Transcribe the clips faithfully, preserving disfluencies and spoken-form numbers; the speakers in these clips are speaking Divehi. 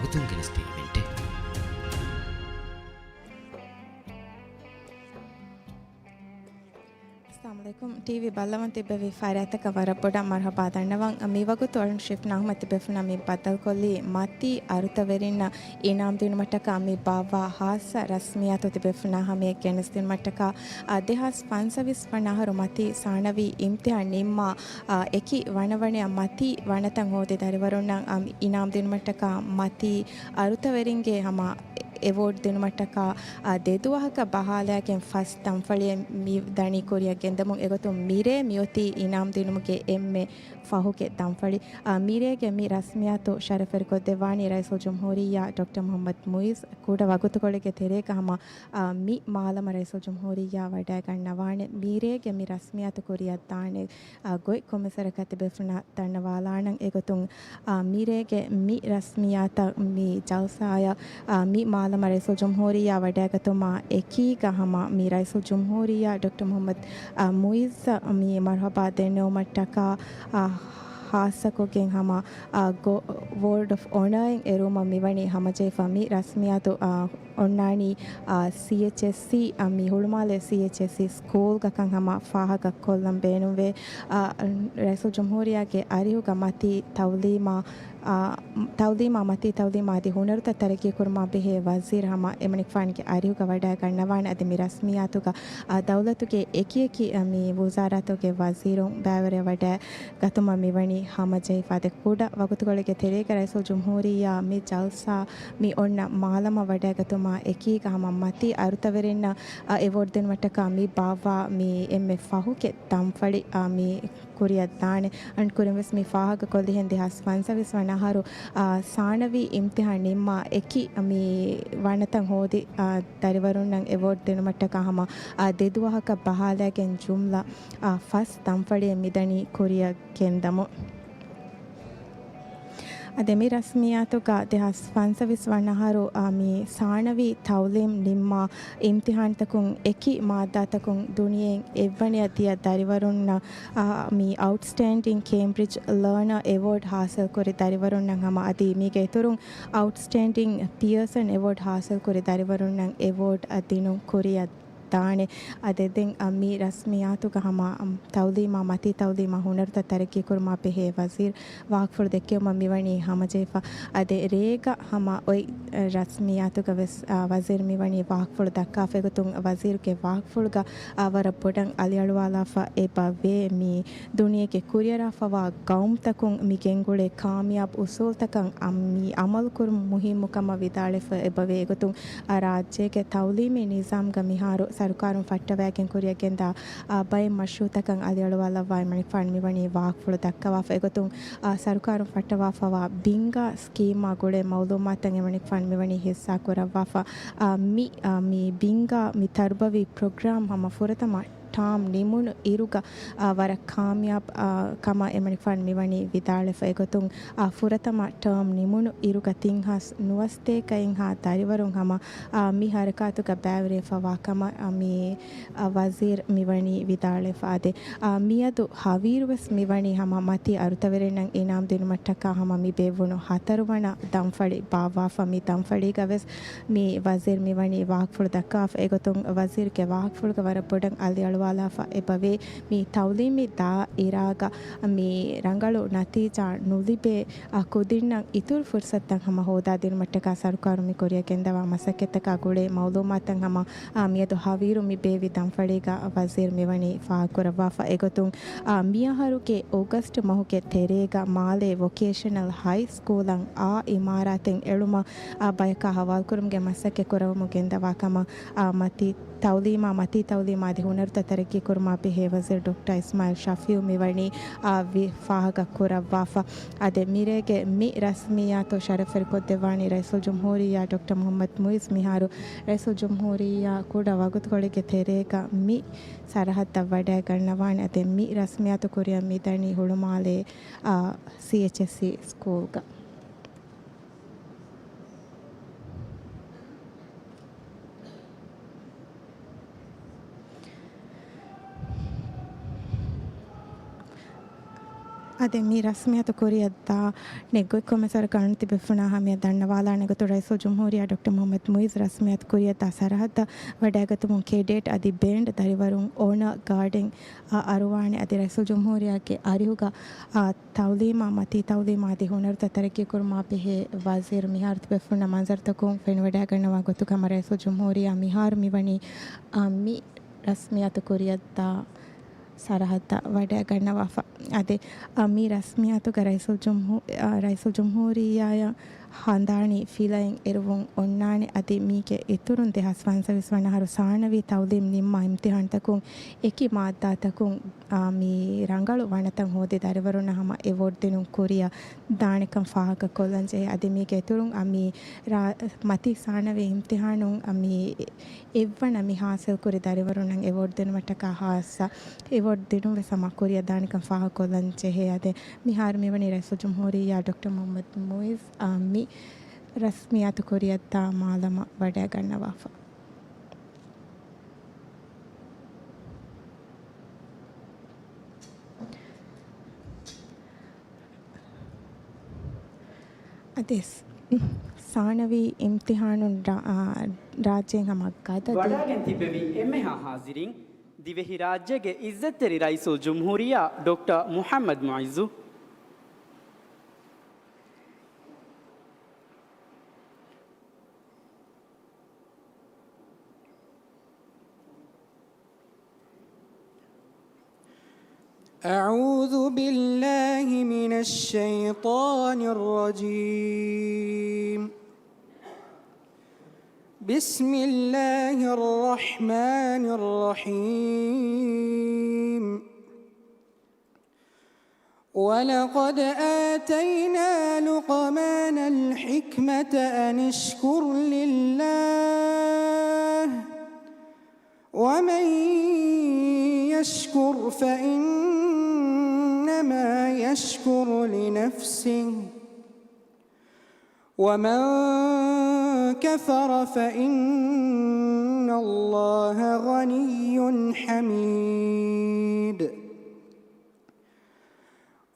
ގޮތުން ގެނެސްދިން އިވެންޓެއް. އައްސަލާމު ޢަލައިކުމް. ޓީވީ ބައްލަވަން ތިއްބެވި ފަރާތްތަކަށް ވަރަށް ބޮޑަށް މަރުޙަބާ ދަންނަވަން. މިވަގުތު އަޅުން ޝިފްޓް ނަހުމަތި ބެފުނާ މި ބައްދަލުކޮށްލީ މަތީ އަރުތަވެރިންނަށް އިނާމް ދިނުމަށްޓަކާ މި ބާއްވާ ހާއްސަ ރަސްމިއްޔާތު ތިބެފުނާ ހަމަޔަށް ގެނެސްދިނުމަށްޓަކާ، އާ، ދެހާސް ފަންސަވީސް ވަނަ އަހަރު މަތީ ސާނަވީ އިމްތިހާން ނިންމާ، އާ، އެކި ވަނަވަނަޔަށް މަތީ ވަނަތައް ހޯދި ދަރިވަރުންނަށް އިނާމް ދިނުމަށްޓަކާ މަތީ އަރުތަވެރިންގެ ހަމަ އެވޯޑް ދިނުމަށްޓަކާ، އާ، ދެ ދުވަހަކަށް ބަހާލާގެން ފަސް ދަންފަޅިއެއް މި ދަނީ ކުރިއަށް ގެންދަމުން އެގޮތުން މިރޭ މިއޮތީ އިނާމް ދިނުމުގެ އެންމެ ފަހުގެ ދަންފަޅި. އާ، މިރޭގެ މި ރަސްމިއްޔާތު ޝަރަފްވެރިކޮށްދެއްވާނީ ރައީސުލްޖުމްހޫރިއްޔާ ޑޮކްޓަރ މުޙައްމަދު މުޢިއްޒު. ކުޑަ ވަގުތުކޮޅެއްގެ ތެރޭގަ ހަމަ، އާ، މި މާލަމަށް ރައީސުލްޖުމްހޫރިއްޔާ ވަޑައިގަންނަވާނެ. މިރޭގެ މި ރަސްމިއްޔާތު ކުރިއަށްދާނެ، އާ، ގޮތް ކޮންމެސްވަރަކަށް ތިބޭފުޅުންނަށް ދަންނަވާލާނަން. އެގޮތުން، އާ، މިރޭގެ މި ރަސްމިއްޔާތަށް މި ޖަލްސާއަށް، އާ، މި މާލަމަށް ރައީސުލްޖުމްހޫރިއްޔާ ވަޑައިގަތުމާ އެކީގަ ހަމަ މި ރައީސުލްޖުމްހޫރިއްޔާ ޑޮކްޓަރ މުޙައްމަދު، އާ، މުޢިއްޒަށް މި މަރުޙަބާ ދެންނެވުމަށްޓަކާ، އާ، ހާއްސަކޮށްގެން ހަމަ، އާ، ގޯ-، ވޯޑް އޮފް އޮނަރއިން އެރުވުމަށް މިވަނީ ހަމަޖެހިފަ. މި ރަސްމިއްޔާތު، އާ، އޮންނާނީ، އާ، ސީއެޗްއެސްސީ، އާ، މި ހުޅުމާލެ ސީއެޗްއެސްސީ ސްކޫލްގަކަން ހަމަ ފާހަގަކޮށްލަން ބޭނުންވޭ. އާ، ރައީސުލްޖުމްހޫރިއްޔާގެ އަރިހުގަ މަތީ ތައުލީމާ، އާ، ތައުލީމާ މަތީ ތައުލީމާ އަދި ހުނަރުތައް ތަރައްގީކުރުމާ ބެހޭ ވަޒީރު ހަމަ އެމަނިކުފާނުގެ އަރިހުގަ ވަޑައިގަންނަވާނެ. އަދި މި ރަސްމިއްޔާތުގަ، އާ، ދައުލަތުގެ އެކިއެކި، އާ، މި ވުޒާރާތުގެ ވަޒީރުން ބައިވެރިވެ ވަޑައި ގަތުމަށް މިވަނީ ހަމަޖެހިފަ. އަދި ކުޑަ ވަގުތުކޮޅެއްގެ ތެރޭގަ ރައީސުލްޖުމްހޫރިއްޔާ މި ޖަލްސާ މި އޮންނަ މާލަމަށް ވަޑައިގަތުމާ އެކީގަ ހަމަ މަތީ އަރުތަވެރިންނަށް، އާ، އެވޯޑް ދިނުމަށްޓަކާ މި ބާއްވާ މި އެންމެ ފަހުގެ ދަންފަޅި، އާ، މި ކުރިއަށްދާނެ. އަން ކުރިންވެސް މި ފާހަގަކޮށްލިހެން ދެހާސް ފަންސަވީސް ވަނަ އަހަރު، އާ، ސާނަވީ އިމްތިހާން ނިންމާ އެކި މި ވަނަތައް ހޯދި، އާ، ދަރިވަރުންނަށް އެވޯޑް ދިނުމަށްޓަކާ ހަމަ، އާ، ދެ ދުވަހަކަށް ބަހާލައިގެން ޖުމްލަ، އާ، ފަސް ދަންފަޅިއެއް މިދަނީ ކުރިއަށް ގެންދަމުން. އަދި މި ރަސްމިއްޔާތުގަ ދެހާސް ފަންސަވީސް ވަނަ އަހަރު، އާ، މި ސާނަވީ ތައުލީމް ނިންމާ އިމްތިހާންތަކުން އެކި މާއްދާތަކުން ދުނިޔެއިން އެއްވަނަޔަށް ދިޔަ ދަރިވަރުންނަށް، އާ، މި އައުޓްސްޓޭންޑިން ކޭމްބްރިޖް ލާނަރ އެވޯޑް ހާސިލްކުރި ދަރިވަރުންނަށް ހަމަ އަދި މީގެ އިތުރުން އައުޓްސްޓޭންޑިން ޕިއާސަން އެވޯޑް ހާސިލްކުރި ދަރިވަރުންނަށް އެވޯޑް ދިނުން ކުރިއަށް ދާނެ. އަދި ދެން، އަ، މި ރަސްމިއްޔާތުގަ ހަމަ، އަ، ތައުލީމާ މަތީ ތައުލީމާ ހުނަރުތައް ތަރައްގީކުރުމާ ބެހޭ ވަޒީރު ވާހަކަފުޅު ދެއްކެވުމަށް މިވަނީ ހަމަޖެހިފަ. އަދި ރޭގަ ހަމަ އޮތް، އަ، ރަސްމިއްޔާތުގަ ވެސް، އަ، ވަޒީރު މިވަނީ ވާހަކަފުޅު ދައްކާފަ. އެގޮތުން ވަޒީރުގެ ވާހަކަފުޅުގަ، އަ، ވަރަށް ބޮޑަށް އަލިއަޅުވާލާފަ އެބަ ވޭ މި ދުނިޔޭގެ ކުރިއަރާފަވާ ގައުމުތަކުން މި ގެންގުޅޭ ކާމިޔާބު އުސޫލުތަކަށް އަ، މި އަމަލުކުރުން މުހިއްމު ކަމަށް ވިދާޅެފަ އެބަވޭ. އެގޮތުން އަ، ރާއްޖޭގެ ތައުލީމީ ނިޒާމްގަ މިހާރު ސަރުކާރުން ފައްޓަވައިގެން ކުރިއަށް ގެންދާ، އަ، ބައެއް މަޝްރޫއުތަކަށް އަލިއަޅުވާލައްވާ އެމަނިކުފާނު މިވަނީ ވާހަކަފުޅު ދައްކަވާފަ. އެގޮތުން އަ، ސަރުކާރުން ފައްޓަވާފަވާ ބިންގާ ސްކީމާ ގުޅޭ މައުލޫމާތަށް އެމަނިކުފާނު މިވަނީ ހިއްސާ ކުރައްވާފަ. އަ، މި، އަ، މި ބިންގާ މި ތަރުބަވީ ޕްރޮގްރާމް ހަމަ ފުރަތަމަ ޓާމް ނިމުނު އިރުގަ، އާ، ވަރަށް ކާމިޔާބު، އާ، ކަމަށް އެމަނިކުފާނު މިވަނީ ވިދާޅެފަ. އެގޮތުން، އާ، ފުރަތަމަ ޓާމް ނިމުނު އިރުގަ ތިން ހާސް ނުވަސަތޭކައެއްހާ ދަރިވަރުން ހަމަ، އާ، މި ހަރަކާތުގަ ބައިވެރިވެފަވާ ކަމަށް، އާ، މި، އާ، ވަޒީރު މިވަނީ ވިދާޅެފަ. އާދެ، އާ، މިއަދު ހަވީރުވެސް މިވަނީ ހަމަ މަތީ އަރުތަވެރިންނަށް އިނާމް ދިނުމަށްޓަކާ ހަމަ މި ބޭއްވުނު ހަތަރުވަނަ ދަންފަޅި ބާއްވާފަ. މި ދަންފަޅީގަ ވެސް މި ވަޒީރު މިވަނީ ވާހަކަފުޅު ދައްކާފަ. އެގޮތުން ވަޒީރުގެ ވާހަކަފުޅުގަ ވަރަށް ބޮޑަށް އަލިއަޅުވާލާފަ އެބަވޭ، މި ތައުލީމީ ދާއިރާގަ މި ރަނގަޅު ނަތީޖާ ނުލިބޭ، އަ، ކުދިންނަށް އިތުރު ފުރުސަތުތައް ހަމަ ހޯދާދިނުމަށްޓަކާ ސަރުކާރުން މި ކުރިއަށް ގެންދަވާ މަސައްކަތްތަކާ ގުޅޭ މައުލޫމާތުތައް ހަމަ، އަ، މިއަދު ހަވީރު މި ބޭއްވި ދަންފަޅީގަ ވަޒީރު މިވަނީ ފާހަގަކުރައްވާފަ. އެގޮތުން، އަ، މިއަހަރުގެ އޮގަސްޓް މަހުގެ ތެރޭގަ މާލޭ ވޮކޭޝަނަލް ހައި ސްކޫލަށް އާ އިމާރާތެއް އެޅުމަށް، އާ، ބަޔަކާ ހަވާލުކުރުމުގެ މަސައްކަތް ކުރައްވަމުން ގެންދަވާ ކަމަށް، އާ، މަތީ ތައުލީމާ، މަތީ ތައުލީމާ އަދި ހުނަރުތައް ތަރައްގީކުރުމާ ބެހޭ ވަޒީރު ޑޮކްޓަރ އިސްމާއިލް ޝަފީއު މިވަނީ، އާ، ވި-، ފާހަގަ ކުރައްވާފަ. އާދެ، މިރޭގެ މި ރަސްމިއްޔާތު ޝަރަފްވެރިކޮށްދެއްވާނީ ރައީސުލްޖުމްހޫރިއްޔާ ޑޮކްޓަރ މުޙައްމަދު މުޢިއްޒު. މިހާރު ރައީސުލްޖުމްހޫރިއްޔާ ކުޑަ ވަގުތުކޮޅެއްގެ ތެރޭގަ މި ސަރަހައްދަށް ވަޑައިގަންނަވާނެ. އާދެ، މި ރަސްމިއްޔާތު ކުރިއަށް މިދަނީ ހުޅުމާލޭ، އާ، ސީއެޗްއެސްސީ ސްކޫލްގަ. އަދި މި ރަސްމިއްޔާތު ކުރިއަށްދާ ނެތް ގޮތްކޮށް މިސާލަކަށް އަންނަ ތިބޭފުޅުންނާ ހަމަޔަށް ދަންނަވާލާނެ ގޮތުން ރައީސުލްޖުމްހޫރިއްޔާ ޑޮކްޓަރ މުޙައްމަދު މުޢިއްޒު ރަސްމިއްޔާތު ކުރިއަށްދާ ސަރަހައްދަށް ވަޑައިގަތުމުން ކޭޑެޓް އަދި ބޭންޑް ދަރިވަރުން އޯނާ ގާޑެން އަ، އަރުވާނެ. އަދި ރައީސުލްޖުމްހޫރިއްޔާގެ އަރިހުގަ، އާ، ތަޢުލީމާ މަތީ ތަޢުލީމާ އަދި ހުނަރުތައް ތަރައްޤީކުރުމާ ބެހޭ ވަޒީރު މިހާރު ތިބޭފުޅުންނަށް މަންޒަރުތަކުން ފެނިވަޑައިގަންނަވާ ގޮތުގަ ހަމަ ރައީސުލްޖުމްހޫރިއްޔާ މިހާރު މިވަނީ، އާ، މި ރަސްމިއްޔާތު ކުރިއަށްދާ ސަރަހައްދަށް ވަޑައިގަންނަވާފަ. އަދި، އާ، މި ރަސްމިއްޔާތުގަ ރައީސުލްޖުމްހޫ-، އާ، ރައީސުލްޖުމްހޫރިއްޔާއަށް ހަނދާނީ ފިލައިން އެރުވުން އޮންނާނެ. އަދި މީގެ އިތުރުން ދެހާސް ފަންސަވީސް ވަނަ އަހަރު ސާނަވީ ތަޢުލީމް ނިންމާ އިމްތިޙާންތަކުން އެކި މާއްދާތަކުން، އާ، މި ރަނގަޅު ވަނަތައް ހޯދި ދަރިވަރުންނަށް ހަމަ އެވޯޑް ދިނުން ކުރިއަށް ދާނެކަން ފާހަގަކޮށްލަން ޖެހޭ. އަދި މީގެ އިތުރުން، އާ، މި ރާ-، މަތީ ސާނަވީ އިމްތިޙާނުން، އާ، މި އެއްވަނަ މި ހާސިލްކުރި ދަރިވަރުންނަށް އެވޯޑް ދިނުމަށްޓަކާ ހާއްސަ އެވޯޑް ދިނުން ވެސް ހަމަ ކުރިއަށް ދާނެކަން ފާހަގަކޮށްލަން ޖެހޭ. އަދި މިހާރު މިވަނީ ރައީސުލްޖުމްހޫރިއްޔާ ޑޮކްޓަރ މުޙައްމަދު މުޢިއްޒު، އާ، މި ރަސްމިއްޔާތު ކުރިއަށްދާ މާލަމަށް ވަޑައިގަންނަވާފަ. އަދި ސާނަވީ އިމްތިޙާނުން ރާ-، އާ، ރާއްޖޭން ހަމަ ގަދަ ދި- ވަޑައިގެން ތިއްބެވި އެންމެހާ ޙާޒިރީން، ދިވެހިރާއްޖޭގެ ޢިއްޒަތްތެރި ރައީސުލްޖުމްހޫރިއްޔާ ޑޮކްޓަރ މުޙައްމަދު މުޢިއްޒު. أعوذ بالله من الشيطان الرجيم. بسم الله الرحمن الرحيم. ولقد آتينا لقمان الحكمة أن اشكر لله ومن يشكر فإنما يشكر لنفسه ومن كفر فإن الله غني حميد.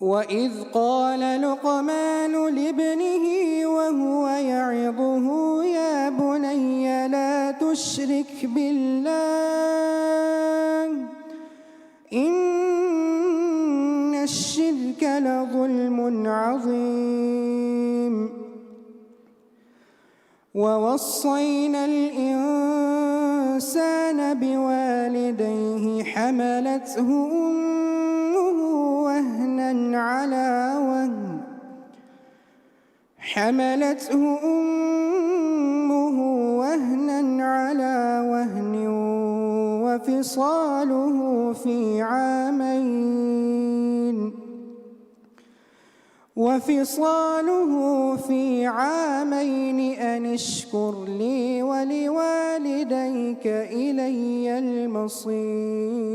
وإذ قال لقمان لابنه وهو يعظه يا بني لا تشرك بالله إن الشرك لظلم عظيم. ووصينا الإنسان بوالديه حملته أمه وهنا على وهن، حملته أمه وهنا على وهن وفصاله في عامين، وفصاله في عامين أن اشكر لي ولوالديك إلي المصير.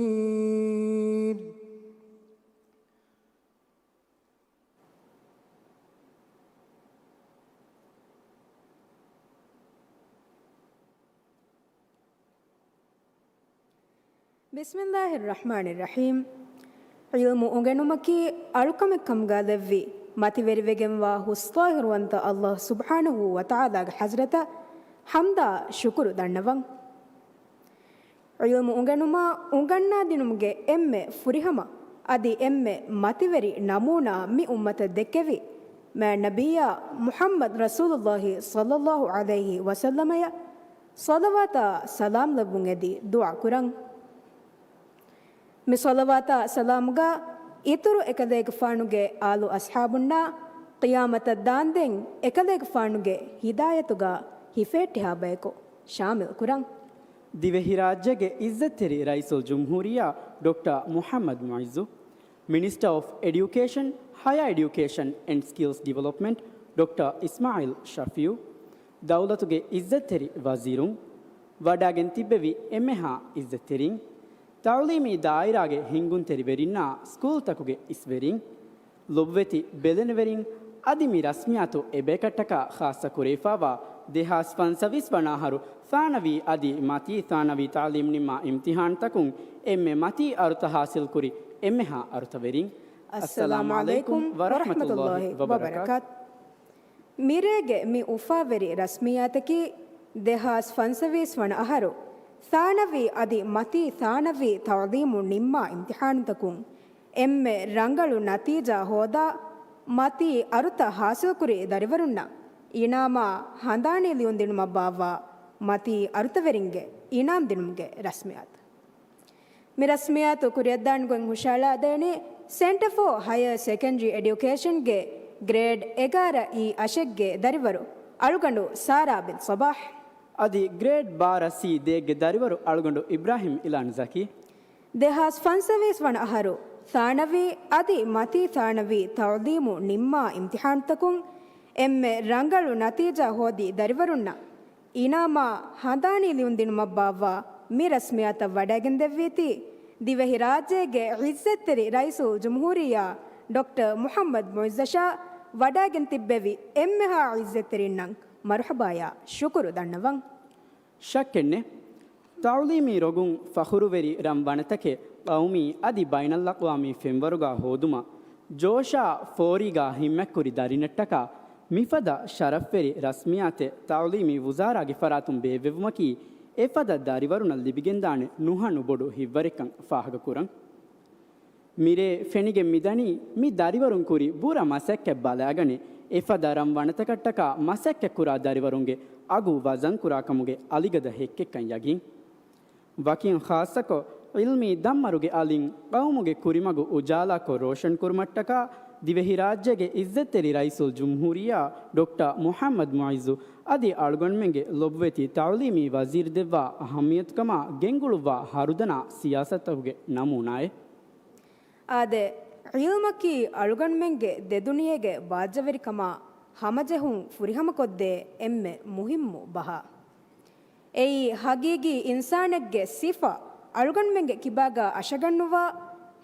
بسم الله الرحمن الرحيم. ޢިލްމު އުނގެނުމަކީ އަޅުކަމެއް ކަމުގަ ލެއްވި، މަތިވެރިވެގެންވާ ހުސްޠާހިރުވަންތަ ﷲ ސުބްޙާނަހޫ ވަތަޢާލާގެ ޙަޟްރަތަށް ޙަމްދާ ޝުކުރު ދަންނަވަން. ޢިލްމު އުނގެނުމާ އުނގަންނާދިނުމުގެ އެންމެ ފުރިހަމަ އަދި އެންމެ މަތިވެރި ނަމޫނާ މި އުއްމަތަށް ދެއްކެވި މާތް ނަބިއްޔާ މުޙައްމަދު ރަސޫލުﷲ ޞައްލަﷲ ޢަލައިހި ވަސައްލަމަޔަށް ޞަލަވާތާ ސަލާމް ލެއްވުން އެދި ދުޢާ ކުރަން. މި ޞަލަވާތާ ސަލާމުގަ އިތުރު އެކަލޭގެފާނުގެ އާލު އަޞްޙާބުންނާ ޤިޔާމަތަށް ދާންދެން އެކަލޭގެފާނުގެ ހިދާޔަތުގަ ހިފޭއްޓިހާ ބަޔަކު ޝާމިލް ކުރަން. ދިވެހިރާއްޖޭގެ ޢިއްޒަތްތެރި ރައީސުލްޖުމްހޫރިއްޔާ ޑޮކްޓަރ މުޙައްމަދު މުޢިއްޒު، މިނިސްޓަރ އޮފް އެޑިއުކޭޝަން، ހަޔަރ އެޑިއުކޭޝަން އެންޑް ސްކިލްސް ޑިވެލޮޕްމަންޓް ޑޮކްޓަރ އިސްމާޢީލް ޝަފީޢު، ދައުލަތުގެ ޢިއްޒަތްތެރި ވަޒީރުން، ވަޑައިގެން ތިއްބެވި އެންމެހާ ޢިއްޒަތްތެރިން، ތަޢުލީމީ ދާއިރާގެ ހިންގުންތެރިވެރިންނާ ސްކޫލްތަކުގެ އިސްވެރިން، ލޮބުވެތި ބެލެނިވެރިން އަދި މި ރަސްމިއްޔާތު އެބޭކަށްޓަކާ ޚާއްޞަ ކުރެވިފައިވާ ދެހާސް ފަންސަވީސް ވަނަ އަހަރު ސާނަވީ އަދި މަތީ ސާނަވީ ތަޢުލީމް ނިންމާ އިމްތިޙާންތަކުން އެންމެ މަތީ އަރުތައް ޙާޞިލްކުރި އެންމެހާ އަރުތަވެރިން، އައްސަލާމު ޢަލައިކުމް ވަރަޙްމަތުﷲި ވަބަރަކާތު. މިރޭގެ މި އުފާވެރި ރަސްމިއްޔާތަކީ ދެހާސް ފަންސަވީސް ވަނަ އަހަރު ސާނަވީ އަދި މަތީ ސާނަވީ ތަޢުލީމު ނިންމާ އިމްތިޙާނުތަކުން އެންމެ ރަނގަޅު ނަތީޖާ ހޯދާ، މަތީ އަރުތައް ޙާޞިލްކުރި ދަރިވަރުންނަށް އިނާމާ ހަނދާނީ ލިޔުންދިނުމަށް ބާއްވާ މަތީ އަރުތަވެރިންގެ އިނާމް ދިނުމުގެ ރަސްމިއްޔާތު. މި ރަސްމިއްޔާތު ކުރިއަށްދާން ގޮތް ހުށައަޅާދޭނީ ސެންޓަރ ފޯ ހަޔަރ ސެކަންޑްރީ އެޑިއުކޭޝަންގެ ގްރޭޑް އެގާރަ އީ އަށެއްގެ ދަރިވަރު އަޅުގަނޑު ސާރާ ބިން ޞަބާޙް. އަދި ގްރޭޑް ބާރަ ސީ ދޭއްގެ ދަރިވަރު އަޅުގަނޑު އިބްރާހިމް އިލާން ޒަކީ. ދެހާސް ފަންސަވީސް ވަނަ އަހަރު ސާނަވީ އަދި މަތީ ސާނަވީ ތަޢުލީމު ނިންމާ އިމްތިޙާނުތަކުން އެންމެ ރަނގަޅު ނަތީޖާ ހޯދި ދަރިވަރުންނަށް އިނާމާ ހަނދާނީ ލިޔުންދިނުމަށް ބާއްވާ މި ރަސްމިއްޔާތަށް ވަޑައިގެންދެއްވީތީ، ދިވެހިރާއްޖޭގެ ޢިއްޒަތްތެރި ރައީސުލްޖުމްހޫރިއްޔާ ޑޮކްޓަރ މުޙައްމަދު މުޢިއްޒަށާ ވަޑައިގެން ތިއްބެވި އެންމެހާ ޢިއްޒަތްތެރިންނަށް މަރުޙަބާޔާ ޝުކުރު ދަންނަވަން. ޝައްކެއްނެތް، ތަޢުލީމީ ރޮގުން ފަޚުރުވެރި ރަން ވަނަތަކެއް ޤައުމީ އަދި ބައިނަލްއަޤްވާމީ ފެންވަރުގަ ހޯދުމަށް ޖޯޝާ ފޯރީގަ ހިންމަތްކުރި ދަރިންނަށްޓަކާ މިފަދަ ޝަރަފްވެރި ރަސްމިއްޔާތެއް ތަޢުލީމީ ވުޒާރާގެ ފަރާތުން ބޭއްވެވުމަކީ އެފަދަ ދަރިވަރުންނަށް ލިބިގެންދާނެ ނުހަނު ބޮޑު ހިތްވަރެއްކަން ފާހަގަކުރަން. މިރޭ ފެނިގެން މިދަނީ މި ދަރިވަރުން ކުރި ބުރަ މަސައްކަތް ބަލާގަނެ، އެފަދަ ރަން ވަނަތަކަށްޓަކާ މަސައްކަތްކުރާ ދަރިވަރުންގެ އަގު ވަޒަންކުރާކަމުގެ އަލިގަދަ ހެއްކެއްކަން ޔަގީން. ވަކިން ޚާއްޞަކޮށް، ޢިލްމީ ދަންމަރުގެ އަލިން ޤައުމުގެ ކުރިމަގު އުޖާލާކޮށް ރޯޝަންކުރުމަށްޓަކާ، ދިވެހިރާއްޖޭގެ ޢިއްޒަތްތެރި ރައީސުލްޖުމްހޫރިއްޔާ ޑޮކްޓަރ މުޙައްމަދު މުޢިއްޒު އަދި އަޅުގަނޑުމެންގެ ލޮބުވެތި ތަޢުލީމީ ވަޒީރު ދެއްވާ އަހައްމިޔަތުކަމާ ގެންގުޅުއްވާ ހަރުދަނާ ސިޔާސަތުގެ ނަމޫނާއެއް. އާދެ، ޢިލްމަކީ އަޅުގަނޑުމެންގެ ދެދުނިޔޭގެ ބާއްޖަވެރިކަމާ ހަމަޖެހުން ފުރިހަމަކޮށްދޭ އެންމެ މުހިއްމު ބަހާ. އެއީ ހަގީގީ އިންސާނެއްގެ ސިފަ އަޅުގަނޑުމެންގެ ކިބާގަ އަށަގަންނުވާ،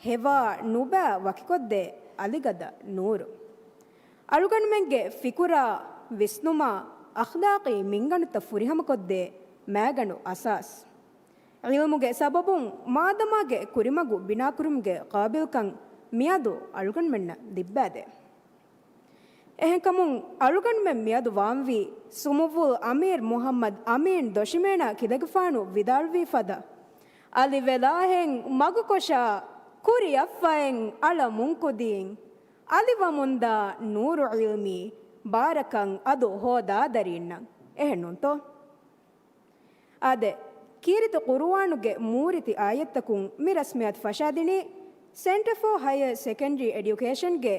ހެވާ ނުބައި ވަކިކޮށްދޭ އަލިގަދަ ނޫރު. އަޅުގަނޑުމެންގެ ފިކުރާ، ވިސްނުމާ، އަޚްލާޤީ މިންގަނޑުތައް ފުރިހަމަކޮށްދޭ މައިގަނޑު އަސާސް. ޢިލްމުގެ ސަބަބުން މާދަމާގެ ކުރިމަގު ބިނާކުރުމުގެ ޤާބިލްކަން މިއަދު އަޅުގަނޑުމެންނަށް ލިއްބައިދޭ. އެހެންކަމުން، އަޅުގަނޑުމެން މިއަދު ވާންވީ ސުމުއްވުލް އަމީރު މުޙައްމަދު އަމީން ދޮށިމޭނާ ކިލަގެފާނު ވިދާޅުވި ފަދަ، އަލިވެލާހެން މަގުކޮށާ، ކުރިއަށްފައެއް އަޅަމުން ކުދީން، އަލިވަމުންދާ ނޫރު ޢިލްމީ ބާރަކަށް އަދު ހޯދާ ދަރީންނަށް. އެހެންނޫންތޯ؟ އާދެ، ކީރިތި ޤުރުއާނުގެ މޫރިތި އާޔަތްތަކުން މި ރަސްމިއްޔާތު ފަށާދިނީ ސެންޓަރ ފޯ ހަޔަރ ސެކަންޑްރީ އެޑިއުކޭޝަންގެ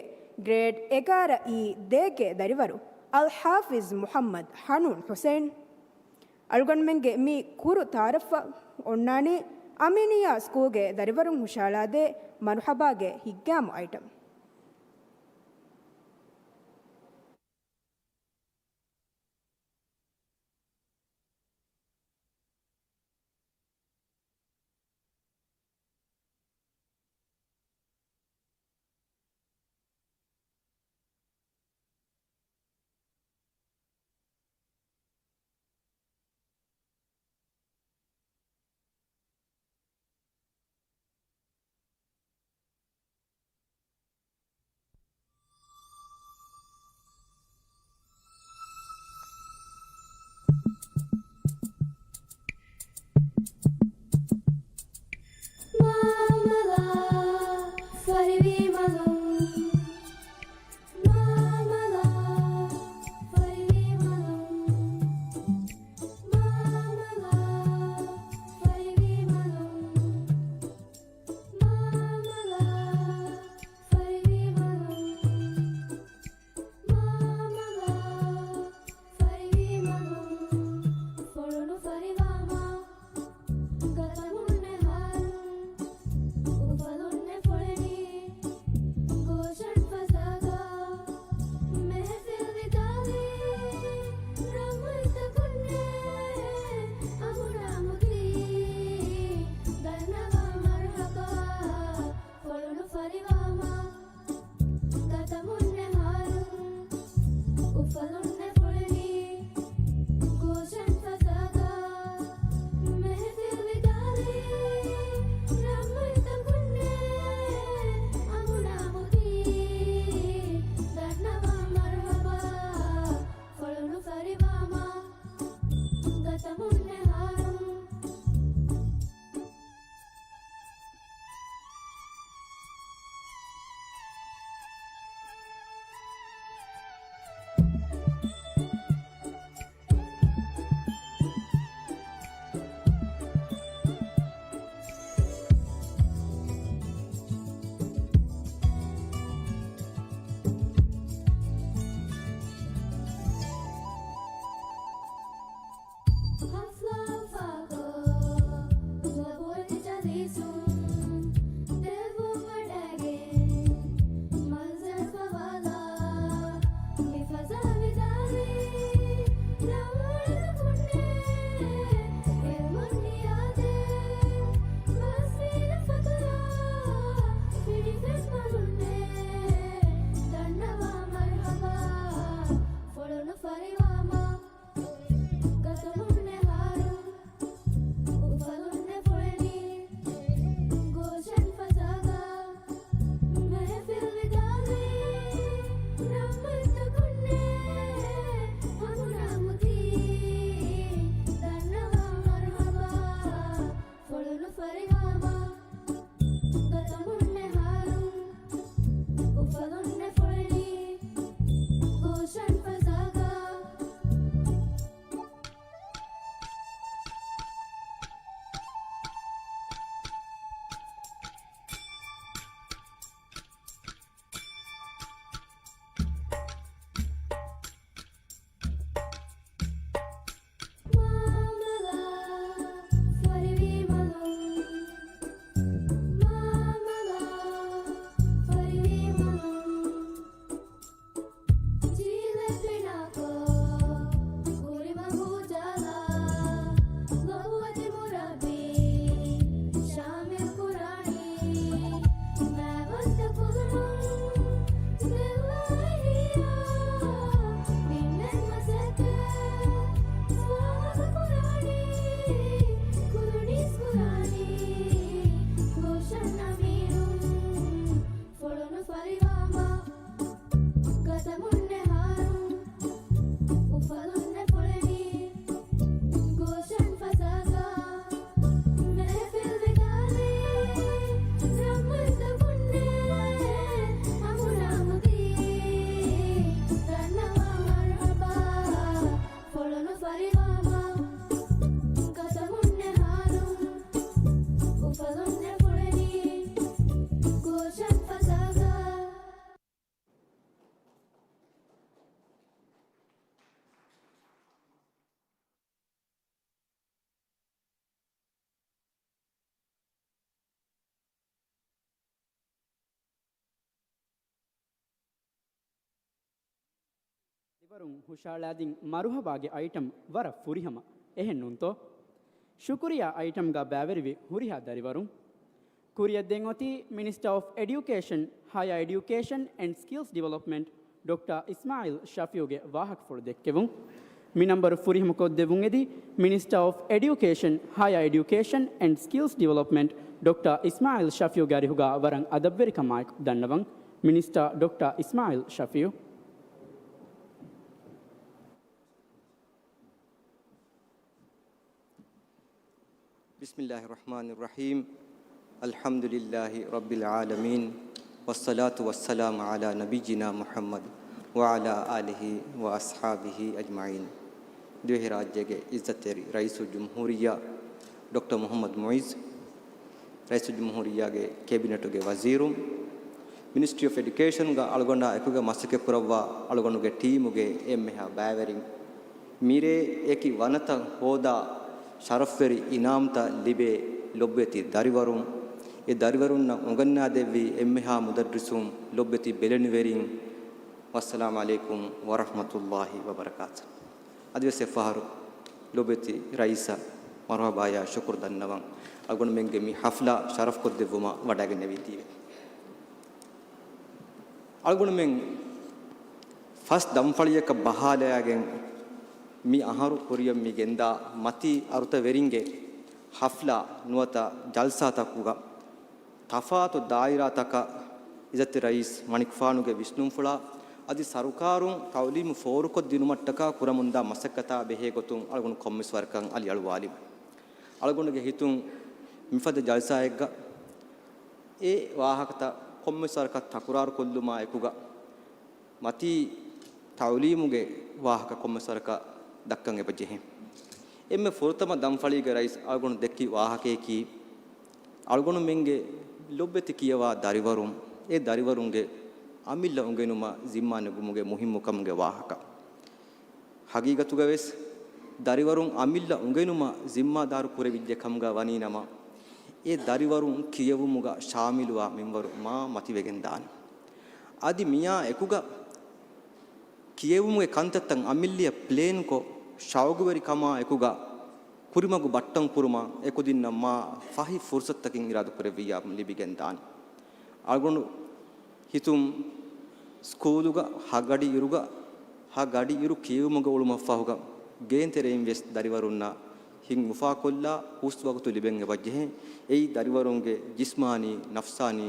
ގްރޭޑް އެގާރަ އީ ދޭގެ ދަރިވަރު އަލްޙާފިޒް މުޙައްމަދު ޙަނޫން ޙުސައިން. އަޅުގަނޑުމެންގެ މި ކުރު ތަޢާރަފަށް އޮންނާނީ އަމީނިއްޔާ ސްކޫލްގެ ދަރިވަރުން ހުށައަޅާދޭ މަރުޙަބާގެ ހިތްގައިމު އައިޓަމް. ފަރިވާމާ ގަތަމުންނެ ހާރުން އުފަލުންނެ ފުޅެނީ ގުލްޝަން ފަސާގާ. މާމަލާ ފަރިވީ މަލުން، މާމަލާ ފަރިވީ މަލުން. ޖީލެއް ބިނާކޮށް ކުރިމަގު ޖަލާ، ލޮބުވެތި މުރައްބީ ޝާމިލް ކުރާނީ. މާވަންތަ ކުލުނުން ދެއްވާ އެހީއާ، މިންނަން މަސައްކަތް ފާހަގަ ކުރާނީ. ކުލުނީސް ކުރާނީ ގުލްޝަން އަމީރުން. ފުޅުނު ފަރިވާމާ ގަތަމުންނެ ހާރުން އުފަލުންނެ ފުޅެނީ ގުލްޝަން ފަސާގާ. މެހެފިލް ވިދާލީ ރަނގަޅު ދަބުންނެ އަމުރާމުދީ ދަންނަވާ މަރުޙަބާ. ފުޅުނު ފަރިވާމާ ގަތަމުންނެ ހާރުން އުފަލުންނެ ފުޅެނީ ގުލްޝަން ފަސާގާ. ދަރިވަރުން ހުށައަޅާދިން މަރުޙަބާގެ އައިޓަމް ވަރަށް ފުރިހަމަ، އެހެން ނޫންތޯ؟ ޝުކުރިއްޔާ އައިޓަމްގަ ބައިވެރިވި ހުރިހާ ދަރިވަރުން. ކުރިއަށް ދެން އޮތީ މިނިސްޓަރ އޮފް އެޑިއުކޭޝަން، ހަޔާ އެޑިއުކޭޝަން އެންޑް ސްކިލްސް ޑިވެލޮޕްމަންޓް، ޑޮކްޓަރ އިސްމާއިލް ޝަފީއުގެ ވާހަކަފުޅު ދެއްކެވުން. މި ނަންބަރު ފުރިހަމަކޮށްދެއްވުން އެދި މިނިސްޓަރ އޮފް އެޑިއުކޭޝަން، ހަޔާ އެޑިއުކޭޝަން އެންޑް ސްކިލްސް ޑިވެލޮޕްމަންޓް، ޑޮކްޓަރ އިސްމާއިލް ޝަފީއުގެ އަރިހުގަ ވަރަށް އަދަބުވެރިކަމާއެކު ދަންނަވަން. މިނިސްޓަރ ޑޮކްޓަރ އިސްމާއިލް ޝަފީއު. بسم الله الرحمن الرحيم. الحمد لله رب العالمين، والصلاة والسلام على نبينا محمد وعلى آله وأصحابه أجمعين. ދިވެހިރާއްޖޭގެ އިއްޒަތްތެރި ރައީސުލްޖުމްހޫރިއްޔާ ޑޮކްޓަރ މުޙައްމަދު މުޢިއްޒު، ރައީސުލްޖުމްހޫރިއްޔާގެ ކެބިނެޓުގެ ވަޒީރުން، މިނިސްޓްރީ އޮފް އެޑިއުކޭޝަންގަ އަޅުގަނޑާ އެކުގަ މަސައްކަތްކުރައްވާ އަޅުގަނޑުގެ ޓީމުގެ އެންމެހާ ބައިވެރިން، މިރޭ އެކި ވަނަތައް ހޯދާ ޝަރަފްވެރި އިނާމްތައް ލިބޭ ލޮބުވެތި ދަރިވަރުން، އެ ދަރިވަރުންނަށް އުނގަންނާދެއްވި އެންމެހާ މުދައްރިސުން، ލޮބުވެތި ބެލެނިވެރިން، ވައްސަލާމް ޢަލައިކުމް ވަރަޙްމަތުﷲ ވަބަރަކާތު. އަދިވެސް އެއްފަހަރު ލޮބުވެތި ރައީސަށް މަރުޙަބާޔާ ޝުކުރު ދަންނަވަން. އަޅުގަނޑުމެންގެ މި ޙަފްލާ ޝަރަފްކޮށްދެއްވުމަށް ވަޑައިގެންނެވީތީވެ. އަޅުގަނޑުމެން ފަސް ދަންފަޅިއަކަށް ބަހާލައިގެން މި އަހަރު ކުރިއަށް މި ގެންދާ މަތީ އަރުތަވެރިންގެ ޙަފްލާ ނުވަތަ ޖަލްސާތަކުގަ ތަފާތު ދާއިރާތަކަށް އިއްޒަތްތެރި ރައީސް މަނިކުފާނުގެ ވިސްނުންފުޅާ އަދި ސަރުކާރުން ތައުލީމު ފޯރުކޮށްދިނުމަށްޓަކާ ކުރަމުންދާ މަސައްކަތާ ބެހޭ ގޮތުން އަޅުގަނޑު ކޮންމެސް ވަރަކަށް އަލިއަޅުވާލި. އަޅުގަނޑުގެ ހިތުން މިފަދަ ޖަލްސާއެއްގަ އެ ވާހަކަތައް ކޮންމެސް ވަރަކަށް ތަކުރާރުކޮށްލުމާ އެކުގަ މަތީ ތައުލީމުގެ ވާހަކަ ކޮންމެސް ވަރަކަށް ދައްކަން އެބަޖެހޭ. އެންމެ ފުރަތަމަ ދަންފަޅީގެ ރައީސް އަޅުގަނޑު ދެއްކި ވާހަކަޔަކީ، އަޅުގަނޑުމެންގެ ލޮބުވެތި ކިޔަވާ ދަރިވަރުން، އެ ދަރިވަރުންގެ އަމިއްލަ އުނގެނުމަށް ޒިންމާ ނެގުމުގެ މުހިއްމުކަމުގެ ވާހަކަ. ހަގީގަތުގަވެސް ދަރިވަރުން އަމިއްލަ އުނގެނުމަށް ޒިންމާދާރު ކުރެވިއްޖެ ކަމުގަ ވަނީނަމަ، އެ ދަރިވަރުން ކިޔެވުމުގަ ޝާމިލުވާ މިންވަރު މާ މަތިވެގެންދާނެ. އަދި މިއާ އެކުގަ ކިޔެވުމުގެ ކަންތައްތައް އަމިއްލައަށް ޕްލޭންކޮށް، ޝައުގުވެރިކަމާ އެކުގަ ކުރިމަގު ބައްޓަން ކުރުމަށް އެކުދިންނަށް މާ ފަހި ފުރުސަތުތަކެއް އިރާދަކުރެއްވިއްޔާ ލިބިގެންދާނެ. އަޅުގަނޑު ހިތުން ސްކޫލުގަ ހަ ގަޑި އިރުގަ، ހަ ގަޑި އިރު ކިޔެވުމުގަ އުޅުމަށް ފަހުގަ ގޭންތެރެއިން ވެސް ދަރިވަރުންނަށް ހިތް އުފާކޮށްލާ ހުސް ވަގުތު ލިބެން އެބަޖެހޭ. އެއީ ދަރިވަރުންގެ ޖިސްމާނީ، ނަފްސާނީ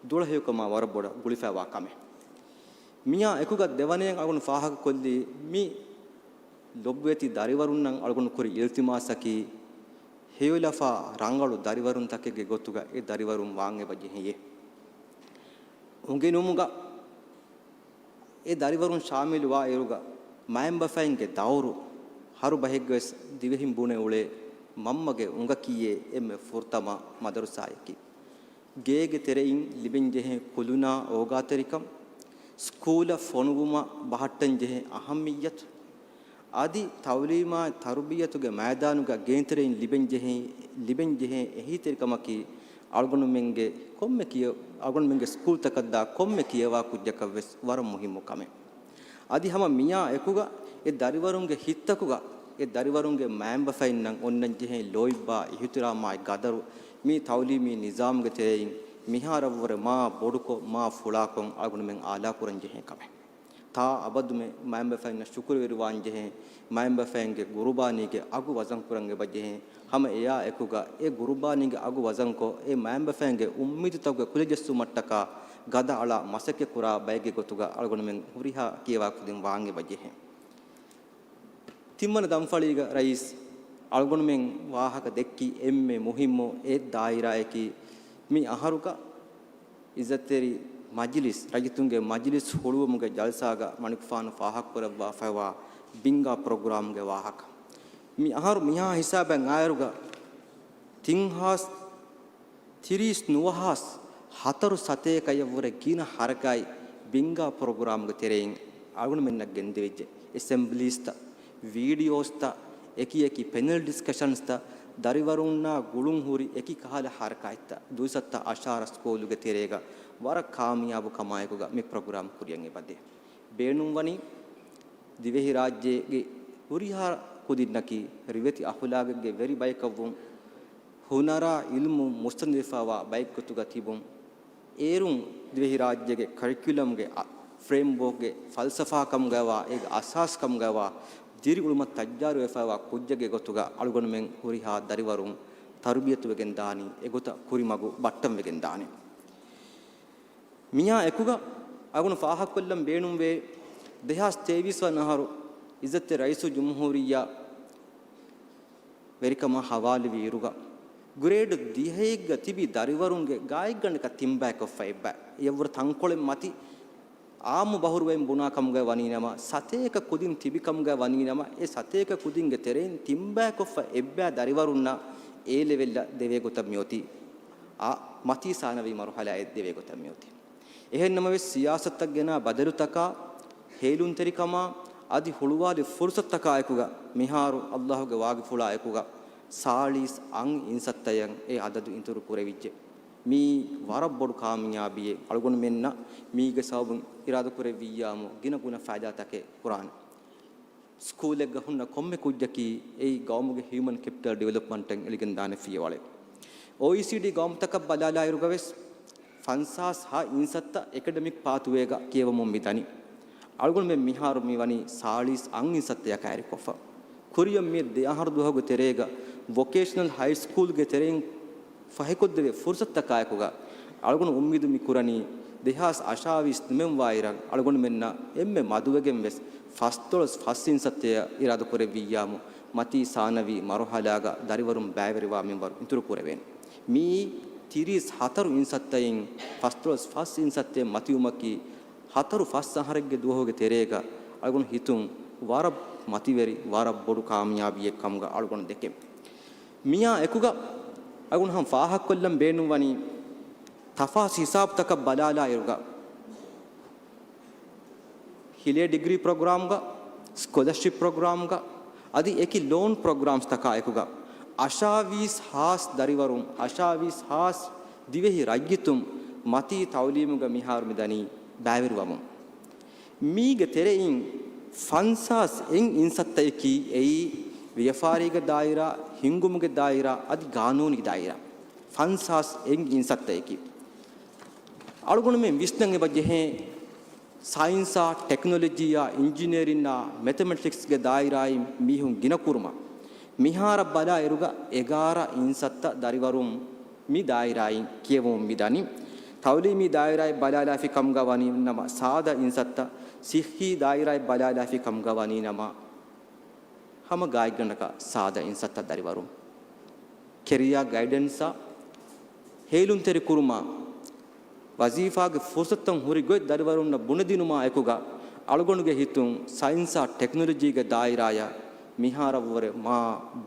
ދުޅަހެޔޮކަމާ ވަރަށް ބޮޑަށް ގުޅިފައިވާ ކަމެއް. މިއާ އެކުގަ ދެވަނައިން އަޅުގަނޑު ފާހަގަކޮށްލީ މި ލޮބުވެތި ދަރިވަރުންނަށް އަޅުގަނޑު ކުރި އިލްތިމާސަކީ، ހެޔޮލަފާ ރަނގަޅު ދަރިވަރުންތަކެއްގެ ގޮތުގަ އެ ދަރިވަރުން ވާން އެބަޖެހެޔޭ. އުނގެނުމުގަ އެ ދަރިވަރުން ޝާމިލުވާ އިރުގަ މައިންބަފައިންގެ ދައުރު ހަރު ބަހެއްގަވެސް ދިވެހިން ބުނެ އުޅޭ މަންމަގެ އުނގަކީއޭ އެންމެ ފުރަތަމަ މަދަރުސާއަކީ. ގޭގެ ތެރެއިން ލިބެންޖެހޭ ކުލުނާ އޯގާތެރިކަން، ސްކޫލަށް ފޮނުވުމަށް ބަހައްޓަންޖެހޭ އަހައްމިއްޔަތު، އަދި ތައުލީމާއި ތަރުބިއްޔަތުގެ މައިދާނުގަ ގޭންތެރެއިން ލިބެންޖެހޭ، ލިބެންޖެހޭ އެހީތެރިކަމަކީ އަޅުގަނޑުމެންގެ ކޮންމެ ކިޔަ-، އަޅުގަނޑުމެންގެ ސްކޫލްތަކަށްދާ ކޮންމެ ކިޔަވާ ކުއްޖަކަށްވެސް ވަރަށް މުހިއްމު ކަމެއް. އަދި ހަމަ މިއާ އެކުގަ އެ ދަރިވަރުންގެ ހިތްތަކުގަ އެ ދަރިވަރުންގެ މައިންބަފައިންނަށް އޮންނަންޖެހޭ ލޯތްބާ އިހުތިރާމާއި ގަދަރު މި ތައުލީމީ ނިޒާމުގެ ތެރެއިން މިހާރަށްވުރެ މާ ބޮޑުކޮށް، މާ ފުޅާކޮށް އަޅުގަނޑުމެން އާލާކުރަންޖެހޭ ކަމެއް. ތާ އަބަދުމެ މައިންބަފައިންނަށް ޝުކުރުވެރިވާންޖެހޭ، މައިންބަފައިންގެ ގުރުބާނީގެ އަގު ވަޒަންކުރަން އެބަޖެހޭ، ހަމަ އެޔާ އެކުގަ އެ ގުރުބާނީގެ އަގު ވަޒަންކޮށް، އެ މައިންބަފައިންގެ އުއްމީދުތަކުގެ ކުލަޖެއްސުމަށްޓަކާ ގަދައަޅާ މަސައްކަތްކުރާ ބައެއްގެ ގޮތުގަ އަޅުގަނޑުމެން ހުރިހާ ކިޔަވާ ކުދިން ވާން އެބަޖެހޭ. ތިންވަނަ ދަންފަޅީގަ ރައީސް އަޅުގަނޑުމެން ވާހަކަ ދެއްކި އެންމެ މުހިއްމު އެއް ދާއިރާއަކީ މި އަހަރުގަ އިއްޒަތްތެރި މަޖިލިސް، ރައްޔިތުންގެ މަޖިލިސް ހުޅުވުމުގެ ޖަލްސާގަ މަނިކުފާނު ފާހަގަކުރައްވާފައިވާ ބިންގާ ޕްރޮގްރާމްގެ ވާހަކަ. މި އަހަރު މިހާ ހިސާބަށް އާއިރުގަ ތިން ހާސް ތިރީސް ނުވަހާސް ހަތަރު ސަތޭކަޔަށްވުރެ ގިނަ ހަރަކާތް ބިންގާ ޕްރޮގްރާމްގެ ތެރެއިން އަޅުގަނޑުމެންނަށް ގެންދެވިއްޖެ. އެސެމްބްލީސްތައް، ވީޑިއޯސްތައް، އެކި އެކި ޕެނެލް ޑިސްކަޝަންސްތައް، ދަރިވަރުންނާ ގުޅުން ހުރި އެކި ކަހަލަ ހަރަކާތްތައް، ދުއިސައްތަ އަށާރަ ސްކޫލުގެ ތެރޭގަ ވަރަށް ކާމިޔާބު ކަމާއެކުގަ މި ޕްރޮގްރާމް ކުރިއަށް އެބަދޭ. ބޭނުންވަނީ ދިވެހިރާއްޖޭގެ ހުރިހާ ކުދިންނަކީ ރިވެތި އަޚުލާގެއްގެ ވެރި ބަޔަކަށްވުން، ހުނަރާ އިލްމު މުއްސަނދިވެފައިވާ ބައެއްގޮތުގަ ތިބުން، އޭރުން ދިވެހިރާއްޖޭގެ ކަރިކިއުލަމްގެ އަ، ފްރޭމްވޯކްގެ ފަލްސަފާ ކަމުގައިވާ، އޭގެ އަސާސް ކަމުގައިވާ، ދިރިއުޅުމަށް ތައްޔާރުވެފައިވާ ކުއްޖެއްގެ ގޮތުގަ އަޅުގަނޑުމެން ހުރިހާ ދަރިވަރުން ތަރުބިޔަތުވެގެން ދާނީ، އެގޮތަށް ކުރިމަގު ބައްޓަންވެގެން ދާނީ. މިއާ އެކުގަ އަޅުގަނޑު ފާހަގަކޮށްލަން ބޭނުންވޭ، ދެހާސް ތޭވީސް ވަނަ އަހަރު އިއްޒަތްތެރި ރައީސުލްޖުމްހޫރިއްޔާ ވެރިކަމާ ހަވާލުވި އިރުގަ، ގްރޭޑް ދިހައެއްގަ ތިބި ދަރިވަރުންގެ ގާތްގަނޑަކަށް ތިންބައިކޮށްފަ އެއްބައި. އެޔަށްވުރެ ތަންކޮޅެއް މަތި އާއްމު ބަހުރުވައިން ބުނާ ކަމުގައި ވަނީނަމަ، ސަތޭކަ ކުދިން ތިބި ކަމުގައި ވަނީނަމަ، އެ ސަތޭކަ ކުދިންގެ ތެރެއިން ތިންބައިކޮށްފަ އެއްބައި ދަރިވަރުންނަށް އޭ ލެވެލްއަށް ދެވޭ ގޮތަށް މިއޮތީ. އާ، މަތީ ސާނަވީ މަރުހަލާއަށް ދެވޭ ގޮތަށް މިއޮތީ. އެހެންނަމަވެސް، ސިޔާސަތުތައް ގެނާ ބަދަލުތަކާ، ހޭލުންތެރިކަމާ އަދި ހުޅުވާލި ފުރުސަތުތަކާއެކުގަ، މިހާރު އައްލާހުގެ ވާގިފުޅާއެކުގަ، ސާޅީސް އަށް އިންސައްތައަށް އެ އަދަދު އިތުރު ކުރެވިއްޖެ. މީ ވަރަށް ބޮޑު ކާމިޔާބީއެއް. އަޅުގަނޑުމެންނަށް މީގެ ސަބަބުން އިރާދަކުރެއްވިއްޔާމު ގިނަ ގުނަ ފައިދާތަކެއް ކުރާނެ. ސްކޫލެއްގަ ހުންނަ ކޮންމެ ކުއްޖަކީ އެއީ ގައުމުގެ ހިއުމަން ކެޕިޓަލް ޑިވެލޮޕްމަންޓަށް އެޅިގެންދާނެ ފިޔަވަޅެއް. އޯއީސީޑީ ގައުމުތަކަށް ބަލާލާއިރުގަވެސް ފަންސާސް ހަ އިންސައްތަ އެކަޑަމިކް ޕާތުވޭގަ ކިޔަވަމުން މި ދަނީ. އަޅުގަނޑުމެން މިހާރު މި ވަނީ ސާޅީސް އަށް އިންސައްތަޔަށް ކައިރިކޮށްފަ. ކުރިއަށް މި ދެ އަހަރު ދުވަހުގެ ތެރޭގަ ވޮކޭޝަނަލް ހައި ސްކޫލްގެ ތެރެއިން ފަހިކޮށްދެވޭ ފުރުސަތުތަކާއެކުގަ އަޅުގަނޑު އުއްމީދު މި ކުރަނީ، ދެހާސް އަށާވީސް ނިމެންވާއިރަށް އަޅުގަނޑުމެންނަށް އެންމެ މަދުވެގެން ވެސް ފަސްދޮޅަސް ފަސް އިންސައްތަޔަށް އިރާދަކުރެއްވިއްޔާމު، މަތީ ސާނަވީ މަރުހަލާގަ ދަރިވަރުން ބައިވެރިވާ މިންވަރު އިތުރު ކުރެވޭނެ. މިއީ ތިރީސް ހަތަރު އިންސައްތައިން ފަސްދޮޅަސް ފަސް އިންސައްތައަށް މަތިވުމަކީ، ހަތަރު ފަސް އަހަރެއްގެ ދުވަހުގެ ތެރޭގަ އަޅުގަނޑު ހިތުން ވަރަށް މަތިވެރި، ވަރަށް ބޮޑު ކާމިޔާބީއެއް ކަމުގަ އަޅުގަނޑު ދެކެން. މިއާ އެކުގަ އަޅުގަނޑު ހަމަ ފާހަގަކޮށްލަން ބޭނުންވަނީ، ތަފާސް ހިސާބުތަކަށް ބަލާލާއިރުގަ، ހިލޭ ޑިގްރީ ޕްރޮގްރާމްގަ، ސްކޮލަރޝިޕް ޕްރޮގްރާމްގަ، އަދި އެކި ލޯން ޕްރޮގްރާމްސްތަކާއެކުގަ، އަށާވީސް ހާސް ދަރިވަރުން، އަށާވީސް ހާސް ދިވެހި ރައްޔިތުން މަތީ ތައުލީމުގަ މިހާރު މިދަނީ ބައިވެރިވަމުން. މީގެ ތެރެއިން ފަންސާސް އެއް އިންސައްތައަކީ އެއީ ވިޔަފާރީގެ ދާއިރާ، ހިންގުމުގެ ދާއިރާ، އަދި ގާނޫނީ ދާއިރާ. ފަންސާސް އެއް އިންސައްތައަކީ. އަޅުގަނޑުމެން ވިސްނަން އެބަ ޖެހޭ، ސައިންސާ، ޓެކްނޮލޮޖީއާ، އިންޖިނިއަރިންއާ، މެތަމެޓިކްސްގެ ދާއިރާއިން މީހުން ގިނަ ކުރުމަށް، މިހާރަށް ބަލާ އިރުގަ އެގާރަ އިންސައްތަ ދަރިވަރުން މި ދާއިރާއިން ކިޔެވުމުން މި ދަނީ. ތައުލީމީ ދާއިރާއެއް ބަލާލާފި ކަމުގަ ވަނީ ނަމަ ސާދަ އިންސައްތަ، ސިއްހީ ދާއިރާއެއް ބަލާލާފި ކަމުގަ ވަނީ ނަމަ ހަމަ ގާތްގަނޑަކަށް ސާދަ އިންސައްތަ ދަރިވަރުން. ކެރިއާ ގައިޑެންސްއާ ހޭލުންތެރިކުރުމާ، ވަޒީފާގެ ފުރުސަތުތައް ހުރި ގޮތް ދަރިވަރުންނަށް ބުނެދިނުމާ އެކުގަ، އަޅުގަނޑުގެ ހިތުން ސައިންސާ ޓެކްނޮލޮޖީގެ ދާއިރާޔަށް މިހާރަށްވުރެ މާ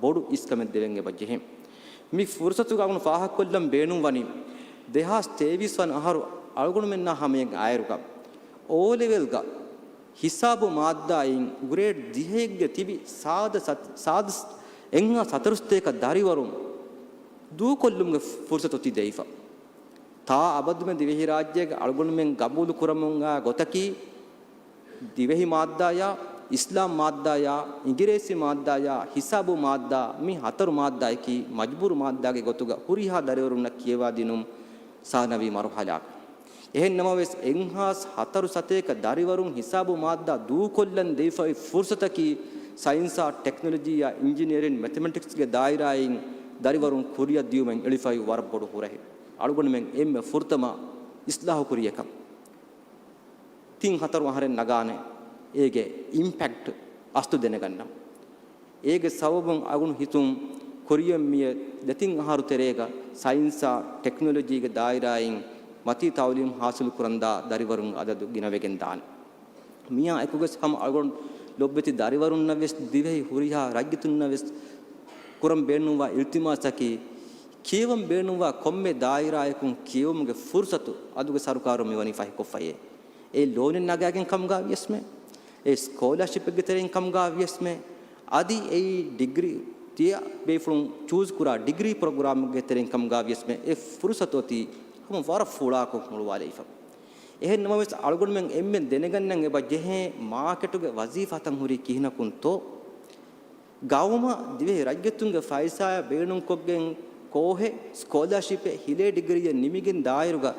ބޮޑު އިސްކަމެއް ދެވެން އެބަ ޖެހޭ. މި ފުރުސަތުގަ އަޅުގަނޑު ފާހަގަކޮށްލަން ބޭނުންވަނީ، ދެހާސް ތޭވީސް ވަނަ އަހަރު އަޅުގަނޑުމެންނާ ހަމަޔަށް އައިރުގަ، އޯލެވެލްގަ ހިސާބު މާއްދާއިން ގްރޭޑް ދިހައެއްގެ ތިބި ސާދަ ސަތް، ސާދަ ސް، އެއްހާސް ހަތަރުސަތޭކަ ދަރިވަރުން ދޫކޮށްލުމުގެ ފުރުސަތު އޮތީ ދެވިފަ. ތާ އަބަދުމެ ދިވެހިރާއްޖޭގެ އަޅުގަނޑުމެން ގަބޫލު ކުރަމުން އާ ގޮތަކީ، ދިވެހި މާއްދާޔާ، އިސްލާމް މާއްދާޔާ، އިނގިރޭސި މާއްދާޔާ، ހިސާބު މާއްދާ، މި ހަތަރު މާއްދާއަކީ މަޖްބޫރު މާއްދާގެ ގޮތުގަ ހުރިހާ ދަރިވަރުންނަށް ކިޔަވާދިނުން ސާނަވީ މަރުހަލާ. އެހެން ނަމަވެސް، އެއްހާސް ހަތަރު ސަތޭކަ ދަރިވަރުން ހިސާބު މާއްދާ ދޫކޮށްލަން ދެވިފައި ފުރުސަތަކީ، ސައިންސާ ޓެކްނޮލޮޖީއާ އިންޖިނިއަރިން މެތަމެޓިކްސްގެ ދާއިރާއިން ދަރިވަރުން ކުރިއަށް ދިޔުމަށް އެޅިފައި ވަރަށް ބޮޑު ހުރަހެއް. އަޅުގަނޑުމެން އެންމެ ފުރަތަމަ އިސްލާހު ކުރި އެކަން. ތިން ހަތަރު އަހަރެއް ނަގާނެ އޭގެ އިމްޕެކްޓް އަސްލު ދެނެގަންނަން. އޭގެ ސަބަބުން އަޅުގަނޑު ހިތުން ކުރިއަށް މިއަދު ދެތިން އަހަރު ތެރޭގަ ސައިންސާ ޓެކްނޮލޮޖީގެ ދާއިރާއިން މަތީ ތައުލީމު ހާސިލު ކުރަންދާ ދަރިވަރުން އަދަދު ގިނަވެގެން ދާނެ. މިއާ އެކުގަސް ހަމަ އަޅުގަނޑު ލޮބުވެތި ދަރިވަރުންނަށް ވެސް ދިވެހި ހުރިހާ ރައްޔިތުންނަށް ވެސް ކުރަން ބޭނުންވާ އިލްތިމާސަކީ، ކިޔެވަން ބޭނުންވާ ކޮންމެ ދާއިރާއަކުން ކިޔެވުމުގެ ފުރުސަތު އަދުގެ ސަރުކާރުން މިވަނީ ފަހިކޮށްފައޭ. އެ ލޯނެއް ނަގާގެން ކަމުގަ ވިޔަސްމެ، އެ ސްކޯލާޝިޕެއްގެ ތެރެއިން ކަމުގަ ވިޔަސްމެ، އަދި އެއީ ޑިގްރީ ތިޔަ ބޭފުޅުން ޗޫޒް ކުރާ ޑިގްރީ ޕްރޮގްރާމެއްގެ ތެރެއިން ކަމުގަ ވިޔަސްމެ، އެ ފުރުސަތު އޮތީ ހަމަ ވަރަށް ފުޅާކޮށް ހުޅުވާލައިފަ. އެހެން ނަމަވެސް، އަޅުގަނޑުމެން އެންމެން ދެނެގަންނަން އެބަ ޖެހޭ މާކެޓުގެ ވަޒީފާތައް ހުރީ ކިހިނަކުންތޯ؟ ގައުމަށް ދިވެހި ރައްޔިތުންގެ ފައިސާއާ ބޭނުންކޮށްގެން ކޯހެއް، ސްކޯލާޝިޕެއް، ހިލޭ ޑިގްރީއެއް ނިމިގެން ދާއިރުގަ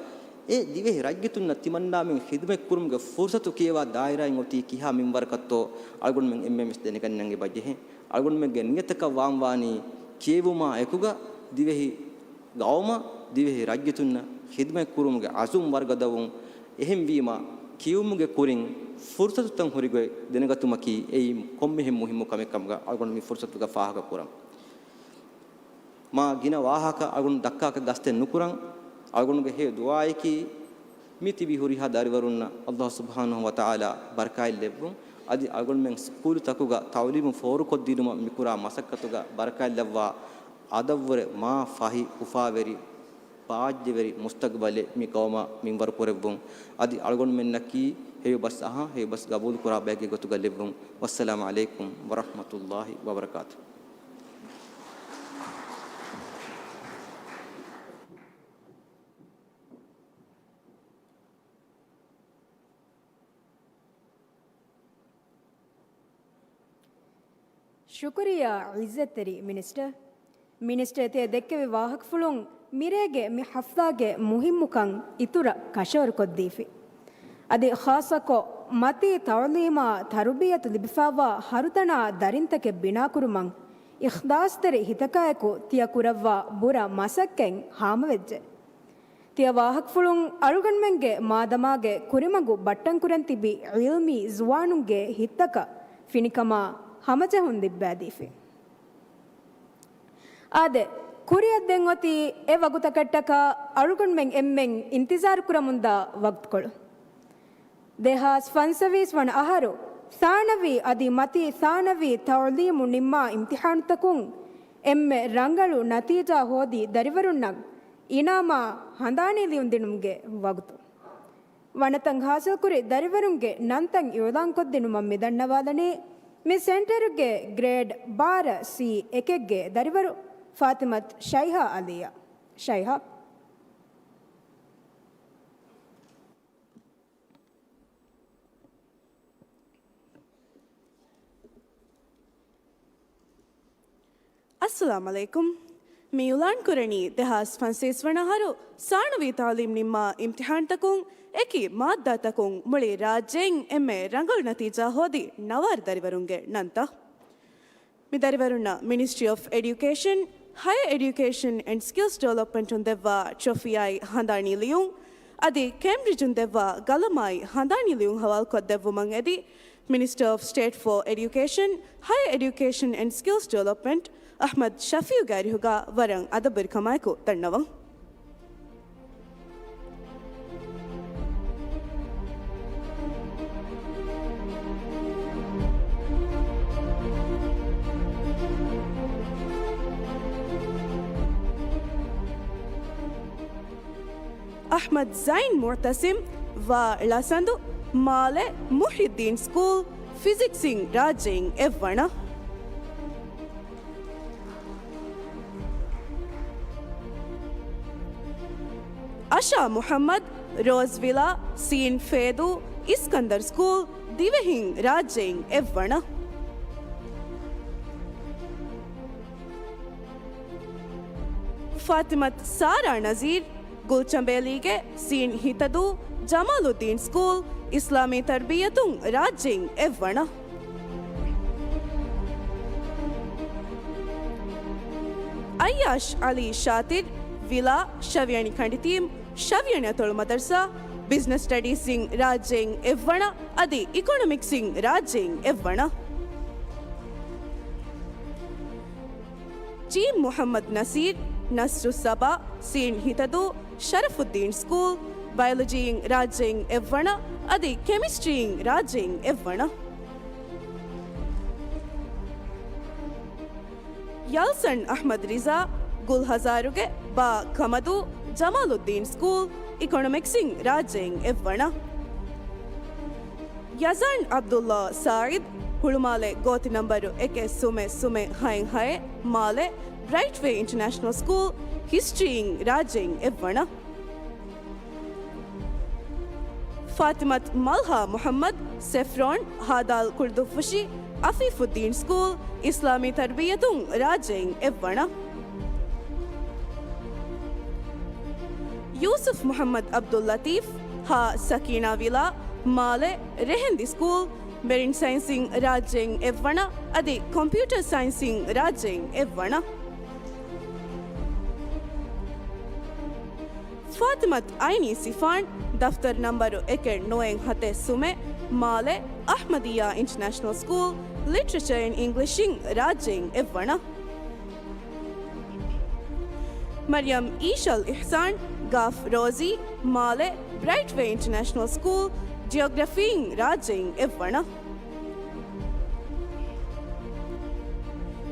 އެ ދިވެހި ރައްޔިތުންނަށް ތިމަންނާމެން ޚިދުމަތް ކުރުމުގެ ފުރުސަތު ކިޔަވާ ދާއިރާއިން އޮތީ ކިހާ މިންވަރަކަށްތޯ އަޅުގަނޑުމެން އެންމެން ވެސް ދެނެގަންނަން އެބަ ޖެހޭ. އަޅުގަނޑުމެންގެ ނިޔަތަކަށް ވާން ވާނީ ކިޔެވުމާ އެކުގަ ދިވެހި ގައުމަށް ދިވެހި ރައްޔިތުންނަށް ޚިދުމަތް ކުރުމުގެ އަޒުމް ވަރުގަދަވުން. އެހެންވީމަ، ކިޔުމުގެ ކުރިން ފުރުސަތުތައް ހުރިގޮތް ދެނެގަތުމަކީ އެއީ ކޮންމެހެން މުހިއްމު ކަމެއް ކަމުގަ އަޅުގަނޑު މި ފުރުސަތުގަ ފާހަގަކުރަން. މާ ގިނަ ވާހަކަ އަޅުގަނޑު ދައްކާކަށް ގަސްތެއް ނުކުރަން. އަޅުގަނޑުގެ ހެޔޮ ދުޢާއަކީ، މި ތިބި ހުރިހާ ދަރިވަރުންނަށް ﷲ ސުބްޙާނަހޫ ވަތަޢާލާ ބަރަކާތް ލެއްވުން. އަދި އަޅުގަނޑުމެން ސްކޫލުތަކުގަ ތަޢުލީމު ފޯރުކޮށްދިނުމަށް މިކުރާ މަސައްކަތުގަ ބަރަކާތް ލައްވާ، އަދަށްވުރެ މާ ފަހި އުފާވެރި، ބާއްޖަވެރި މުސްތަގުބަލެއް މި ގައުމަށް މިންވަރު ކުރެއްވުން. އަދި އަޅުގަނޑުމެންނަކީ ހެޔޮ ބަސް އަހާ، ހެޔޮ ބަސް ގަބޫލު ކުރާ ބައެއްގެ ގޮތުގަ ލެއްވުން. ވައްސަލާމު ޢަލައިކުމް ވަރަޙްމަތުﷲ ވަބަރަކާތުހު. ޝުކުރިއްޔާ ޢިއްޒަތްތެރި މިނިސްޓަރ. މިނިސްޓަރ ތިޔަ ދެއްކެވި ވާހަކަފުޅުން މިރޭގެ މި ޙަފްލާގެ މުހިއްމުކަން އިތުރަށް ކަށަވަރުކޮށްދީފި. އަދި ޚާއްޞަކޮށް، މަތީ ތަޢުލީމާ ތަރުބިޔަތު ލިބިފާވާ ހަރުދަނާ ދަރިންތަކެއް ބިނާކުރުމަށް އިޚްލާޞްތެރި ހިތަކާއެކު ތިޔަ ކުރައްވާ ބުރަ މަސައްކަތް ހާމަވެއްޖެ. ތިޔަ ވާހަކަފުޅުން އަޅުގަނޑުމެންގެ މާދަމާގެ ކުރިމަގު ބައްޓަންކުރަން ތިބި ޢިލްމީ ޒުވާނުންގެ ހިތްތަކަށް ފިނިކަމާ ހަމަޖެހުން ލިއްބައިދީފި. އާދެ، ކުރިއަށް ދެން އޮތީ އެ ވަގުތަކަށްޓަކާ އަޅުގަނޑުމެން އެންމެން އިންތިޒާރު ކުރަމުންދާ ވަގުތުކޮޅު. ދެހާސް ފަންސަވީސް ވަނަ އަހަރު ސާނަވީ އަދި މަތީ ސާނަވީ ތަޢުލީމު ނިންމާ އިމްތިޙާނުތަކުން އެންމެ ރަނގަޅު ނަތީޖާ ހޯދި ދަރިވަރުންނަށް އިނާމާ ހަނދާނީ ލިޔުންދިނުމުގެ ވަގުތު. ވަނަތައް ހާސިލްކުރި ދަރިވަރުންގެ ނަންތައް އިޢުލާންކޮށްދިނުމަށް މިދަންނަވާލަނީ، މި ސެންޓަރުގެ ގްރޭޑް ބާރަ ސީ އެކެއްގެ ދަރިވަރު ފާތިމަތު ޝައިހާ އަލީއަށް. ޝައިހާ. އައްސަލާމު ޢަލައިކުމް. މި އިޢުލާން ކުރަނީ ދެހާސް ފަންސަވީސް ވަނަ އަހަރު ސާނަވީ ތަޢުލީމް ނިންމާ އިމްތިޙާންތަކުން އެކި މާއްދާތަކުން މުޅި ރާއްޖެއިން އެންމެ ރަނގަޅު ނަތީޖާ ހޯދި ނަވާރަ ދަރިވަރުންގެ ނަންތައް. މި ދަރިވަރުންނަށް މިނިސްޓްރީ އޮފް އެޑިއުކޭޝަން، ހަޔަ އެޑިއުކޭޝަން އެންޑް ސްކިލްސް ޑިވެލޮޕްމަންޓުން ދެއްވާ ޓްރޮފީއާއި ހަނދާނީ ލިޔުން، އަދި ކޭމްބްރިޖުން ދެއްވާ ގަލަމާއި ހަނދާނީ ލިޔުން ހަވާލުކޮށްދެއްވުމަށް އެދި، މިނިސްޓަރ އޮފް ސްޓޭޓް ފޯ އެޑިއުކޭޝަން، ހަޔަ އެޑިއުކޭޝަން އެންޑް ސްކިލްސް ޑިވެލޮޕްމަންޓް، އަޙްމަދު ޝަފީޢުގެ އަރިހުގަ ވަރަށް އަދަބުވެރިކަމާއެކު ދަންނަވަން. އަޙްމަދު ޒައިން މުޢުތަޞިމް ވާ ޅަސަނދު، މާލެ މުޙްޔިއްދީން ސްކޫލް، ފިޒިކްސްއިން ރާއްޖެއިން އެއްވަނަ. އަޝާ މުޙައްމަދު، ރޯޒްވިލާ، ސީން ފޭދޫ، އިސްކަންދަރު ސްކޫލް، ދިވެހިން ރާއްޖެއިން އެއްވަނަ. ފާތިމަތު ސާރާ ނަޒީރު، ގުލްޗަނބޭލީގެ ސީން ހިތަދޫ، ޖަމާލުއްދީން ސްކޫލް، އިސްލާމީ ތަރްބިއްޔަތުން ރާއްޖެއިން އެއްވަނަ. އައްޔާޝް ޢަލީ ޝާތިރު، ވިލާ، ޝަވިޔަނި ކަނޑިތީމް، ޝަވިޔަނި އަތޮޅު މަދަރުސާ، ބިޒްނަސް ސްޓަޑީސްއިން ރާއްޖެއިން އެއްވަނަ، އަދި އިކޮނޮމިކްސްއިން ރާއްޖެއިން އެއްވަނަ. ޖީ މުޙައްމަދު ނަސީރު، ނަޞްރުއްސަބާ، ސީން ހިތަދޫ، ޝަރަފުއްދީން ސްކޫލް، ބަޔޮލޮޖީއިން ރާއްޖެއިން އެއްވަނަ، އަދި ކެމިސްޓްރީއިން ރާއްޖެއިން އެއްވަނަ. ޔަލްސަން އަޙްމަދު ރިޒާ، ގުލްހަޒާރުގެ ބާ ކަމަދޫ، ޖަމާލުއްދީން ސްކޫލް، އިކޮނޮމިކްސްއިން ރާއްޖެއިން އެއްވަނަ. ޔަޒާން ޢަބްދުﷲ ސާޢިދު، ހުޅުމާލެ ގޯތި ނަންބަރު އެކެއް ސުމެއް ސުމެއް ހައެއް ހައެއް، މާލެ، ބްރައިޓްވޭ އިންޓަރނޭޝަނަލް ސްކޫލް، ހިސްޓްރީއިން ރާއްޖެއިން އެއްވަނަ. ފާތިމަތު މަލްހާ މުޙައްމަދު، ސެފްރޯން، ހދ. ކުޅުދުއްފުށި، އަފީފުއްދީން ސްކޫލް، އިސްލާމީ ތަރްބިއްޔަތުން ރާއްޖެއިން އެއްވަނަ. ޔޫސުފް މުޙައްމަދު ޢަބްދުއްލަޠީފް، ހ. ސަކީނާ ވިލާ، މާލެ، ރެހެންދި ސްކޫލް، މެރިން ސައިންސިން ރާއްޖެއިން އެއްވަނަ، އަދި ކޮމްޕިއުޓަރ ސައިންސިން ރާއްޖެއިން އެއްވަނަ. ފާތިމަތު އައިނީ ސިފާން، ދަފްތަރު ނަންބަރު އެކެއް ނުވައެއް ހަތެއް ސުމެއް، މާލެ، އަޙްމަދިއްޔާ އިންޓަރނޭޝަނަލް ސްކޫލް، ލިޓްރެޗަރ އިން އިންގްލިޝްއިން ރާއްޖެއިން އެއްވަނަ. މަރްޔަމް އީޝަލް އިޙްސާން، ގ. ރޯޒީ، މާލެ، ބްރައިޓްވޭ އިންޓަރނޭޝަނަލް ސްކޫލް، ޖިއޮގްރަފީއިން ރާއްޖެއިން އެއްވަނަ.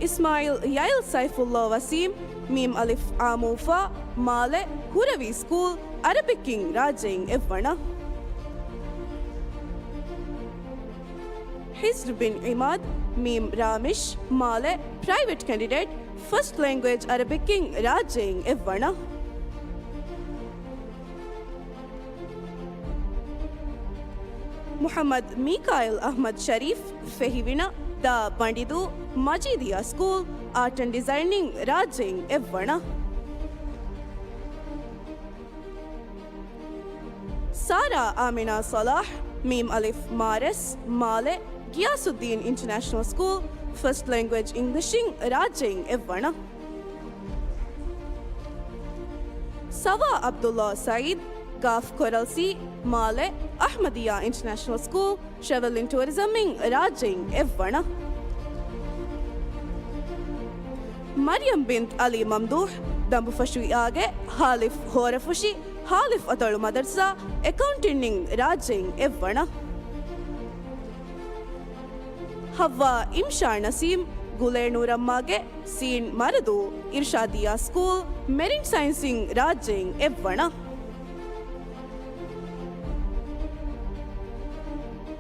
އިސްމާޢީލް ޔައިލް ސައިފުﷲ ވަސީމް، މީމް އަލިފް އާ މޫފާ، މާލެ، ހުރަވީ ސްކޫލް، އަރަބިކްއިން ރާއްޖެއިން އެއްވަނަ. ހިޒްރު ބިން ޢިމާދު، މީމް ރާމިޝް، މާލެ، ޕްރައިވެޓް ކެންޑިޑޭޓް، ފަސްޓް ލެންގުއޭޖް އަރަބިކްއިން ރާއްޖެއިން އެއްވަނަ. މުޙައްމަދު މީކާއިލް އަޙްމަދު ޝަރީފް، ފެހިވިނަ، ދ. ބަނޑިދޫ، މަޖީދިއްޔާ ސްކޫލް، އާޓް އެންޑް ޑިޒައިންއިން ރާއްޖެއިން އެއްވަނަ. ސާރާ އާމިނާ ޞަލާޙް، މީމް އަލިފް މާރެސް، މާލެ، ގިޔާސުއްދީން އިންޓަރނޭޝަނަލް ސްކޫލް، ފަސްޓް ލެންގުއޭޖް އިންގްލިޝްއިން ރާއްޖެއިން އެއްވަނަ. ސަވާ ޢަބްދުﷲ ސަޢީދު، ގ. ކޮރަލް ސީ، މާލެ، އަޙްމަދިއްޔާ އިންޓަރނޭޝަނަލް ސްކޫލް، ޓްރެވެލް އިން ޓުއަރިޒަމްއިން ރާއްޖެއިން އެއްވަނަ. މަރްޔަމް ބިންތު ޢަލީ މަމްދޫޙް، ދަނބުފަށު އިއާގެ ހ. އަލިފް ހޯރަފުށި، ހ. އަލިފް އަތޮޅު މަދަރުސާ، އެކައުންޓިންއިން ރާއްޖެއިން އެއްވަނަ. ޙައްވާ އިމްޝާ ނަސީމް، ގުލޭ ނޫރައްމާގެ ސީން މަރަދޫ، އިރުޝާދިއްޔާ ސްކޫލް، މެރިން ސައިންސްއިން ރާއްޖެއިން އެއްވަނަ.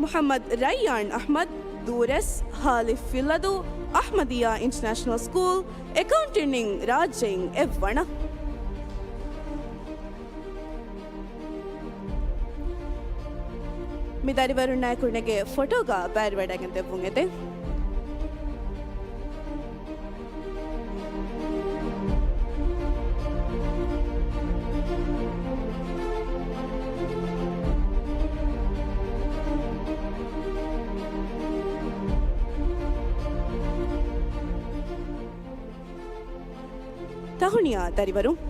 މުޙައްމަދު ރައްޔާން އަޙްމަދު، ދޫރެސް، ހ. އަލިފް ފިއްލަދޫ، އަޙްމަދިއްޔާ އިންޓަރނޭޝަނަލް ސްކޫލް، އެކައުންޓިންއިން ރާއްޖެއިން އެއްވަނަ. މި ދަރިވަރުންނާއެކު ނެގޭ ފޮޓޯގަ ބައިވެރިވެވަޑައިގެން ދެއްވުން އެދެން. ތަހުނިޔާ ދަރިވަރުން.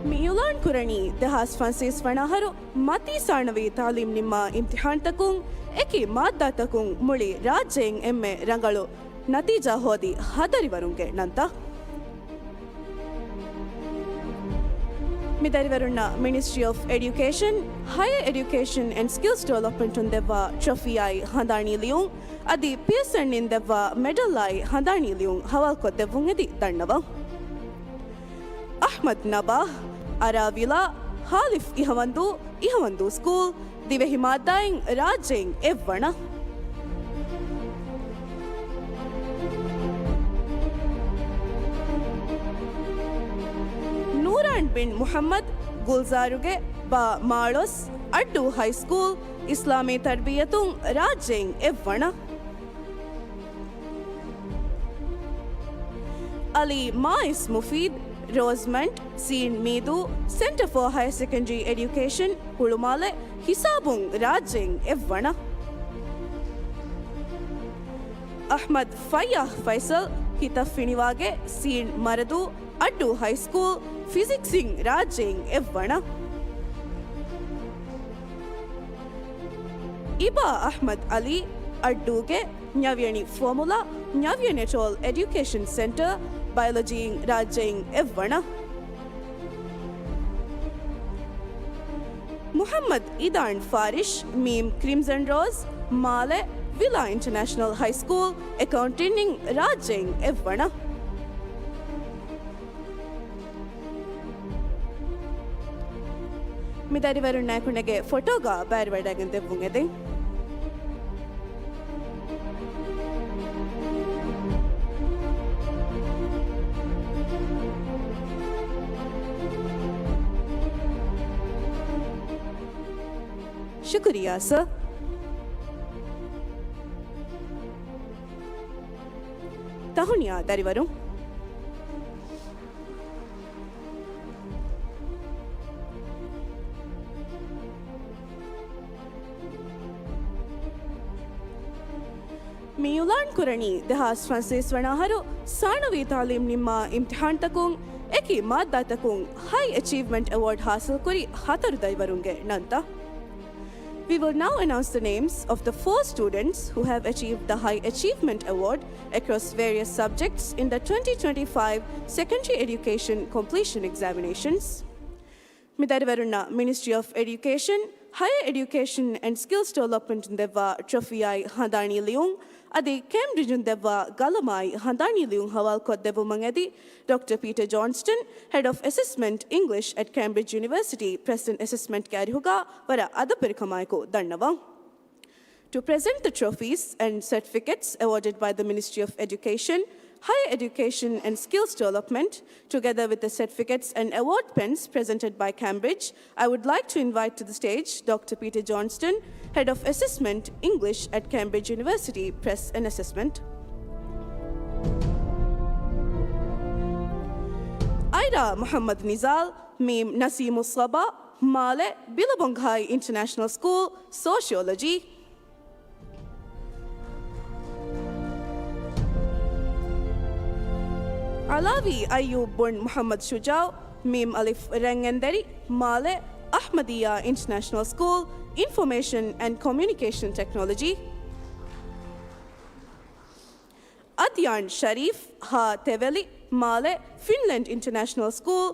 މި އިއުލާން ކުރަނީ ދެހާސް ފަންސަވީސް ވަނަ އަހަރު މަތީ ސާނަވީ ތައުލީމް ނިންމާ އިމްތިހާންތަކުން އެކި މާއްދާތަކުން މުޅި ރާއްޖެއިން އެންމެ ރަނގަޅު ނަތީޖާ ހޯދި ހަތަރު ދަރިވަރުންގެ ނަންތައް. މި ދަރިވަރުންނަށް މިނިސްޓްރީ އޮފް އެޑިއުކޭޝަން، ހަޔަރ އެޑިއުކޭޝަން އެންޑް ސްކިލްސް ޑިވެލޮޕްމަންޓުން ދެއްވާ ޓްރޮފީއާއި ހަނދާނީ ލިޔުން އަދި ޕިއަރސަން ދެއްވާ މެޑަލްއާއި ހަނދާނީ ލިޔުން ހަވާލުކޮށްދެއްވުން އެދި ދަންނަވަން. އަޙްމަދު ނަބާހް، އަރާވިލާ، ހާލިފް އިހަވަންދޫ، އިހަވަންދޫ ސްކޫލް، ދިވެހި މާއްދާއިން ރާއްޖެއިން އެއްވަނަ. ނޫރާން ބިން މުޙައްމަދު، ގުލްޒާރުގެ ބާ މާޅޮސް، އައްޑޫ ހައިސްކޫލް، އިސްލާމީ ތަރްބިޔަތުން ރާއްޖެއިން އެއްވަނަ. އަލީ މާއިސް މުފީދު، ރޯޒްމަންޑް، ސީން މީދޫ، ސެންޓަރ ފޯ ހަޔަރ ސެކަންޑަރީ އެޑިއުކޭޝަން، ހުޅުމާލެ، ހިސާބުން ރާއްޖެއިން އެއްވަނަ. އަޙްމަދު ފައްޔާހް ފައިސަލް، ހިތަށް ފިނިވާގެ، ސީން މަރަދޫ، އައްޑޫ ހައިސްކޫލް، ފިޒިކްސްއިން ރާއްޖެއިން އެއްވަނަ. އިބާ އަޙްމަދު އަލީ، އައްޑޫގެ ނަވިޔަނި ފޯމުލާ، ނަވިޔަނެޓޯލް އެޑިއުކޭޝަން ސެންޓަރ، ބަޔޮލޮޖީއިން ރާއްޖެއިން އެއްވަނަ. މުޙައްމަދު އިދާން ފާރިޝް، މީމް ކްރިމްޒަން ރޯޒް، މާލެ، ވިލާ އިންޓަރނޭޝަނަލް ހައިސްކޫލް، އެކައުންޓިންއިން ރާއްޖެއިން އެއްވަނަ. މި ދަރިވަރުންނާއެކު ނެގޭ ފޮޓޯގަ ބައިވެރިވަޑައިގެން ދެއްވުން އެދެން. ޝުކުރިއްޔާ، ސަރ. ތަހުނިޔާ ދަރިވަރުން. މި އިއުލާން ކުރަނީ ދެހާސް ފަންސަވީސް ވަނަ އަހަރު ސާނަވީ ތައުލީމް ނިންމާ އިމްތިހާންތަކުން އެކި މާއްދާތަކުން ހައި އެޗީވްމަންޓް އެވޯޑް ހާސިލްކުރި ހަތަރު ދަރިވަރުންގެ ނަންތައް. We will now announce the names of the four students who have achieved the High Achievement Award across various subjects in the twenty twenty-five Secondary Education Completion Examinations. މި ދަރިވަރުންނަށް މިނިސްޓްރީ އޮފް އެޑިއުކޭޝަން، ހަޔަރ އެޑިއުކޭޝަން އެންޑް ސްކިލްސް ޑިވެލޮޕްމަންޓުން ދެއްވާ ޓްރޮފީއާއި ހަނދާނީ ލިޔުން އަދި ކޭމްބްރިޖުން ދެއްވާ ގަލަމާއި ހަނދާނީ ލިޔުން ހަވާލުކޮށްދެއްވުމަށް އެދި، ޑޮކްޓަރ ޕީޓަރ ޖޯންސްޓަން، ހެޑް އޮފް އެސެސްމަންޓް އިންގްލިޝް އެޓް ކޭމްބްރިޖް ޔުނިވަރސިޓީ ޕްރެސް އެންޑް އެސެސްމަންޓްގެ އަރިހުގަ ވަރަށް އަދަބުވެރިކަމާއެކު ދަންނަވަން. To present the trophies and certificates awarded by the Ministry of Education, Higher Education and Skills Development, together with the certificates and award pens presented by Cambridge, I would like to invite to the stage Doctor Peter Johnston, Head of Assessment, English at Cambridge University, Press and Assessment. އައިރާ މުޙައްމަދު ނިޒާލް، މީމް ނަސީމުއްޞަބާ، މާލެ، ބިލަބޮންގް ހައި އިންޓަރނޭޝަނަލް ސްކޫލް، ސޯޝިއޮލޮޖީ. އަލާވީ އައްޔޫބް ބުން މުޙައްމަދު ޝުޖާއު، މީމް އަލިފް ރަންގަންދަރި، މާލެ، އަޙްމަދިއްޔާ އިންޓަރނޭޝަނަލް ސްކޫލް، އިންފޮމޭޝަން އެންޑް ކޮމިއުނިކޭޝަން ޓެކްނޮލޮޖީ. އަދްޔާން ޝަރީފް، ހ. ތެވެލި، މާލެ، ފިންލެންޑް އިންޓަރނޭޝަނަލް ސްކޫލް،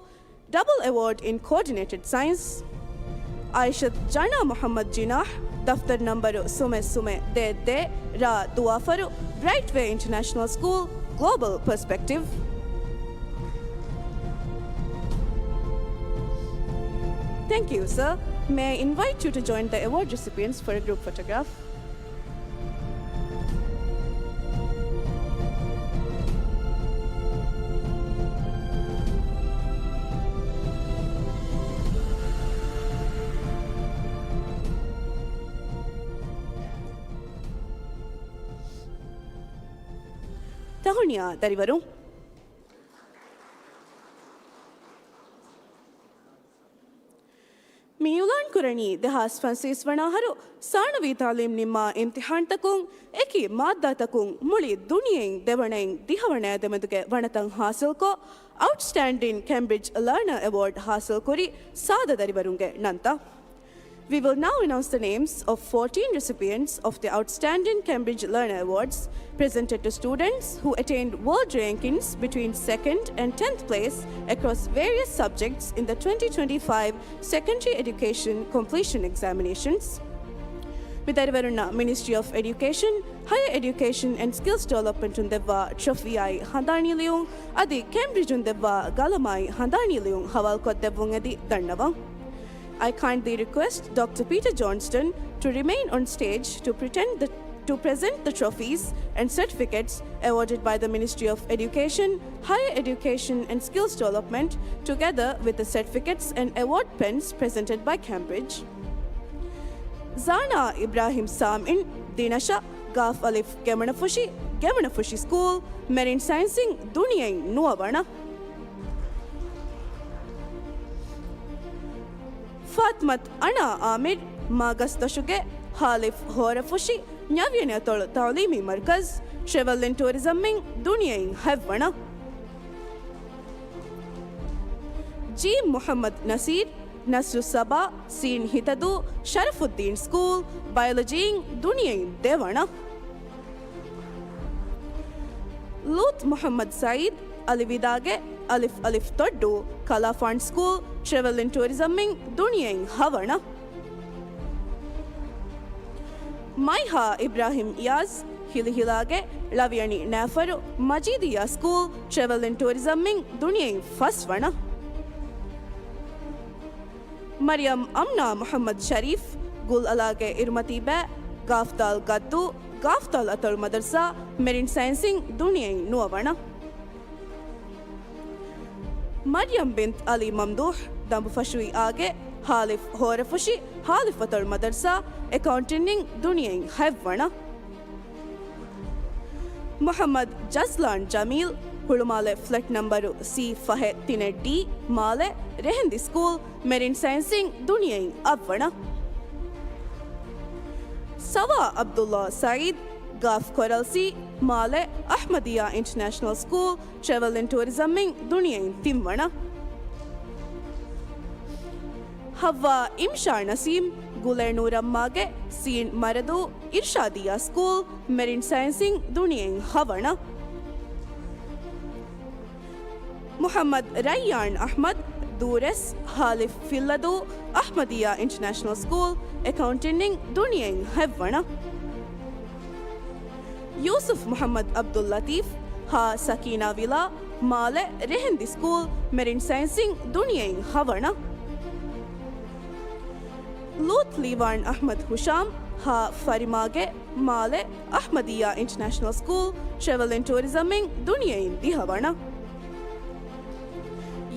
ޑަބަލް އެވޯޑް އިން ކޯޑިނޭޓެޑް ސައިންސް. އައިޝަތު ޖަނާ މުޙައްމަދު ޖިނާޙް، ދަފްތަރު ނަންބަރު ސުމެ ސުމެ ދޭއް ދޭއް، ރ. ދުވާފަރު، ބްރައިޓް ވޭ އިންޓަރނޭޝަނަލް ސްކޫލް، ގްލޯބަލް ޕަރސްޕެކްޓިވް. Thank you, sir. May I invite you to join the award recipients for a group photograph? ތަހުނިޔާ ދަރިވަރުން. މި އިއުލާން ކުރަނީ ދެހާސް ފަންސަވީސް ވަނަ އަހަރު ސާނަވީ ތަޢުލީމް ނިންމާ އިމްތިޙާންތަކުން އެކި މާއްދާތަކުން މުޅި ދުނިޔެއިން ދެވަނައިން ދިހަވަނަޔާ ދެމެދުގެ ވަނަތައް ޙާޞިލްކޮށް، އައުޓްސްޓޭންޑިން ކެމްބްރިޖް ލާނަރ އެވޯޑް ޙާޞިލްކުރި ސާދަ ދަރިވަރުންގެ ނަންތައް. We will now announce the names of fourteen recipients of the Outstanding Cambridge Learner Awards, presented to students who attained world rankings between second and tenth place across various subjects in the twenty twenty-five Secondary Education Completion Examinations. މި ދަރިވަރުންނަށް މިނިސްޓްރީ އޮފް އެޑިއުކޭޝަން، ހަޔަރ އެޑިއުކޭޝަން އެންޑް ސްކިލްސް ޑިވެލޮޕްމަންޓުން ދެއްވާ ޓްރޮފީއާއި ހަނދާނީ ލިޔުން އަދި ކެމްބްރިޖުން ދެއްވާ ގަލަމާއި ހަނދާނީ ލިޔުން ހަވާލުކޮށްދެއްވުން އެދި ދަންނަވަން. I kindly request Doctor Peter Johnston to remain on stage to pretend the, to present the trophies and certificates awarded by the Ministry of Education, Higher Education and Skills Development, together with the certificates and award pens presented by Cambridge. ޒާނާ އިބްރާހިމް ސާމިން، ދިނަށަށް، ގާފް އަލިފް ގެމުނަފުށި، ގެމުނަފުށި ސްކޫލް، މެރިން ސައިންސިން ދުނިޔެއިން ނުވަވަނަ. ފާތިމަތު އަނާ އާމިރު، މާގަސްދޮށުގެ، ހއ. ހޯރަފުށި، ނަވިޔަނި އަތޮޅު ތަޢުލީމީ މަރުކަޒް، ޓްރެވެލް އެންޑް ޓޫރިޒަމްއިން ދުނިޔެއިން ހަތްވަނަ. ޖީ މުޙައްމަދު ނަސީރު، ނަސްރުއްސަބާ، ސީން ހިތަދޫ، ޝަރަފުއްދީން ސްކޫލް، ބަޔޮލޮޖީއިން ދުނިޔެއިން ދެވަނަ. ލޫޠު މުޙައްމަދު ސައީދު، އަލިވިދާގެ، އއ. އަލިފް ތޮއްޑޫ، ކަލާފާން ސްކޫލް، ޓްރެވެލް އެންޑް ޓޫރިޒަމްއިން ދުނިޔެއިން ހަވަނަ. މައިހާ އިބްރާހިމް އިޔާޒް، ހިލިހިލާގެ، ޅަވިޔަނި ނައިފަރު، މަޖީދިއްޔާ ސްކޫލް، ޓްރެވެލް އެންޑް ޓޫރިޒަމްއިން ދުނިޔެއިން ފަސްވަނަ. މަރިޔަމް އަމްނާ މުޙައްމަދު ޝަރީފް، ގުލްއަލާގެ އިރުމަތީބައި، ގާފްދާލް ގައްދޫ، ގާފްދާލް އަތޮޅު މަދަރުސާ، މެރިން ސައިންސިން ދުނިޔެއިން ނުވަވަނަ. މަރްޔަމް ބިންތު އަލީ މަމްދޫޙް، ދަނބުފަށުއި އާގެ، ހއ. ހޯރަފުށި، ހއ. އަތޮޅު މަދަރުސާ، އެކައުންޓިންއިން ދުނިޔެއިން ހަތްވަނަ. މުޙައްމަދު ޖަޒްލާން ޖަމީލް، ހުޅުމާލެ ފްލެޓް ނަމްބަރު ސީ ފަހެއް ތިނެއް ޑީ، މާލެ، ރެހެންދި ސްކޫލް، މެރިން ސައިންސިން ދުނިޔެއިން އަށްވަނަ. ސަވާ ޢަބްދުﷲ ސަޢީދު، ގާފް ކޮރަލްސީ، މާލެ، އަޙްމަދިއްޔާ އިންޓަރނޭޝަނަލް ސްކޫލް، ޓްރެވެލް އެންޑް ޓޫރިޒަމްއިން ދުނިޔެއިން ތިންވަނަ. ޙައްވާ އިމްޝާ ނަސީމް، ގުލޭ ނޫރައްމާގެ، ސީން މަރަދޫ، އިރްޝާދިއްޔާ ސްކޫލް، މެރިން ސައިންސިން ދުނިޔެއިން ހަވަނަ. މުޙައްމަދު ރައްޔާން އަޙްމަދު، ދޫރެސް، ހއ. ފިއްލަދޫ، އަޙްމަދިއްޔާ އިންޓަރނޭޝަނަލް ސްކޫލް، އެކައުންޓިންއިން ދުނިޔެއިން ހަތްވަނަ. ޔޫސުފް މުޙައްމަދު ޢަބްދުއްލަޠީފް، ހއ. ސަކީނާ ވިލާ، މާލެ، ރެހެންދި ސްކޫލް، މެރިން ސައިންސިން ދުނިޔެއިން ހަވަނަ. ލޫޠު ލީވާން އަޙްމަދު ހުޝާމް، ހއ. ފަރިމާގެ، މާލެ، އަޙްމަދިއްޔާ އިންޓަރނޭޝަނަލް ސްކޫލް، ޓްރެވެލް އެންޑް ޓޫރިޒަމްއިން ދުނިޔެއިން ދިހަވަނަ.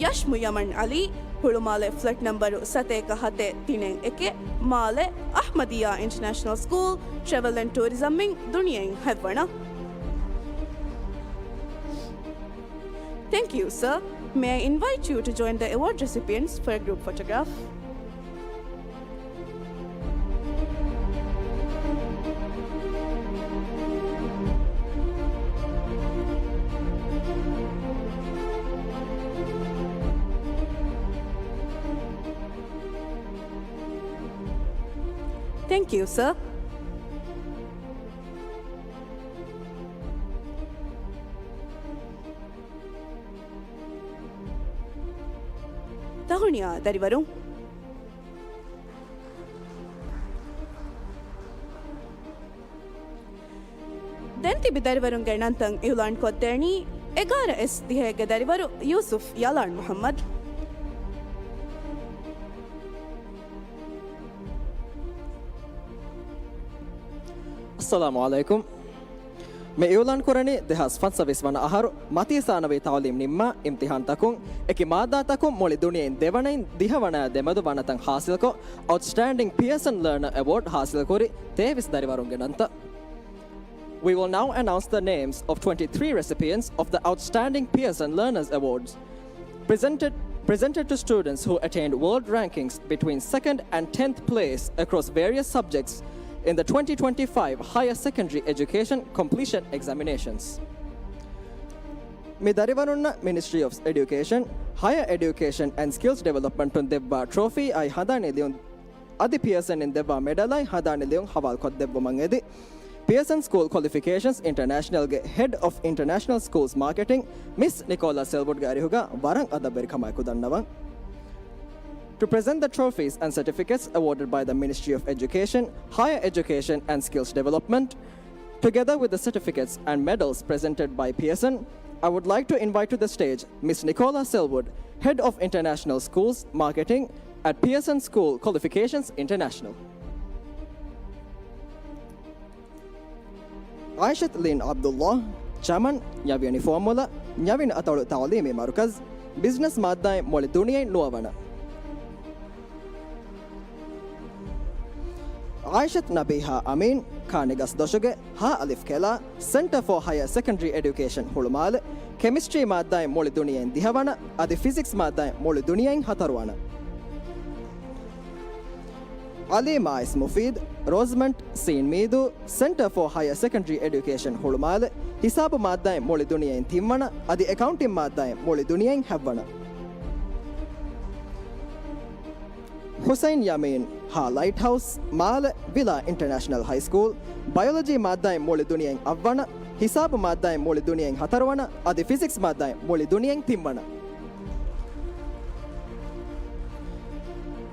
ޔަޝްމު ޔަމަން ޢަލީ، ހުޅުމާލެ ފްލެޓް ނަމްބަރު ސަތޭކަ ހަތެއް ތިނެއް އެކެއް، މާލެ، އަޙްމަދިއްޔާ އިންޓަރނޭޝަނަލް ސްކޫލް، ޓްރެވެލް އެންޑް ޓޫރިޒަމްއިން ދުނިޔެއިން ހަތްވަނަ. Thank you, sir. May I invite you to join the award recipients for a group photograph? Thank you, sir. ތަހުނިޔާ ދަރިވަރުން. ދެން ތިބި ދަރިވަރުންގެ ނަންތައް އިއުލާން ކޮށްދޭނީ އެގާރަ އެސް ދިހައެއްގެ ދަރިވަރު ޔޫސުފް ޔަލާން މުޙައްމަދު. އައްސަލާމު ޢަލައިކުމް. މި އިއުލާން ކުރަނީ ދެހާސް ފަންސަވީސް ވަނަ އަހަރު މަތީ ސާނަވީ ތަޢުލީމް ނިންމާ އިމްތިޙާންތަކުން އެކި މާއްދާތަކުން މުޅި ދުނިޔެއިން ދެވަނައިން ދިހަވަނަޔާ ދެމެދު ވަނަތައް ޙާޞިލްކޮށް، އައުޓްސްޓޭންޑިން ޕިއާސަން ލާނަރ އެވޯޑް ޙާޞިލްކުރި ތޭވީސް ދަރިވަރުންގެ ނަންތައް. We will now announce the names of twenty-three recipients of the Outstanding Pearson Learners Awards, presented presented to students who attained world rankings between second and tenth place across various subjects in the twenty twenty-five Higher Secondary Education Completion Examinations. މި ދަރިވަރުންނަށް މިނިސްޓްރީ އޮފް އެޑިއުކޭޝަން، ހަޔަ އެޑިއުކޭޝަން އެންޑް ސްކިލްސް ޑިވެލޮޕްމަންޓުން ދެއްވާ ޓްރޮފީ އާއި ހަނދާނީ ލިޔުން އަދި ޕިއަރސަންއިން ދެއްވާ މެޑަލާއި ހަނދާނީ ލިޔުން ހަވާލުކޮށްދެއްވުމަށް އެދި، ޕިއަރސަން ސްކޫލް ކޮލިފިކޭޝަންސް އިންޓަރނޭޝަނަލްގެ ހެޑް އޮފް އިންޓަރނޭޝަނަލް ސްކޫލްސް މާކެޓިން މިސް ނިކޯލާ ސެލްވުޑްގެ އަރިހުގަ ވަރަށް އަދަބުވެރިކަމާއެކު ދަންނަވަން. To present the trophies and certificates awarded by the Ministry of Education, Higher Education and Skills Development, together with the certificates and medals presented by Pearson, I would like to invite to the stage Miss Nicola Selwood, Head of International Schools Marketing at Pearson School Qualifications International. އާއިޝަތު ލީން ޢަބްދުﷲ، ޗަމަން، ނިޔަވި ޔުނިފޯމުލަ، ނިޔަވި އަތޮޅު ތަޢުލީމީ މަރުކަޒް، ބިޒްނަސް މާއްދާއިން މުޅި ދުނިޔެއިން ނުވަވަނަ. އާއިޝަތު ނަބީހާ އަމީން، ކާނިގަސް ދޮށުގެ ހަ އަލިފް ކެލާ، ސެންޓަރ ފޯ ހަޔަރ ސެކަންޑަރީ އެޑިއުކޭޝަން ހުޅުމާލެ، ކެމިސްޓްރީ މާއްދާއިން މުޅި ދުނިޔެއިން ދިހަވަނަ، އަދި ފިޒިކްސް މާއްދާއިން މުޅި ދުނިޔެއިން ހަތަރުވަނަ. އަލީ މާއިސް މުފީދު، ރޯޒްމަންޑް ސީން މީދޫ، ސެންޓަރ ފޯ ހަޔަރ ސެކަންޑަރީ އެޑިއުކޭޝަން ހުޅުމާލެ، ހިސާބު މާއްދާއިން މުޅި ދުނިޔެއިން ތިންވަނަ، އަދި އެކައުންޓިން މާއްދާއިން މުޅި ދުނިޔެއިން ހަތްވަނަ. ޙުސައިން ޔަމީން، ހަ ލައިޓްހައުސް، މާލެ، ވިލާ އިންޓަރނޭޝަނަލް ހައިސްކޫލް، ބަޔޮލޮޖީ މާއްދާއިން މުޅި ދުނިޔެއިން އަށްވަނަ، ހިސާބު މާއްދާއިން މުޅި ދުނިޔެއިން ހަތަރުވަނަ، އަދި ފިޒިކްސް މާއްދާއިން މުޅި ދުނިޔެއިން ތިންވަނަ.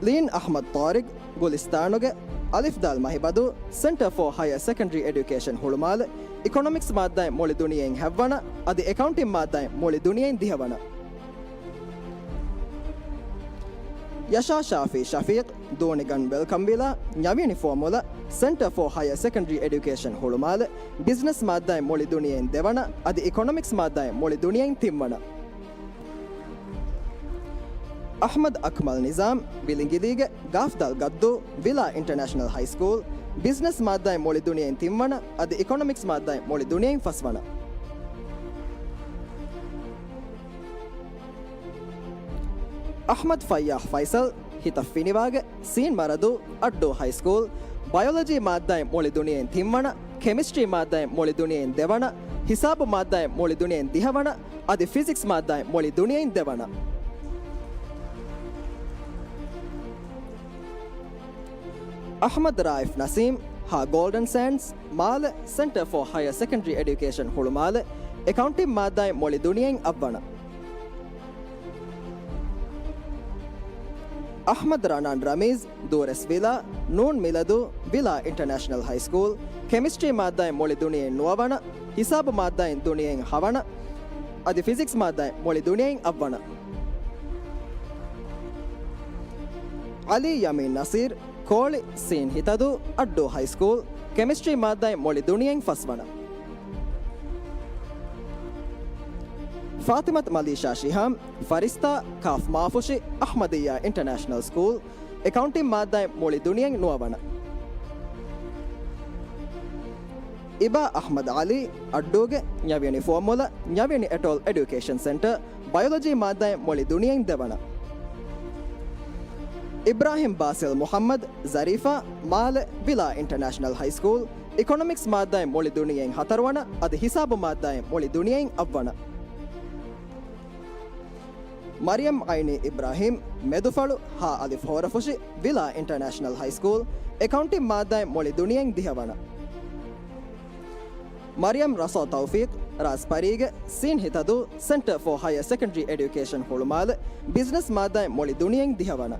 ލީން އަޙްމަދު ޠާރިޤް، ގުލިސްތާނުގެ އަލިފް ދާލް މަހިބަދޫ، ސެންޓަރ ފޯ ހަޔަރ ސެކަންޑަރީ އެޑިއުކޭޝަން ހުޅުމާލެ، އިކޮނޮމިކްސް މާއްދާއިން މުޅި ދުނިޔެއިން ހަތްވަނަ، އަދި އެކައުންޓިން މާއްދާއިން މުޅި ދުނިޔެއިން ދިހަވަނަ. ޔަޝާ ޝާފީ ޝަފީޤް، ދޫނިގަން ވެލްކަމް ވިލާ، ނިޔަވި ޔުނިފޯމުލަ، ސެންޓަރ ފޯ ހަޔަރ ސެކަންޑަރީ އެޑިއުކޭޝަން ހުޅުމާލެ، ބިޒްނަސް މާއްދާއިން މުޅި ދުނިޔެއިން ދެވަނަ، އަދި އިކޮނޮމިކްސް މާއްދާއިން މުޅި ދުނިޔެއިން ތިންވަނަ. އަޙްމަދު އަކްމަލް ނިޒާމް، ވިލިނގިލީގެ ގާފްދާލް ގައްދޫ، ވިލާ އިންޓަރނޭޝަނަލް ހައިސްކޫލް، ބިޒްނަސް މާއްދާއިން މުޅި ދުނިޔެއިން ތިންވަނަ، އަދި އިކޮނޮމިކްސް މާއްދާއިން މުޅި ދުނިޔެއިން ފަސްވަނަ. އަޙްމަދު ފައްޔާހް ފައިސަލް، ހިތަށް ފިނިވާގެ ސީން މަރަދޫ، އައްޑޫ ހައިސްކޫލް، ބަޔޮލޮޖީ މާއްދާއިން މުޅި ދުނިޔެއިން ތިންވަނަ، ކެމިސްޓްރީ މާއްދާއިން މުޅި ދުނިޔެއިން ދެވަނަ، ހިސާބު މާއްދާއިން މުޅި ދުނިޔެއިން ދިހަވަނަ، އަދި ފިޒިކްސް މާއްދާއިން މުޅި ދުނިޔެއިން ދެވަނަ. އަޙްމަދު ރާއިފް ނަސީމް، ހަ ގޯލްޑަން ސޭންޑްސް، މާލެ، ސެންޓަރ ފޯ ހަޔަރ ސެކަންޑަރީ އެޑިއުކޭޝަން ހުޅުމާލެ، އެކައުންޓިން މާއްދާއިން މުޅި ދުނިޔެއިން އަށްވަނަ. އަޙްމަދު ރަނާން ރަމީޒް، ދޫރެސް ވިލާ، ނޫން މިލަދޫ، ވިލާ އިންޓަރނޭޝަނަލް ހައިސްކޫލް، ކެމިސްޓްރީ މާއްދާއިން މުޅި ދުނިޔެއިން ނުވަވަނަ، ހިސާބު މާއްދާއިން ދުނިޔެއިން ހަވަނަ، އަދި ފިޒިކްސް މާއްދާއިން މުޅި ދުނިޔެއިން އަށްވަނަ. ޢަލީ ޔަމީން ނަސީރް، ކޯޅި، ސީން ހިތަދޫ، އައްޑޫ ހައިސްކޫލް، ކެމިސްޓްރީ މާއްދާއިން މުޅި ދުނިޔެއިން ފަސްވަނަ. ފާތިމަތު މަލީޝާ ޝިހާމް، ފަރިސްތާ، ކާފް މާފުށި، އަޙްމަދިއްޔާ އިންޓަރނޭޝަނަލް ސްކޫލް، އެކައުންޓިން މާއްދާއިން މުޅި ދުނިޔެއިން ނުވަވަނަ. އިބާ އަޙްމަދު ޢަލީ، އައްޑޫގެ ނިޔަވި ޔުނިފޯމުލަ، ނިޔަވި އެޓޯލް އެޑިއުކޭޝަން ސެންޓަރ، ބަޔޮލޮޖީ މާއްދާއިން މުޅި ދުނިޔެއިން ދެވަނަ. އިބްރާހިމް ބާސިލް މުޙައްމަދު، ޒަރީފާ، މާލެ، ވިލާ އިންޓަރނޭޝަނަލް ހައިސްކޫލް، އިކޮނޮމިކްސް މާއްދާއިން މުޅި ދުނިޔެއިން ހަތަރުވަނަ، އަދި ހިސާބު މާއްދާއިން މުޅި ދުނިޔެއިން އަށްވަނަ. މަރިޔަމް ޢައިނީ އިބްރާހިމް، މެދުފަޅު، ހާ އަލިފް ހޯރަފުށި، ވިލާ އިންޓަރނޭޝަނަލް ހައިސްކޫލް، އެކައުންޓިން މާއްދާއިން މުޅި ދުނިޔެއިން ދިހަވަނަ. މަރިޔަމް ރަސާ ތައުފީޤް، ރާސްޕަރީގެ ސީން ހިތަދޫ، ސެންޓަރ ފޯ ހަޔަރ ސެކަންޑަރީ އެޑިއުކޭޝަން ހުޅުމާލެ، ބިޒްނަސް މާއްދާއިން މުޅި ދުނިޔެއިން ދިހަވަނަ.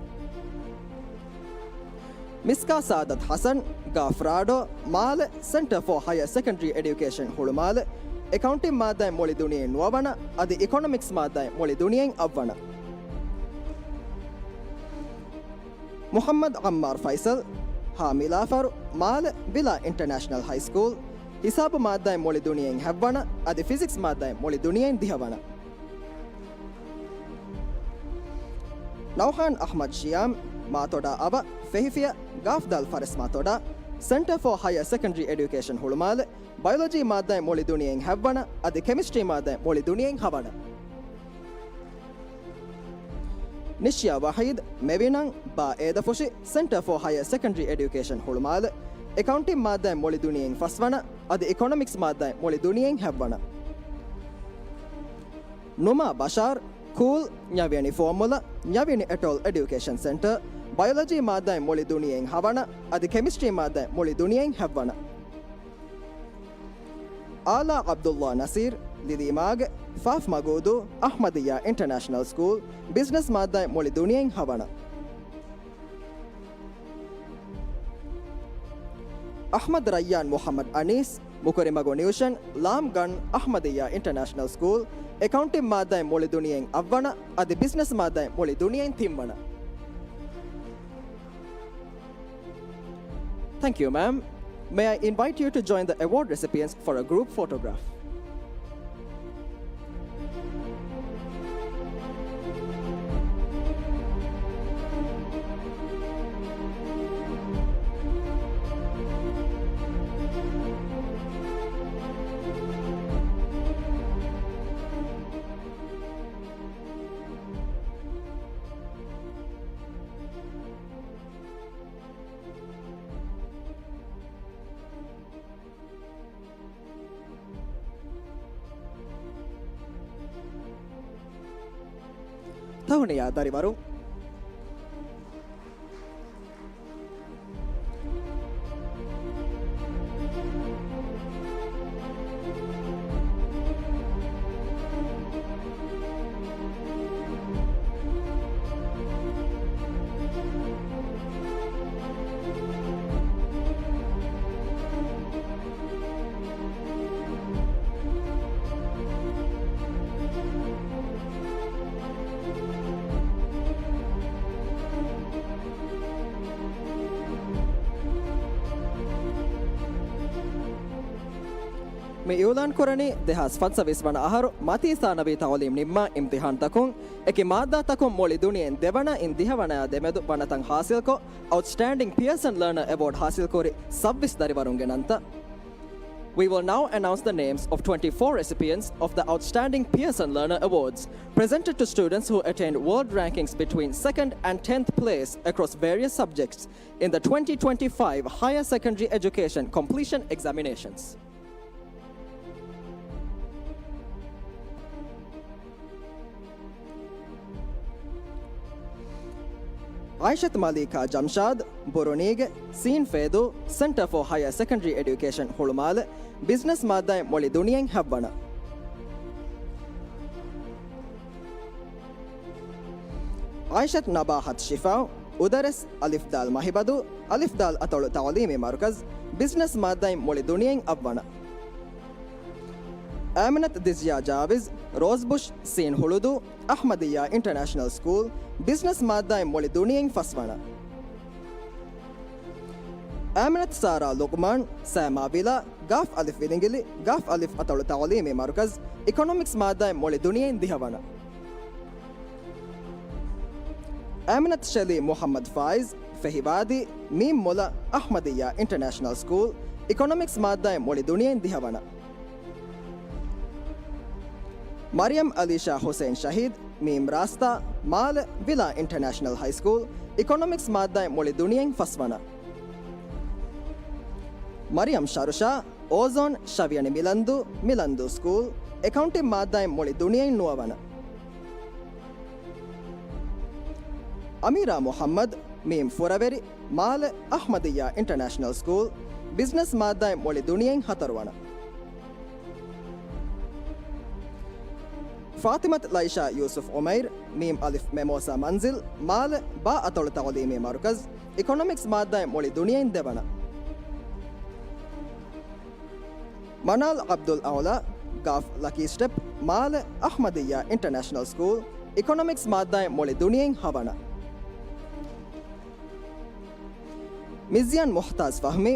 މިސްކާ ސާދަތް ޙަސަން، ގާފްރާޑޯ، މާލެ، ސެންޓަރ ފޯ ހަޔަރ ސެކަންޑަރީ އެޑިއުކޭޝަން ހުޅުމާލެ، އެކައުންޓިން މާއްދާއިން މުޅި ދުނިޔެއިން ނުވަވަނަ، އަދި އިކޮނޮމިކްސް މާއްދާއިން މުޅި ދުނިޔެއިން އަށްވަނަ. މުޙައްމަދު ޢައްމާރު ފައިސަލް، ހާ މިލާފަރު، މާލެ، ވިލާ އިންޓަރނޭޝަނަލް ހައިސްކޫލް، ހިސާބު މާއްދާއިން މުޅި ދުނިޔެއިން ހަތްވަނަ، އަދި ފިޒިކްސް މާއްދާއިން މުޅި ދުނިޔެއިން ދިހަވަނަ. ނައުހާން އަޙްމަދު ޝިޔާމް، މާތޮޑާ އަވަށް، ފެހިފިޔަ، ގާފްދާލް ފަރެސް މާތޮޑާ، ސެންޓަރ ފޯ ހަޔަރ ސެކަންޑަރީ އެޑިއުކޭޝަން ހުޅުމާލެ، ބަޔޮލޮޖީ މާއްދާއިން މުޅި ދުނިޔެއިން ހަތްވަނަ، އަދި ކެމިސްޓްރީ މާއްދާއިން މުޅި ދުނިޔެއިން ހަވަނަ. ނިޝްޔާ ވަހީދު، މެވިނަން، ބާ އޭދަފުށި، ސެންޓަރ ފޯ ހަޔަރ ސެކަންޑަރީ އެޑިއުކޭޝަން ހުޅުމާލެ، އެކައުންޓިން މާއްދާއިން މުޅި ދުނިޔެއިން ފަސްވަނަ، އަދި އިކޮނޮމިކްސް މާއްދާއިން މުޅި ދުނިޔެއިން ހަތްވަނަ. ނުމާ ބަޝާރް، ކޫލް، ންޏެވިޔަނި ފޯމުލަ، ންޔެވިޔަނި އެޓޯލް އެޑިއުކޭޝަން ސެންޓަރ، ބަޔޮލޮޖީ މާއްދާއިން މުޅި ދުނިޔެއިން ހަވަނަ، އަދި ކެމިސްޓްރީ މާއްދާއިން މުޅި ދުނިޔެއިން ހަތްވަނަ. އާލާ ޢަބްދުﷲ ނަސީރް، ލިލީމާގެ، ފާފް މަގޫދޫ، އަޙްމަދިއްޔާ އިންޓަރނޭޝަނަލް ސްކޫލް، ބިޒްނަސް މާއްދާއިން މުޅި ދުނިޔެއިން ހަވަނަ. އަޙްމަދު ރައްޔާން މުޙައްމަދު އަނީސް، މުކުރިމަގު ނިއުޝަން، ލާމް ގަން، އަޙްމަދިއްޔާ އިންޓަރނޭޝަނަލް ސްކޫލް، އެކައުންޓިން މާއްދާއިން މުޅި ދުނިޔެއިން އަށްވަނަ، އަދި ބިޒްނަސް މާއްދާއިން މުޅި ދުނިޔެއިން ތިންވަނަ. Thank you, ma'am. May I invite you to join the award recipients for a group photograph? ތަހުނިޔާ ދަރިވަރު. މި އިއުލާން ކުރަނީ ދެހާސް ފަންސަވީސް ވަނަ އަހަރު މަތީ ސާނަވީ ތަޢުލީމް ނިންމާ އިމްތިޙާންތަކުން އެކި މާއްދާތަކުން މުޅި ދުނިޔެއިން ދެވަނައިން ދިހަވަނަޔާ ދެމެދު ވަނަތައް ޙާޞިލްކޮށް، އައުޓްސްޓޭންޑިން ޕިއަރސަން ލާނަރ އެވޯޑް ޙާޞިލްކުރި ސައްވީސް ދަރިވަރުންގެ ނަންތައް. We will now announce the names of twenty-four recipients of the Outstanding Pearson Learner Awards, presented to students who attained world rankings between second and tenth place across various subjects in the twenty twenty-five Higher Secondary Education Completion Examinations. އައިޝަތު މަލީކާ ޖަމްޝާދު، ބުރުނީގެ، ސީން ފޭދޫ، ސެންޓަރ ފޯ ހަޔަރ ސެކަންޑަރީ އެޑިއުކޭޝަން ހުޅުމާލެ، ބިޒްނަސް މާއްދާއިން މުޅި ދުނިޔެއިން ހަތްވަނަ. އައިޝަތު ނަބާހަތު ޝިފާއު، އުދަރެސް، އަލިފް ދާލް މަހިބަދޫ، އަލިފް ދާލް އަތޮޅު ތަޢުލީމީ މަރުކަޒް، ބިޒްނަސް މާއްދާއިން މުޅި ދުނިޔެއިން އަށްވަނަ. އާމިނަތު ދިޒްޔާ ޖާވިޒް، ރޯޒްބުޝް، ސީން ހުޅުދޫ، އަޙްމަދިއްޔާ އިންޓަރނޭޝަނަލް ސްކޫލް، ބިޒްނަސް މާއްދާއިން މުޅި ދުނިޔެއިން ފަސްވަނަ. އާމިނަތު ސާރާ ލުޤްމާން، ސައިމާ ވިލާ، ގާފް އަލިފް ވިލިނގިލި، ގާފް އަލިފް އަތޮޅު ތަޢުލީމީ މަރުކަޒް، އިކޮނޮމިކްސް މާއްދާއިން މުޅި ދުނިޔެއިން ދިހަވަނަ. އާމިނަތު ޝެލީ މުޙައްމަދު ފާއިޒް، ފެހިވާދީ، މީމް މުލަ، އަޙްމަދިއްޔާ އިންޓަރނޭޝަނަލް ސްކޫލް، އިކޮނޮމިކްސް މާއްދާއިން މުޅި ދުނިޔެއިން ދިހަވަނަ. މަރިޔަމް އަލީޝާ ޙުސައިން ޝަހީދު، މީމް ރާސްތާ، މާލެ، ވިލާ އިންޓަރނޭޝަނަލް ހައިސްކޫލް، އިކޮނޮމިކްސް މާއްދާއިން މުޅި ދުނިޔެއިން ފަސްވަނަ. މަރިޔަމް ޝަރުޝާ، އޯޒޯން، ންޔެވިޔަނި މިލަންދޫ، މިލަންދޫ ސްކޫލް، އެކައުންޓިން މާއްދާއިން މުޅި ދުނިޔެއިން ނުވަވަނަ. އަމީރާ މުޙައްމަދު، މީމް ފުރަވެރި، މާލެ، އަޙްމަދިއްޔާ އިންޓަރނޭޝަނަލް ސްކޫލް، ބިޒްނަސް މާއްދާއިން މުޅި ދުނިޔެއިން ހަތަރުވަނަ. ފާތިމަތު ލައިޝާ ޔޫސުފް އުމައިރު، މީމް އަލިފް މެމޯސާ މަންޒިލް، މާލެ، ބާ އަތޮޅު ތަޢުލީމީ މަރުކަޒް، އިކޮނޮމިކްސް މާއްދާއިން މުޅި ދުނިޔެއިން ދެވަނަ. މަނާލް ޢަބްދުލް އަޢުލާ، ގާފް ލަކީ ސްޓެޕް، މާލެ، އަޙްމަދިއްޔާ އިންޓަރނޭޝަނަލް ސްކޫލް، އިކޮނޮމިކްސް މާއްދާއިން މުޅި ދުނިޔެއިން ހަވަނަ. މިޒްޔާން މުޙްތާޒް ފަހްމީ،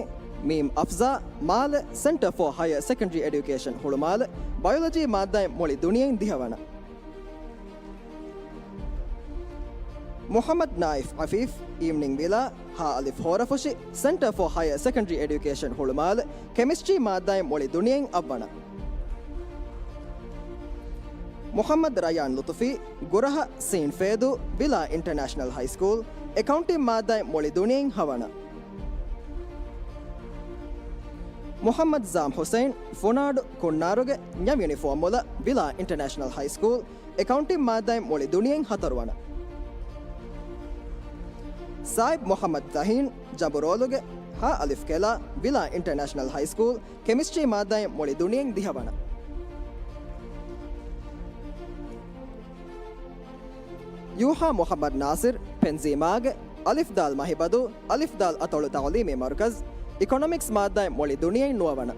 މީމް އަފްޒާ، މާލެ، ސެންޓަރ ފޯ ހަޔަރ ސެކަންޑަރީ އެޑިއުކޭޝަން ހުޅުމާލެ، ބަޔޮލޮޖީ މާއްދާއިން މުޅި ދުނިޔެއިން ދިހަވަނަ. މުޙައްމަދު ނާއިފް ޢަފީފް، އީމްނިން ވިލާ، ހާ އަލިފް ހޯރަފުށި، ސެންޓަރ ފޯ ހަޔަރ ސެކަންޑަރީ އެޑިއުކޭޝަން ހުޅުމާލެ، ކެމިސްޓްރީ މާއްދާއިން މުޅި ދުނިޔެއިން އަށްވަނަ. މުޙައްމަދު ރައްޔާން ލުޠުފީ، ގުރަހަ، ސީން ފޭދޫ، ވިލާ އިންޓަރނޭޝަނަލް ހައިސްކޫލް، އެކައުންޓިން މާއްދާއިން މުޅި ދުނިޔެއިން ހަވަނަ. މުޙައްމަދު ޒާމް ޙުސައިން، ފުނާޑު، ކުންނާރުގެ، ނިޔަމް ޔުނިފޯމް އުޅާ، ވިލާ އިންޓަރނޭޝަނަލް ހައިސްކޫލް، އެކައުންޓިން މާއްދާއިން މުޅި ދުނިޔެއިން ހަތަރުވަނަ. ސާއިބް މުޙައްމަދު ތަހީން، ޖަނބުރޯލުގެ، ހަ އަލިފް ކެލާ، ވިލާ އިންޓަރނޭޝަނަލް ހައިސްކޫލް، ކެމިސްޓްރީ މާއްދާއިން މުޅި ދުނިޔެއިން ދިހަވަނަ. ޔޫހާ މުޙައްމަދު ނާސިރު، ޕެންޒީމާގެ، އަލިފް ދާލް މަހިބަދޫ، އަލިފް ދާލް އަތޮޅު ތަޢުލީމީ މަރުކަޒު، އިކޮނޮމިކްސް މާއްދާއިން މުޅި ދުނިޔެއިން ނުވަވަނަ.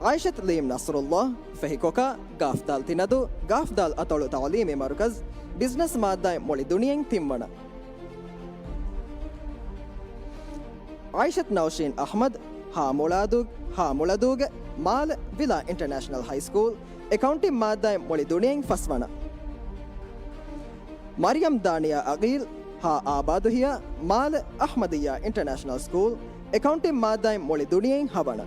އާއިޝަތު ލީމް ނަޞްރުﷲ، ފެހިކޮކާ، ގާފް ދާލް ތިނަދޫ، ގާފް ދާލް އަތޮޅު ތަޢުލީމީ މަރުކަޒު، ބިޒްނަސް މާއްދާއިން މުޅި ދުނިޔެއިން ތިންވަނަ. އާއިޝަތު ނައުޝީން އަޙްމަދު، ހާ މުޅަދޫ، ހާ މުޅަދޫގެ، މާލެ، ވިލާ އިންޓަރނޭޝަނަލް ހައިސްކޫލް، އެކައުންޓިން މާއްދާއިން މުޅި ދުނިޔެއިން ފަސްވަނަ. މަރިޔަމް ދާނިޔާ އަގީލް، ހާ އާބާދުހިޔާ، މާލެ، އަޙްމަދިއްޔާ އިންޓަރނޭޝަނަލް ސްކޫލް، އެކައުންޓިން މާއްދާއިން މުޅި ދުނިޔެއިން ހަވަނަ.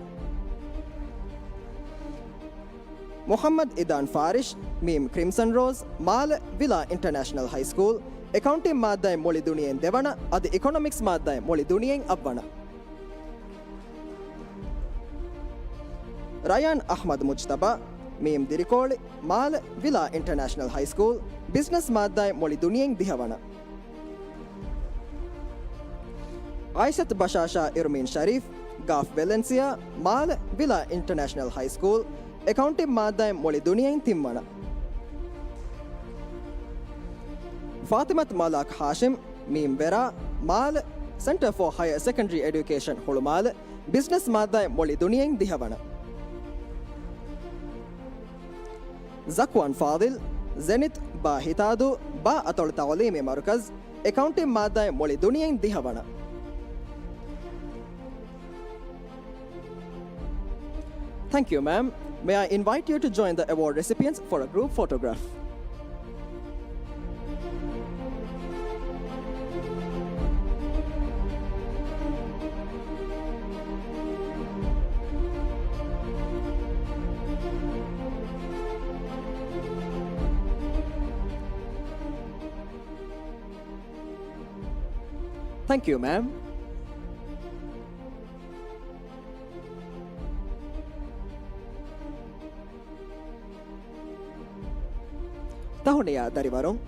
މުޙައްމަދު އިދާން ފާރިޝް، މީމް ކްރިމްސަން ރޯޒް، މާލެ، ވިލާ އިންޓަރނޭޝަނަލް ހައިސްކޫލް، އެކައުންޓިން މާއްދާއިން މުޅި ދުނިޔެއިން ދެވަނަ، އަދި އިކޮނޮމިކްސް މާއްދާއިން މުޅި ދުނިޔެއިން އަށްވަނަ. ރަޔާން އަޙްމަދު މުޖްތަބާ، މީމް ދިރިކޯޅި، މާލެ، ވިލާ އިންޓަރނޭޝަނަލް ހައިސްކޫލް، ބިޒްނަސް މާއްދާއިން މުޅި ދުނިޔެއިން ދިހަވަނަ. އާއިޝަތު ބަޝާޝާ އިރުމީން ޝަރީފް، ގާފް ވެލެންސިއާ، މާލެ، ވިލާ އިންޓަރނޭޝަނަލް ހައިސްކޫލް، އެކައުންޓިން މާއްދާއިން މުޅި ދުނިޔެއިން ތިންވަނަ. ފާތިމަތު މަލާކް ހާޝިމް، މީމް ވެރާ، މާލެ، ސެންޓަރ ފޯ ހަޔަރ ސެކަންޑަރީ އެޑިއުކޭޝަން ހުޅުމާލެ، ބިޒްނަސް މާއްދާއިން މުޅި ދުނިޔެއިން ދިހަވަނަ. ޒަކްވާން ފާޟިލް، ޒެނިތް، ބާ ހިތާދޫ، ބާ އަތޮޅު ތަޢުލީމީ މަރުކަޒު، އެކައުންޓިން މާއްދާއިން މުޅި ދުނިޔެއިން ދިހަވަނަ. Thank you, ma'am. May I invite you to join the award recipients for a group photograph? Thank you, ma'am. ތަހުނިޔާ ދަރިވަރުން.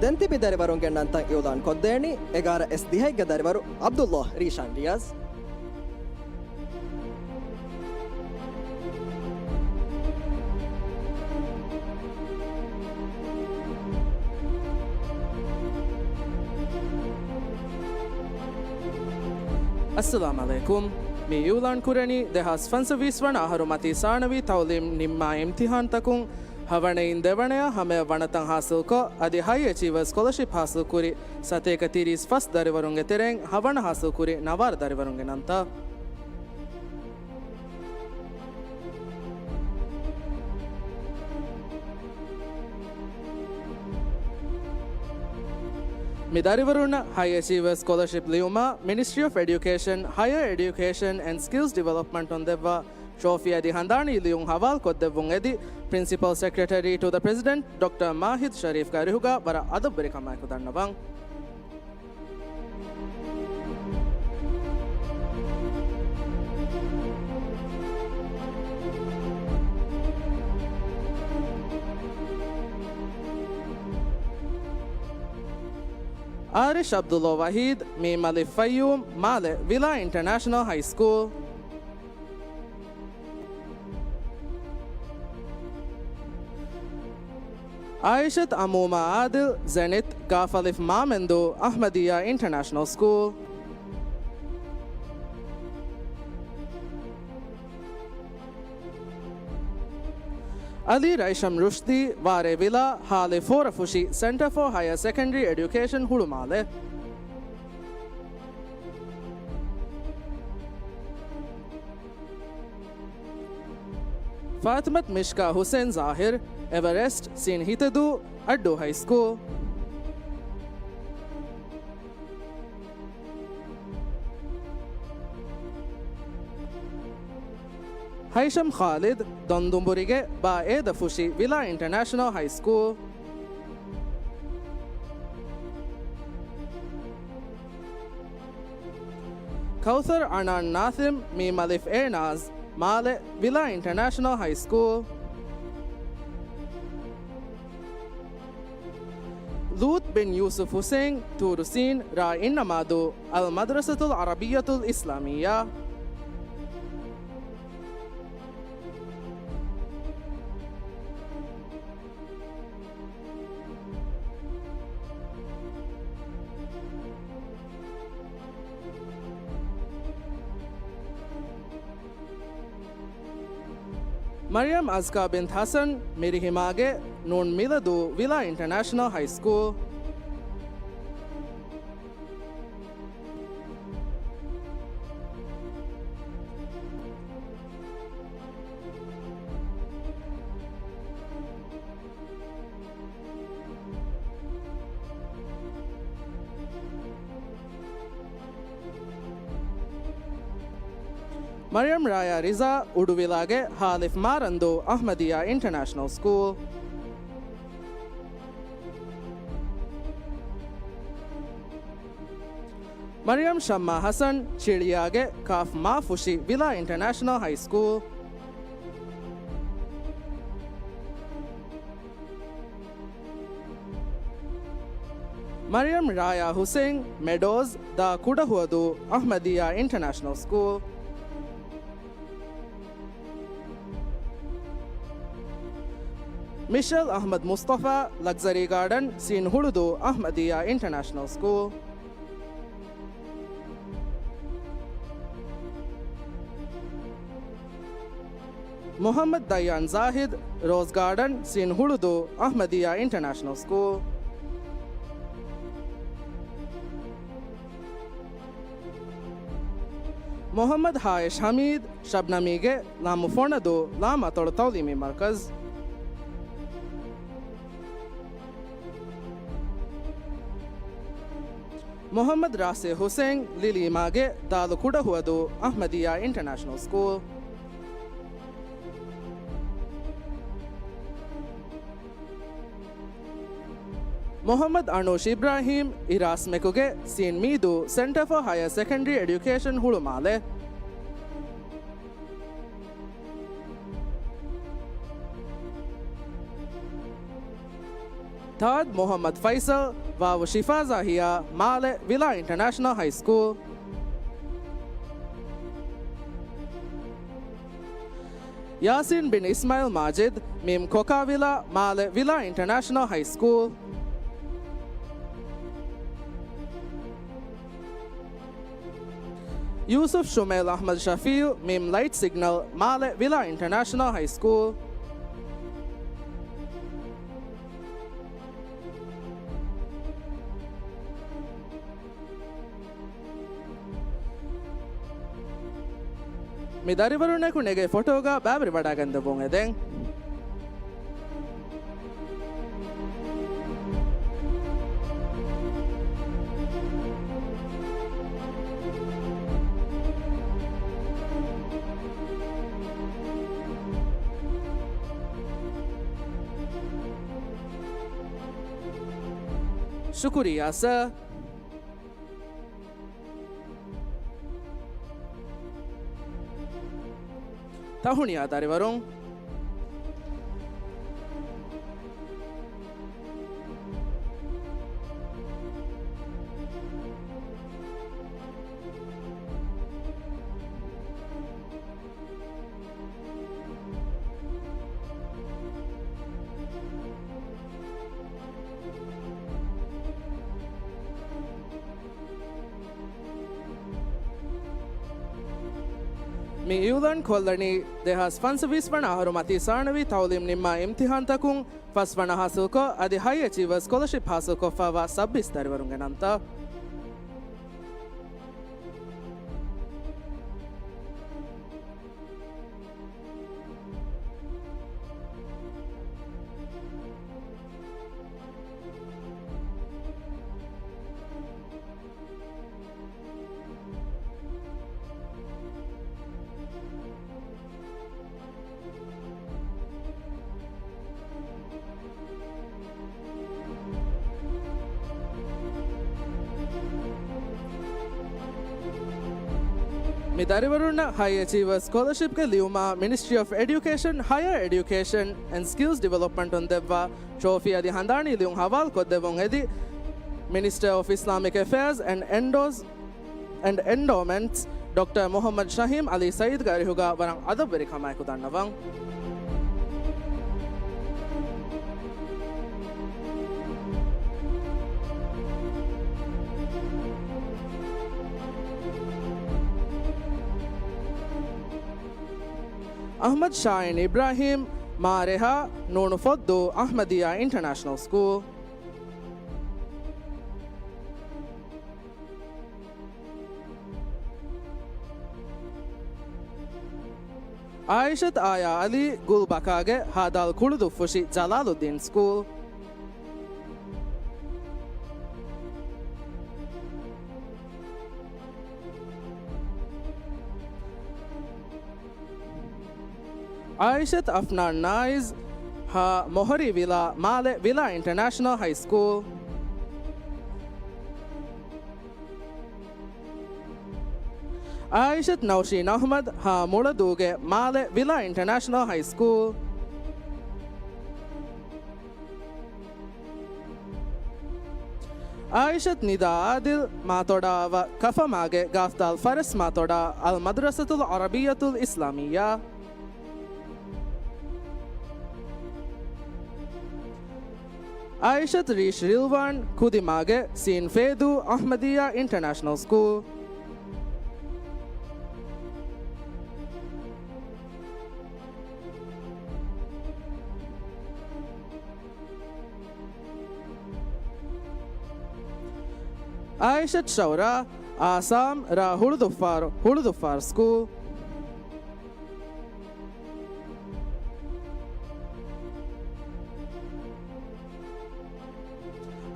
ދެން ތިބި ދަރިވަރުންގެ ނަންތައް އިއުލާން ކޮށްދޭނީ އެގާރަ އެސް ދިހައެއްގެ ދަރިވަރު ޢަބްދުﷲ ރީޝާން ރިޔާޒް. އައްސަލާމް ޢަލައިކުމް. މި އިއުލާން ކުރަނީ ދެހާސް ފަންސަވީސް ވަނަ އަހަރު މަތީ ސާނަވީ ތަޢުލީމް ނިންމާ އިމްތިޙާންތަކުން ހަވަނައިން ދެވަނަޔަށް ހަމަޔަށް ވަނަތަން ހާސިލްކޮށް، އަދި ހައި އެޗީވަރސް ސްކޮލަޝިޕް ހާސިލްކުރި ސަތޭކަ ތިރީސް ފަސް ދަރިވަރުންގެ ތެރެއިން ހަވަނަ ހާސިލްކުރި ނަވާރަ ދަރިވަރުންގެ ނަންތައް. މި ދަރިވަރުންނަށް ހައި އެޗީވަރސް ސްކޮލަޝިޕް ލިޔުމަށް މިނިސްޓްރީ އޮފް އެޑިއުކޭޝަން، ހަޔަރ އެޑިއުކޭޝަން އެންޑް ސްކިލްސް ޑިވެލޮޕްމަންޓުން ދެއްވާ ޓްރޮފީ އަދި ހަނދާނީ ލިޔުން ހަވާލުކޮށްދެއްވުން އެދި، ޕްރިންސިޕަލް ސެކްރެޓަރީ ޓު ދަ ޕްރެޒިޑެންޓް ޑޮކްޓަރ މާހިދު ޝަރީފްގެ އަރިހުގަ ވަރަށް އަދަބުވެރިކަމާއެކު ދަންނަވަން. އާރިޝް ޢަބްދުﷲ ވަޙީދު، މީމް އަލިފް ފައްޔޫމް، މާލެ، ވިލާ އިންޓަރނޭޝަނަލް ހައި ސްކޫލް. އާއިޝަތު އަމޫމާ އާދިލް، ޒެނިތް، ގާފް އަލިފް މާމެންދޫ، އަޙްމަދިއްޔާ އިންޓަރނޭޝަނަލް ސްކޫލް. އަލީ ރައިޝަމް ރުޝްދީ، ވާރޭ ވިލާ، ހާ އަލިފް ފޯރަފުށި، ސެންޓަރ ފޯ ހަޔަރ ސެކަންޑަރީ އެޑިއުކޭޝަން ހުޅުމާލެ. ފާތިމަތު މިޝްކާ ހުސެން ޒާހިރު، އެވަރެސްޓް ސީން ހިތަދޫ، އައްޑޫ ހައި ސްކޫލް. ހައިޝަމް ޚާލިދު، ދޮންދުނބުރިގެ ބާ އޭދަ ފުށި ވިލާ އިންޓަރނޭޝަނަލް ހައި ސްކޫލް. ކައުސަރު އަނާން ނާސިމް، މީމް އަލިފް އޭ ނާޒް، މާލެ ވިލާ އިންޓަރނޭޝަނަލް ހައި ސްކޫލް. ލޫޠް ބިން ޔޫސުފް ހުސެއިން، ޠޫރު ސީން، ރ. އިންނަމާދޫ، އަލް މަދްރަސަތުލް ޢަރަބިއްޔަތުލް އިސްލާމިއްޔާ. މަރިޔަމް އަޒްކާ ބިންތު ހަސަން، މިރިހިމާގެ ނޫން މިލަދޫ ވިލާ އިންޓަރނޭޝަނަލް ހައި ސްކޫލް. މަރިޔަމް ރާޔާ ރިޒާ، އުޑުވިލާގެ ހާލިފް މާރަންދޫ އަޙްމަދިއްޔާ އިންޓަރނޭޝަނަލް ސްކޫލް. މަރިޔަމް ޝައްމާ ހަސަން، ޗިޅިޔާގެ ކާފް މާ ފުށި ވިލާ އިންޓަރނޭޝަނަލް ހައި ސްކޫލް. މަރިޔަމް ރާޔާ ހުސެއިން، މެޑޯޒް، ދ. ކުޑަހުވަދޫ އަޙްމަދިއްޔާ އިންޓަރނޭޝަނަލް ސްކޫލް. މިޝެލް އަޙްމަދު މުޞްޠަފާ، ލަގްޒަރީ ގާޑަން، ސީން ހުޅުދޫ އަޙްމަދިއްޔާ އިންޓަރނޭޝަނަލް ސްކޫލް. މުޙައްމަދު ދައްޔާން ޒާހިދު، ރޯޒް ގާޑަން، ސީން ހުޅުދޫ އަޙްމަދިއްޔާ އިންޓަރނޭޝަނަލް ސްކޫލް. މުޙައްމަދު ހާއިޝް ޙަމީދު، ޝަބްނަމީގެ ލާމު ފޮނަދޫ ލާމަތޮޅު ތަޢުލީމީ މަރުކަޒު. މުޙައްމަދު ރާސި ޙުސެއިން، ލިލީމާގެ ދާލު ކުޑަހުވަދޫ އަޙްމަދިއްޔާ އިންޓަރނޭޝަނަލް ސްކޫލް. މުޙައްމަދު އަނޫޝް އިބްރާހީމް، އިރާސްމެކުގެ ސީން މީދޫ ސެންޓަރ ފޯ ހަޔަރ ސެކަންޑަރީ އެޑިއުކޭޝަން ހުޅުމާލެ. ތާދު މުޙައްމަދު ފައިސަލް، ވާވު ޝިފާޒާހިޔާ، މާލެ ވިލާ އިންޓަރނޭޝަނަލް ހައި ސްކޫލް. ޔާސީން ބިން އިސްމާޢީލް މާޖިދު، މީމް ކޮކާވިލާ، މާލެ ވިލާ އިންޓަރނޭޝަނަލް ހައި ސްކޫލް. ޔޫސުފް ޝުމޭލް އަޙްމަދު ޝަފީޢު، މީމް ލައިޓް ސިގްނަލް، މާލެ ވިލާ އިންޓަރނޭޝަނަލް ހައި ސްކޫލް. މި ދަރިވަރުންނަކު ނެގޭ ފޮޓޯގަ ބައިވެރިވަޑައިގެންދެއްވުން އެދެން. ޝުކުރިއްޔާ ސާ. ތަހުނިޔާ ދަރިވަރުން. މި އިއުލާން ކޮށްލަނީ، ދެހާސް ފަންސަވީސް ވަނަ އަހަރު މަތީ ސާނަވީ ތަޢުލީމް ނިންމާ އިމްތިޙާންތަކުން ފަސް ވަނަ ހާސިލްކޮށް، އަދި ހައި އެޗީވަރސް ސްކޮލަޝިޕް ހާސިލްކޮށްފައިވާ ސައްބީސް ދަރިވަރުންގެ ނަންތައް. މި ދަރިވަރުންނަށް ހައި އެޗީވަރސް ސްކޮލަޝިޕްގެ ލިޔުމާ މިނިސްޓްރީ އޮފް އެޑިއުކޭޝަން، ހަޔަރ އެޑިއުކޭޝަން އެންޑް ސްކިލްސް ޑިވެލޮޕްމަންޓުން ދެއްވާ ޓްރޯފީ އަދި ހަނދާނީ ލިޔުން ހަވާލުކޮށްދެއްވުން އެދި، މިނިސްޓަރ އޮފް އިސްލާމިކް އެފެއާޒް އެންޑް އެންޑޯސް އެންޑް އެންޑޯމެންޓްސް ޑޮކްޓަރ މުހައްމަދު ޝަހީމް އަލީ ސައީދުގެ އަރިހުގަ ވަރަށް އަދަބުވެރި ކަމާއެކު ދަންނަވަން. އަޙްމަދު ޝާހީން އިބްރާހީމް، މާރެހާ، ނޫނު ފޮއްދޫ އަޙްމަދިއްޔާ އިންޓަރނޭޝަނަލް ސްކޫލް. އާއިޝަތު އާޔާ އަލީ، ގުލްބަކާގެ ހާދާލް ކުޅުދުއްފުށި ޖަލާލުއްދީން ސްކޫލް. އާއިޝަތު އަފްނާން ނާއިޒް، ހަ، މޮހޮރީ ވިލާ، މާލެ ވިލާ އިންޓަރނޭޝަނަލް ހައި ސްކޫލް. އާއިޝަތު ނައުޝީން އަޙްމަދު، ހަ، މުޅަދޫގެ މާލެ ވިލާ އިންޓަރނޭޝަނަލް ހައި ސްކޫލް. އާއިޝަތު ނިދާ އާދިލް، މާތޮޑާ ވަ ކަފަމާގެ ގާފްދާލް ފަރެސް މާތޮޑާ އަލް މަދްރަސަތުލް ޢަރަބިއްޔަތުލް އިސްލާމިއްޔާ. އާއިޝަތު ރީޝް ރިލްވާން، ކުދިމާގެ ސީން ފޭދޫ އަޙްމަދިއްޔާ އިންޓަރނޭޝަނަލް ސްކޫލް. އާއިޝަތު ޝައުރާ، އާސާމް ރ ހުޅުދުއްފާރު، ހުޅުދުއްފާރު ސްކޫލް.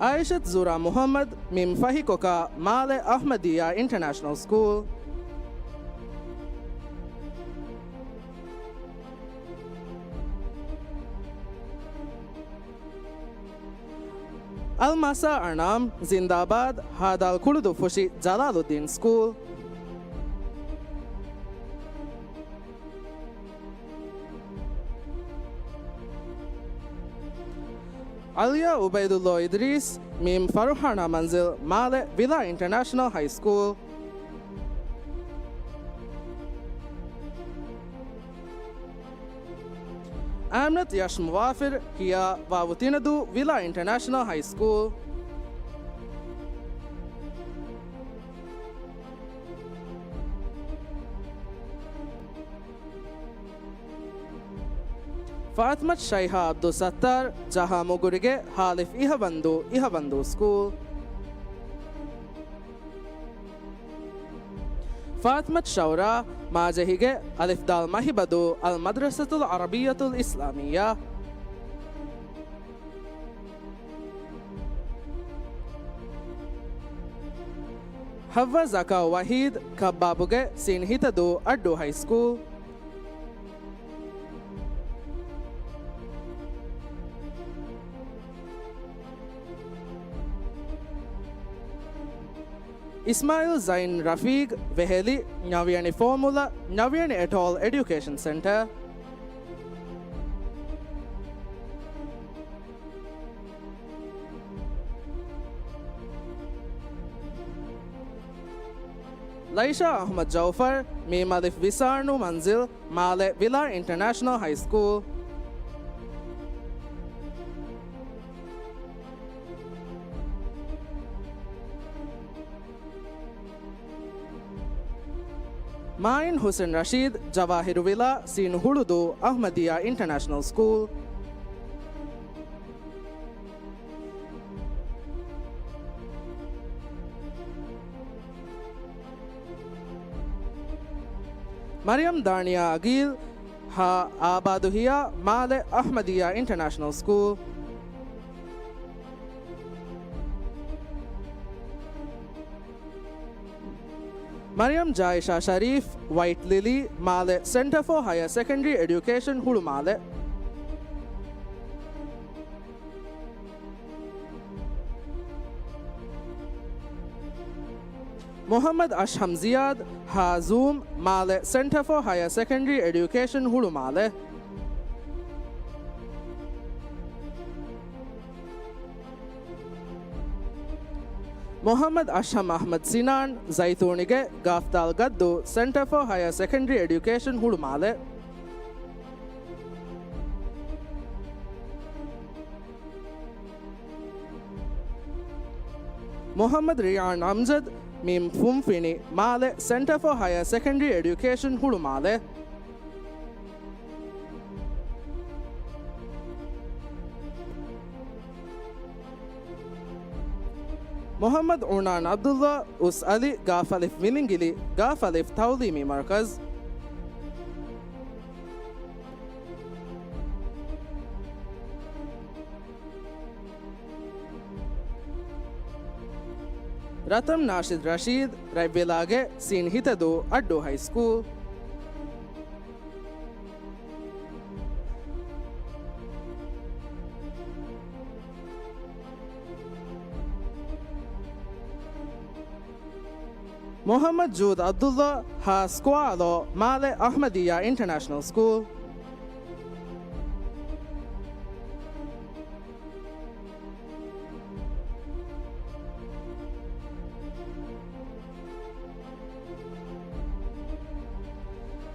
އާއިޝަތު ޒުރާ މުޙައްމަދު، މިމް ފަހިކޮކާ، މާލެ އަޙްމަދިއްޔާ އިންޓަރނޭޝަނަލް ސްކޫލް. އަލްމާސާ އަނާމް، ޒިންދާބާދް، ހާދާލް ކުޅުދުއްފުށި ޖަލާލުއްދީން ސްކޫލް. އަލްޔާ އުބައިދުﷲ އިދްރީސް، މީމް ފަރުހާނާ މަންޒިލް، މާލެ ވިލާ އިންޓަރނޭޝަނަލް ހައި ސްކޫލް. އާމިނަތު ޔަޝް މުވާފިރު، ހިޔާ ވާވު ތިނަދޫ ވިލާ އިންޓަރނޭޝަނަލް ހައި ސްކޫލް. ފާތިމަތު ޝައިހާ ޢަބްދުއްސައްތާރު، ޖަހާ މުގުރިގެ ހާލިފް އިހަވަންދޫ، އިހަވަންދޫ ސްކޫލް. ފާތިމަތު ޝައުރާ، މާޖެހިގެ އަލިފްދާލް މަހިބަދޫ އަލް މަދްރަސަތުލް ޢަރަބިއްޔަތުލް އިސްލާމިއްޔާ. ޙައްވާ ޒަކާ ވަޙީދު، ކައްބާބުގެ ސީން ހިތަދޫ އައްޑޫ ހައި ސްކޫލް. އިސްމާޢީލް ޒައިން ރަފީޤް، ވެހެލި، ނަވިޔަނި ފޯމުލަ، ނަވިޔަނި އެޓޯލް އެޑިއުކޭޝަން ސެންޓަރ. ލައިޝާ އަޙްމަދު ޖަޢުފަރު، މީމް އަލިފް ވިސާނު މަންޒިލް، މާލެ ވިލާ އިންޓަރނޭޝަނަލް ހައި ސްކޫލް. މާއިން ޙުސެން ރަޝީދު، ޖަވާހިރު ވިލާ، ސީން ހުޅުދޫ އަޙްމަދިއްޔާ އިންޓަރނޭޝަނަލް ސްކޫލް. މަރިޔަމް ދާނިޔާ އަގީލް، ހަ، އާބާދު ހިޔާ، މާލެ އަޙްމަދިއްޔާ އިންޓަރނޭޝަނަލް ސްކޫލް. މަރިޔަމް ޖާއިޝާ ޝަރީފް، ވައިޓް ލިލީ، މާލެ ސެންޓަރ ފޯ ހަޔަރ ސެކަންޑަރީ އެޑިއުކޭޝަން، ހުޅުމާލެ. މުޙައްމަދު އަޝްހަމް ޒިޔާދު، ހާ ޒޫމް، މާލެ، ސެންޓަރ ފޯ ހަޔަރ ސެކަންޑަރީ އެޑިއުކޭޝަން ހުޅުމާލެ. މުޙައްމަދު އަޝްހަމް އަޙްމަދު ސިނާން، ޒައިތޫނިގެ، ގާފްދާލް ގައްދޫ، ސެންޓަރ ފޯ ހަޔަރ ސެކަންޑަރީ އެޑިއުކޭޝަން ހުޅުމާލެ. މުޙައްމަދު ރިޔާން އަމްޖަދު، މީމް ފުންފިނި، މާލެ، ސެންޓަރ ފޯ ހަޔަރ ސެކަންޑަރީ އެޑިއުކޭޝަން ހުޅުމާލެ. މުޙައްމަދު އުނާން ޢަބްދުﷲ، އުސް އަލި، ގާފް އަލިފް މިލިނގިލި، ގާފް އަލިފް ތަޢުލީމީ މަރުކަޒު. ރަތަން ނާޝިދު ރަޝީދު، ރަތްވިލާގެ، ސީން ހިތަދޫ، އައްޑޫ ހައި ސްކޫލް. މުޙައްމަދު ޖޫދު ޢަބްދުﷲ، ހާ ސްކުވާލޯ، މާލެ، އަޙްމަދިއްޔާ އިންޓަރނޭޝަނަލް ސްކޫލް.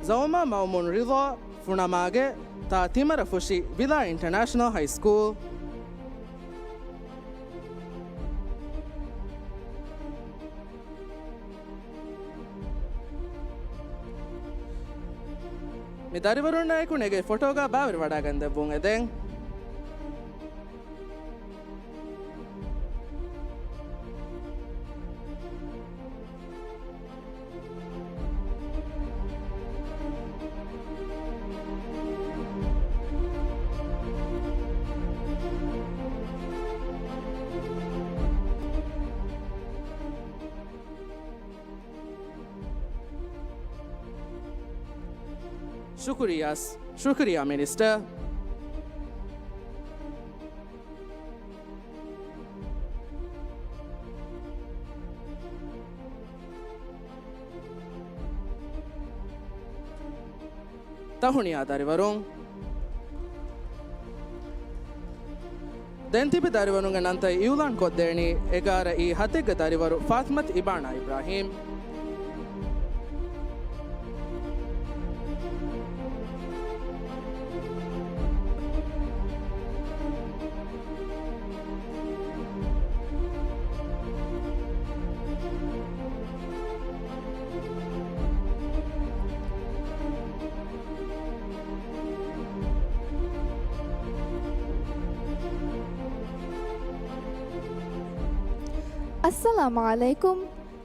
ޒައުމާ މައުމޫން ރިޟާ، ފުނަމާގެ، ތާ ތިމަރަފުށި، ވިލާ އިންޓަރނޭޝަނަލް ހައި ސްކޫލް. މި ދަރިވަރުންނާއެކު ނެގޭ ފޮޓޯގަ ބާވެރިވަޑައިގަންދެއްވުން އެދެން. ޝުކުރިއްޔާ، ޝުކުރިއްޔާ މިނިސްޓަރ. ތަހުނިޔާ ދަރިވަރުން. ދެން ތިބި ދަރިވަރުންގެ ނަންތައް އިއުލާން ކޮށްދޭނީ އެގާރަ އީ ހަތެއްގެ ދަރިވަރު ފާތިމަތު އިބާނާ އިބްރާހީމް. އައްސަލާމު ޢަލައިކުމް.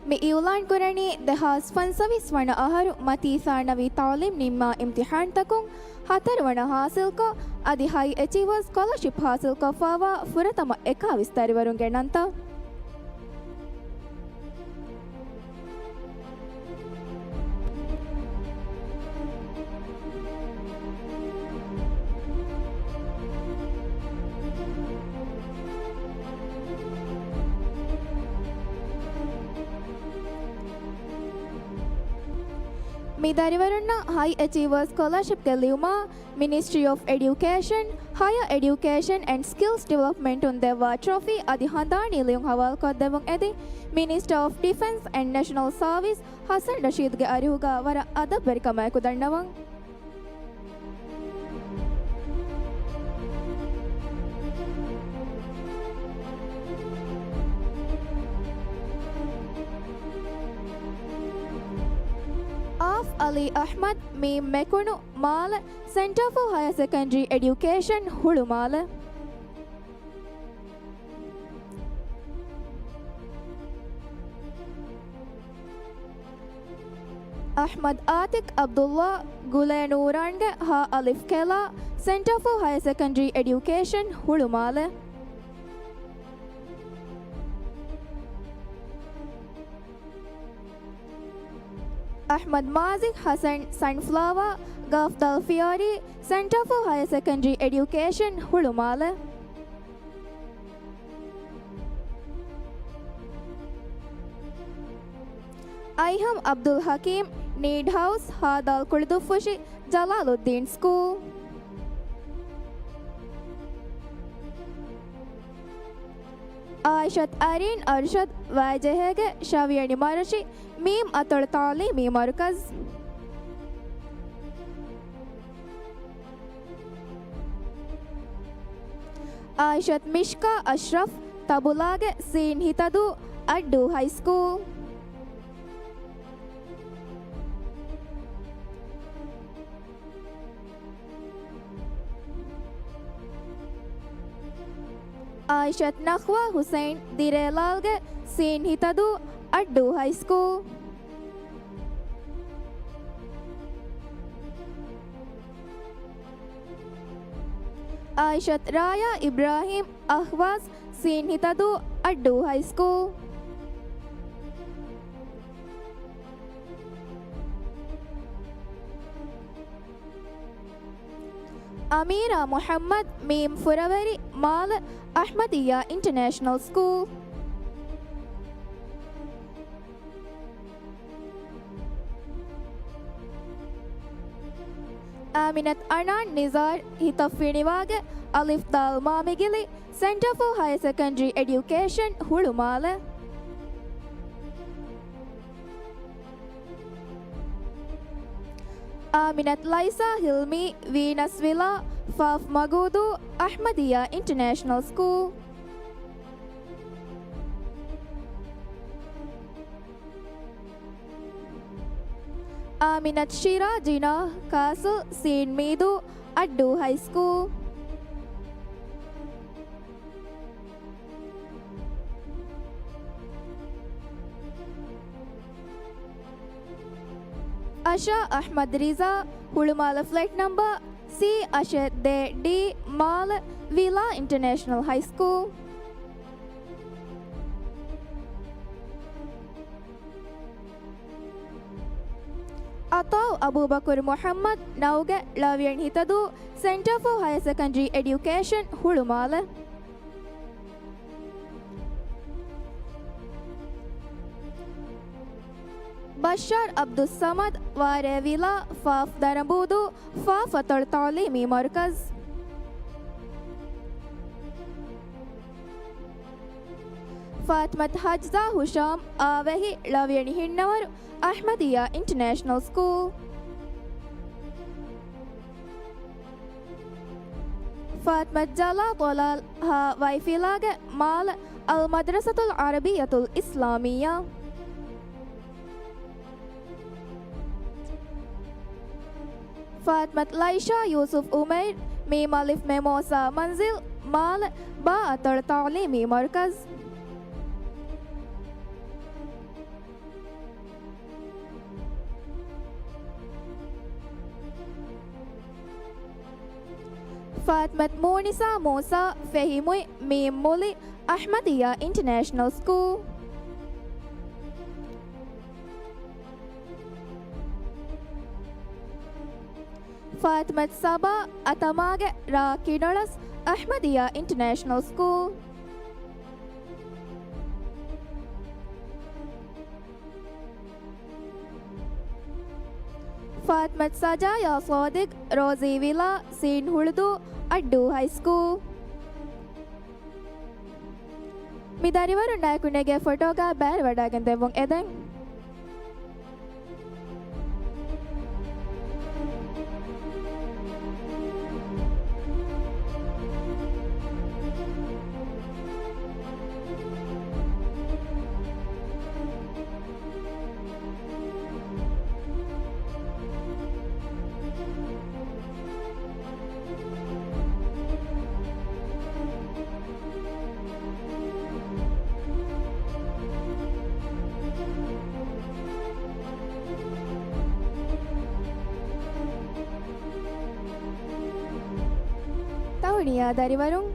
މި އިއުލާން ކުރަނީ ދެހާސް ފަންސަވީސް ވަނަ އަހަރު މަތީ ސާނަވީ ތަޢުލީމް ނިންމާ އިމްތިޙާންތަކުން ހަތަރު ވަނަ ހާސިލްކޮށް، އަދި ހައި އެޗީވާސް ސްކޮލަރޝިޕް ހާސިލްކޮށްފާވާ ފުރަތަމަ އެކާވީސް ދަރިވަރުންގެ ނަންތައް. މި ދަރިވަރުންނަށް ހައި އެޗީވާސް ސްކޮލަރޝިޕްގެ ލިޔުމާ، މިނިސްޓްރީ އޮފް އެޑިއުކޭޝަން، ހަޔަ އެޑިއުކޭޝަން އެންޑް ސްކިލްސް ޑިވެލޮޕްމަންޓުން ދެއްވާ ޓްރޮފީ އަދި ހަނދާނީ ލިޔުން ހަވާލުކޮށްދެއްވުން އެދި، މިނިސްޓަރ އޮފް ޑިފެންސް އެންޑް ނޭޝަނަލް ސާވިސް ޙަސަން ރަޝީދުގެ އަރިހުގަ ވަރަށް އަދަބުވެރިކަމާއެކު ދަންނަވަން. އާފް އަލީ އަޙްމަދު، މީ މެކުނު، މާލެ، ސެންޓަރ ފޯ ހަޔަ ސެކަންޑްރީ އެޑިއުކޭޝަން، ހުޅުމާލެ. އަޙްމަދު އާތިޤް ޢަބްދުﷲ، ގުލޭ ނޫރާންގެ، ހާ އަލިފް ކެލާ، ސެންޓަރ ފޯ ހަޔަ ސެކަންޑްރީ އެޑިއުކޭޝަން، ހުޅުމާލެ. އަޙްމަދު މާޒިކް ޙަސަން، ސަންފްލާވާ، ގާފްދާލް ފިޔާރީ، ސެންޓަރ ފޯ ހަޔަ ސެކަންޑްރީ އެޑިއުކޭޝަން، ހުޅުމާލެ. އައިހަމް އަބްދުލް ހަކީމް، ނީޑް ހައުސް، ހދ. ކުޅިދުއްފުށި ޖަލާލުއްދީން ސްކޫލް. އާއިޝަތް އަރީން އަރްޝަދް، ވައިޖެހޭގެ ށަވިޔަނި މަރަށި، މީމް އަތޮޅު ތަޢުލީމީ މަރުކަޒް. އާއިޝަތް މިޝްކާ އަޝްރަފް، ތަބުލާގެ ސީން ހިތަދޫ، އައްޑޫ ހައިސްކޫލް. އާއިޝަތް ނަޚްވާ ހުސައިން، ދިރޭލާލްގެ ސީން ހިތަދޫ، އައްޑޫ ހައިސްކޫލް. އާއިޝަތް ރާޔާ އިބްރާހީމް، އަހްވާޒް، ސީން ހިތަދޫ، އައްޑޫ ހައިސްކޫލް. އަމީރާ މުޙައްމަދު، މީމް ފުރަވެރި، މާލެ، އަޙްމަދިއްޔާ އިންޓަރނޭޝަނަލް ސްކޫލް. އާމިނަތު އަނާން ނިޒާރް، ހިތަށް ފިނިވާގެ އަލިފް ދާލް މާ މިގިލި، ސެންޓަރ ފޯ ހަޔަރ ސެކަންޑްރީ އެޑިއުކޭޝަން، ހުޅުމާލެ. އާމިނަތު ލައިސާ ހިލްމީ، ވީނަސް ވިލާ، ފ. މަގޫދޫ، އަޙްމަދިއްޔާ އިންޓަރނޭޝަނަލް ސްކޫލް. އާމިނަތު ޝިރާ ޖިނާ، ކާސިލް، ސީން މީދޫ، އައްޑޫ ހައިސްކޫލް. އަޝާ އަޙްމަދު ރިޒާ، ހުޅުމާލެ ފްލެޓް ނަމްބަރ ސީ އަށެއް ދޭއް ޑީ، މާލެ، ވިލާ އިންޓަރނޭޝަނަލް ހައިސްކޫލް. އަތާއު އަބޫބަކުރު މުޙައްމަދު، ނައުގެ ޅަވިޔަނި ހިތަދޫ، ސެންޓަރ ފޯ ހަޔަރ ސެކަންޑްރީ އެޑިއުކޭޝަން، ހުޅުމާލެ. ބައްޝާރު އަބްދުއްސަމަދު، ވާރޭ ވިލާ، ފ. ދަރަނބޫދޫ، ފ. އަތޮޅު ތަޢުލީމީ މަރުކަޒް. ފާތިމަތު ހަޖްޒާ ހުޝާމް، އާވެހި، ޅަވިޔަނި ހިންނަވަރު، އަޙްމަދިއްޔާ އިންޓަރނޭޝަނަލް ސްކޫލް. ފާތިމަތު ޖަލާ ޠަލާލް، ހ. ވައިފިލާގެ، މާލެ، އަލް މަދްރަސަތުލް ޢަރަބިއްޔަތުލް އިސްލާމިއްޔާ. ފާތިމަތު ލައިޝާ ޔޫސުފް އުމައިރު، މީމް އަލިފް މެ މޯސާ މަންޒިލް، މާލެ، ބާ އަތޮޅު ތަޢުލީމީ މަރުކަޒް. ފާތިމަތު މޫނިސާ މޫސާ، ފެހިމުއި، މީމް މުލި، އަޙްމަދިއްޔާ އިންޓަރނޭޝަނަލް ސްކޫލް. ފާތިމަތު ސަބާ، އަތަމާގެ ރ. ކިނޮޅަސް، އަޙްމަދިއްޔާ އިންޓަރނޭޝަނަލް ސްކޫލް. ފާތިމަތު ސަޖާޔާ ޞާދިޤް، ރޯޒީ ވިލާ، ސީން ހުޅުދޫ، އައްޑޫ ހައިސްކޫލް. މި ދަރިވަރުންނާއެކު ނެގޭ ފޮޓޯގަ ބައިވެރިވަޑައިގެން ދެއްވުން އެދެން. ތަހުނިޔާ ދަރިވަރުން.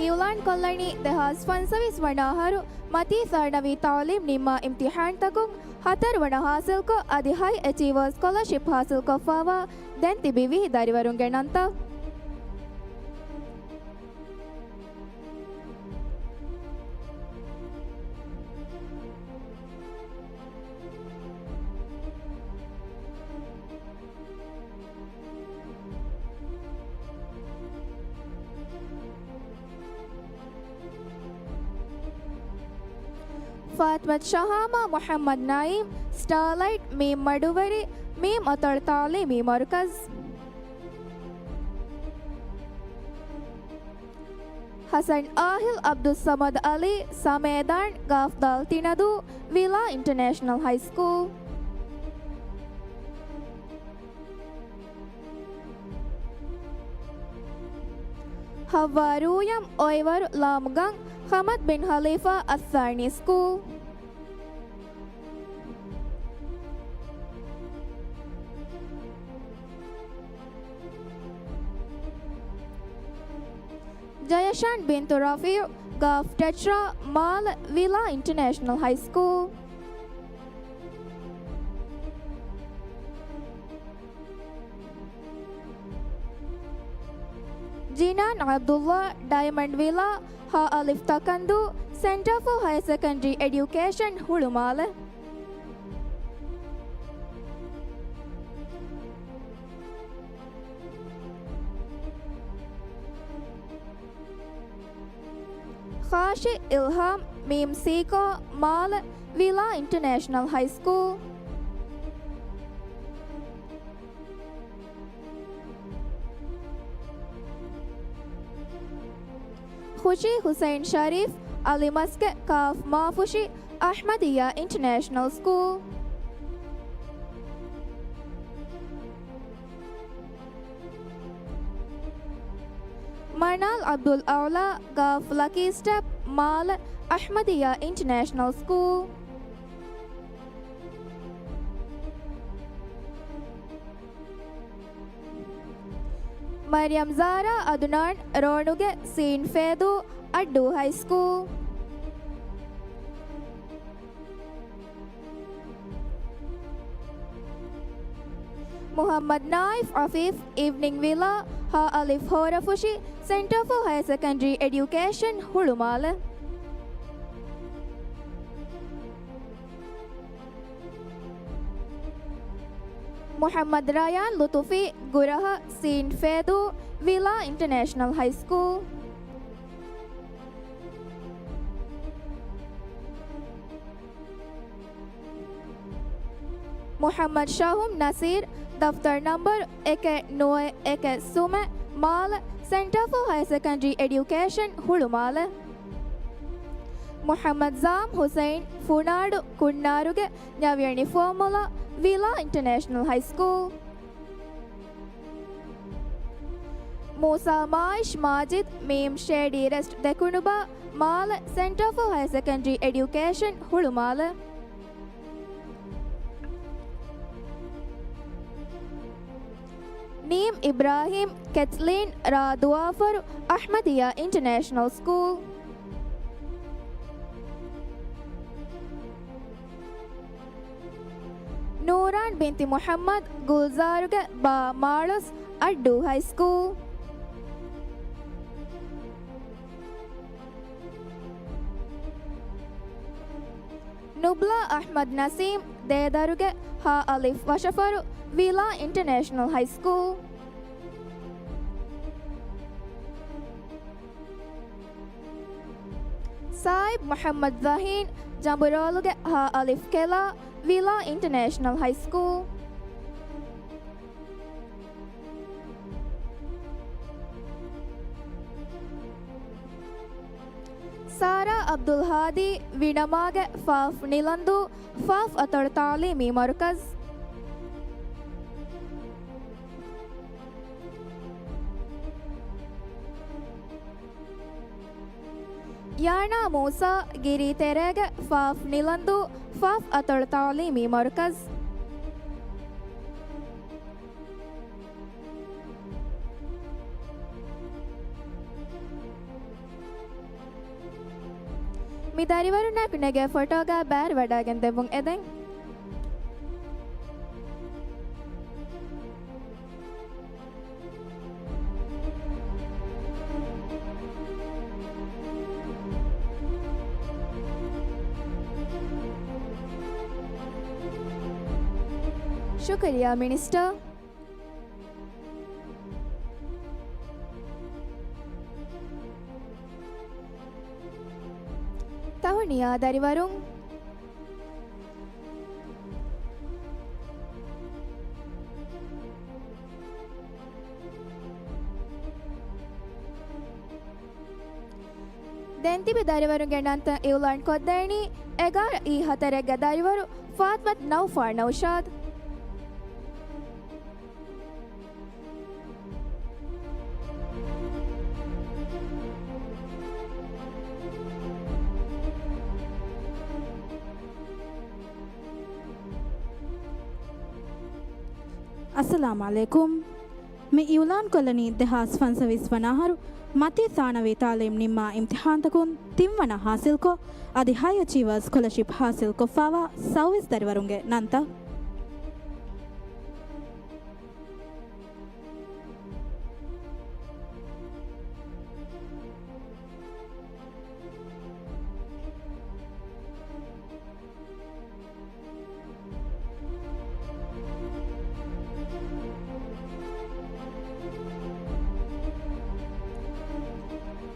އިއުލާން ކޮށްލަނީ ދެހާސް ފަންސަވީސް ވަނަ އަހަރު މަތީ ސަރުނަވީ ތައުލީމް ނިންމާ އިމްތިހާންތަކުން ހަތަރު ވަނަ ހާސިލްކޮށް، އަދި ހައި އެޗީވާސް ސްކޮލަރޝިޕް ހާސިލްކޮށްފައިވާ ދެން ތިބި ވިހި ދަރިވަރުންގެ ނަންތައް. ފާތިމަތު ޝަހާމާ މުޙައްމަދު ނައީމް، ސްޓާލައިޓް، މީމް މަޑުވެރި، މީމް އަތޮޅު ތައުލީމީ މަރުކަޒު. ޙަސަން އާހިލް، ޢަބްދުއްޞަމަދު ޢަލީ، ސަމޭދާން، ގާފް ދާލް ތިނަދޫ، ވިލާ އިންޓަރނޭޝަނަލް ހައި ސްކޫލް. ޙައްވާ ރޫޔަމް، އޮއިވަރު ލާމުގަން، ޙަމަދު ބިން ޚަލީފާ އައްސާނީ ސްކޫލް. ޖަޔަޝާން ބިންތު ރަފީޢު، ގާފް ޓެޓްރާ، މާލެ، ވިލާ އިންޓަރނޭޝަނަލް ހައި ސްކޫލް. ޖިނާން ޢަބްދުﷲ، ޑައިމަންޑް ވިލާ، ހަ އަލިފް ތަކަންދޫ، ސެންޓަރ ފޯ ހަޔަރ ސެކަންޑްރީ އެޑިއުކޭޝަން، ހުޅުމާލެ. ޚާޝި އިލްހާމް، މީމް ސީކޯ، މާލެ، ވިލާ އިންޓަރނޭޝަނަލް ހައި ސްކޫލް. ޚުޝީ ޙުސައިން ޝަރީފް، އަލިމަސްގެ ކާފް މާފުށި، އަޙްމަދިއްޔާ އިންޓަރނޭޝަނަލް ސްކޫލް. މަނާލް ޢަބްދުލް އަޢުލާ، ގާފް ލަކީ ސްޓެޕް، މާލެ، އަޙްމަދިއްޔާ އިންޓަރނޭޝަނަލް ސްކޫލް. މަރިޔަމް ޒާރާ އަދުނާން، ރޯނުގެ ސީން ފޭދޫ، އައްޑޫ ހައި ސްކޫލް. މުޙައްމަދު ނާއިފް ޢަފީފް، އިވްނިން ވިލާ، ހަ އަލިފް ހޯރަފުށި، ސެންޓަރ ފޯ ހަޔަރ ސެކަންޑްރީ އެޑިއުކޭޝަން، ހުޅުމާލެ. މުޙައްމަދު ރަޔާން ލުޠުފީ، ގުރަހަ، ސީން ފޭދޫ، ވިލާ އިންޓަރނޭޝަނަލް ހައި ސްކޫލް. މުޙައްމަދު ޝަހުމް ނަސީރް، ދަފްތަރު ނަންބަރު އެކެއް ނުވަ އެކެއް ސުމެއް، މާލެ، ސެންޓަރ ފޯ ހަޔަރ ސެކަންޑްރީ އެޑިއުކޭޝަން، ހުޅުމާލެ. މުޙައްމަދު ޒާމް ޙުސައިން، ފުނާޑު، ކުންނާރުގެ ނަވިޔަނި ފޯމުލާ، ވިލާ އިންޓަރނޭޝަނަލް ހައި ސްކޫލް. މޫސާ މާއިޝް މާޖިދް، މީމް ޝޭޑީ ރެސްޓް ދެކުނުބާ، މާލެ، ސެންޓަރ ފޯ ހަޔަރ ސެކަންޑްރީ އެޑިއުކޭޝަން، ހުޅުމާލެ. ނީމް އިބްރާހީމް، ކެތްލީން، ރ ދުވާފަރު، އަޙްމަދިއްޔާ އިންޓަރނޭޝަނަލް ސްކޫލް. ނޫރާން ބިންތި މުޙައްމަދު، ގުލްޒާރުގެ ބާ މާޅޮސް، އައްޑޫ ހައި ސްކޫލް. ނުބްލާ އަޙްމަދު ނަސީމް، ދޭދަރުގެ ހ އަލިފް ވަށަފަރު، ވިލާ އިންޓަރނޭޝަނަލް ހައި ސްކޫލް. ސާއިބް މުޙައްމަދު ޒަހީން، ޖަނބުރޯލުގެ ހ އަލިފް ކެލާ، ވިލާ އިންޓަރނޭޝަނަލް ހައި ސްކޫލް. ސާރާ ޢަބްދުލް ހާދީ، ވިނަމާގެ ފ ނިލަންދޫ، ފ އަތޮޅު ތަޢުލީމީ މަރުކަޒު. ޔާނާ މޫސާ، ގިރީތެރޭގެ ފ ނިލަންދޫ، ފ އަތޮޅު ތަޢުލީމީ މަރުކަޒު. މި ދަރިވަރުންނާއެކު ނެގޭ ފޮޓޯގަ ބައިވެރިވަޑައިގެން ދެއްވުން އެދެން. ޝުކުރިއްޔާ މިނިސްޓަރ. ތަހުނިޔާ ދަރިވަރުން. ދެން ތިބި ދަރިވަރުންގެ ނަންތައް އިއުލާން ކޮށްދޭނީ އެގާރަ އީ ހަތަރެއްގެ ދަރިވަރު ފާތްމަތު ނައުފާ ނައުޝާދު. އައްސަލާމު ޢަލައިކުމް. މި އިއުލާންކޮށްލަނީ ދެހާސް ފަންސަވީސް ވަނަ އަހަރު މަތީ ސާނަވީ ތާލީމް ނިންމާ އިމްތިޙާންތަކުން ތިންވަނަ ޙާޞިލްކޮށް، އަދި ހައި އަޗީވާސް ސްކޮލަޝިޕް ޙާޞިލްކޮށްފާވާ ސައުވީސް ދަރިވަރުންގެ ނަންތައް.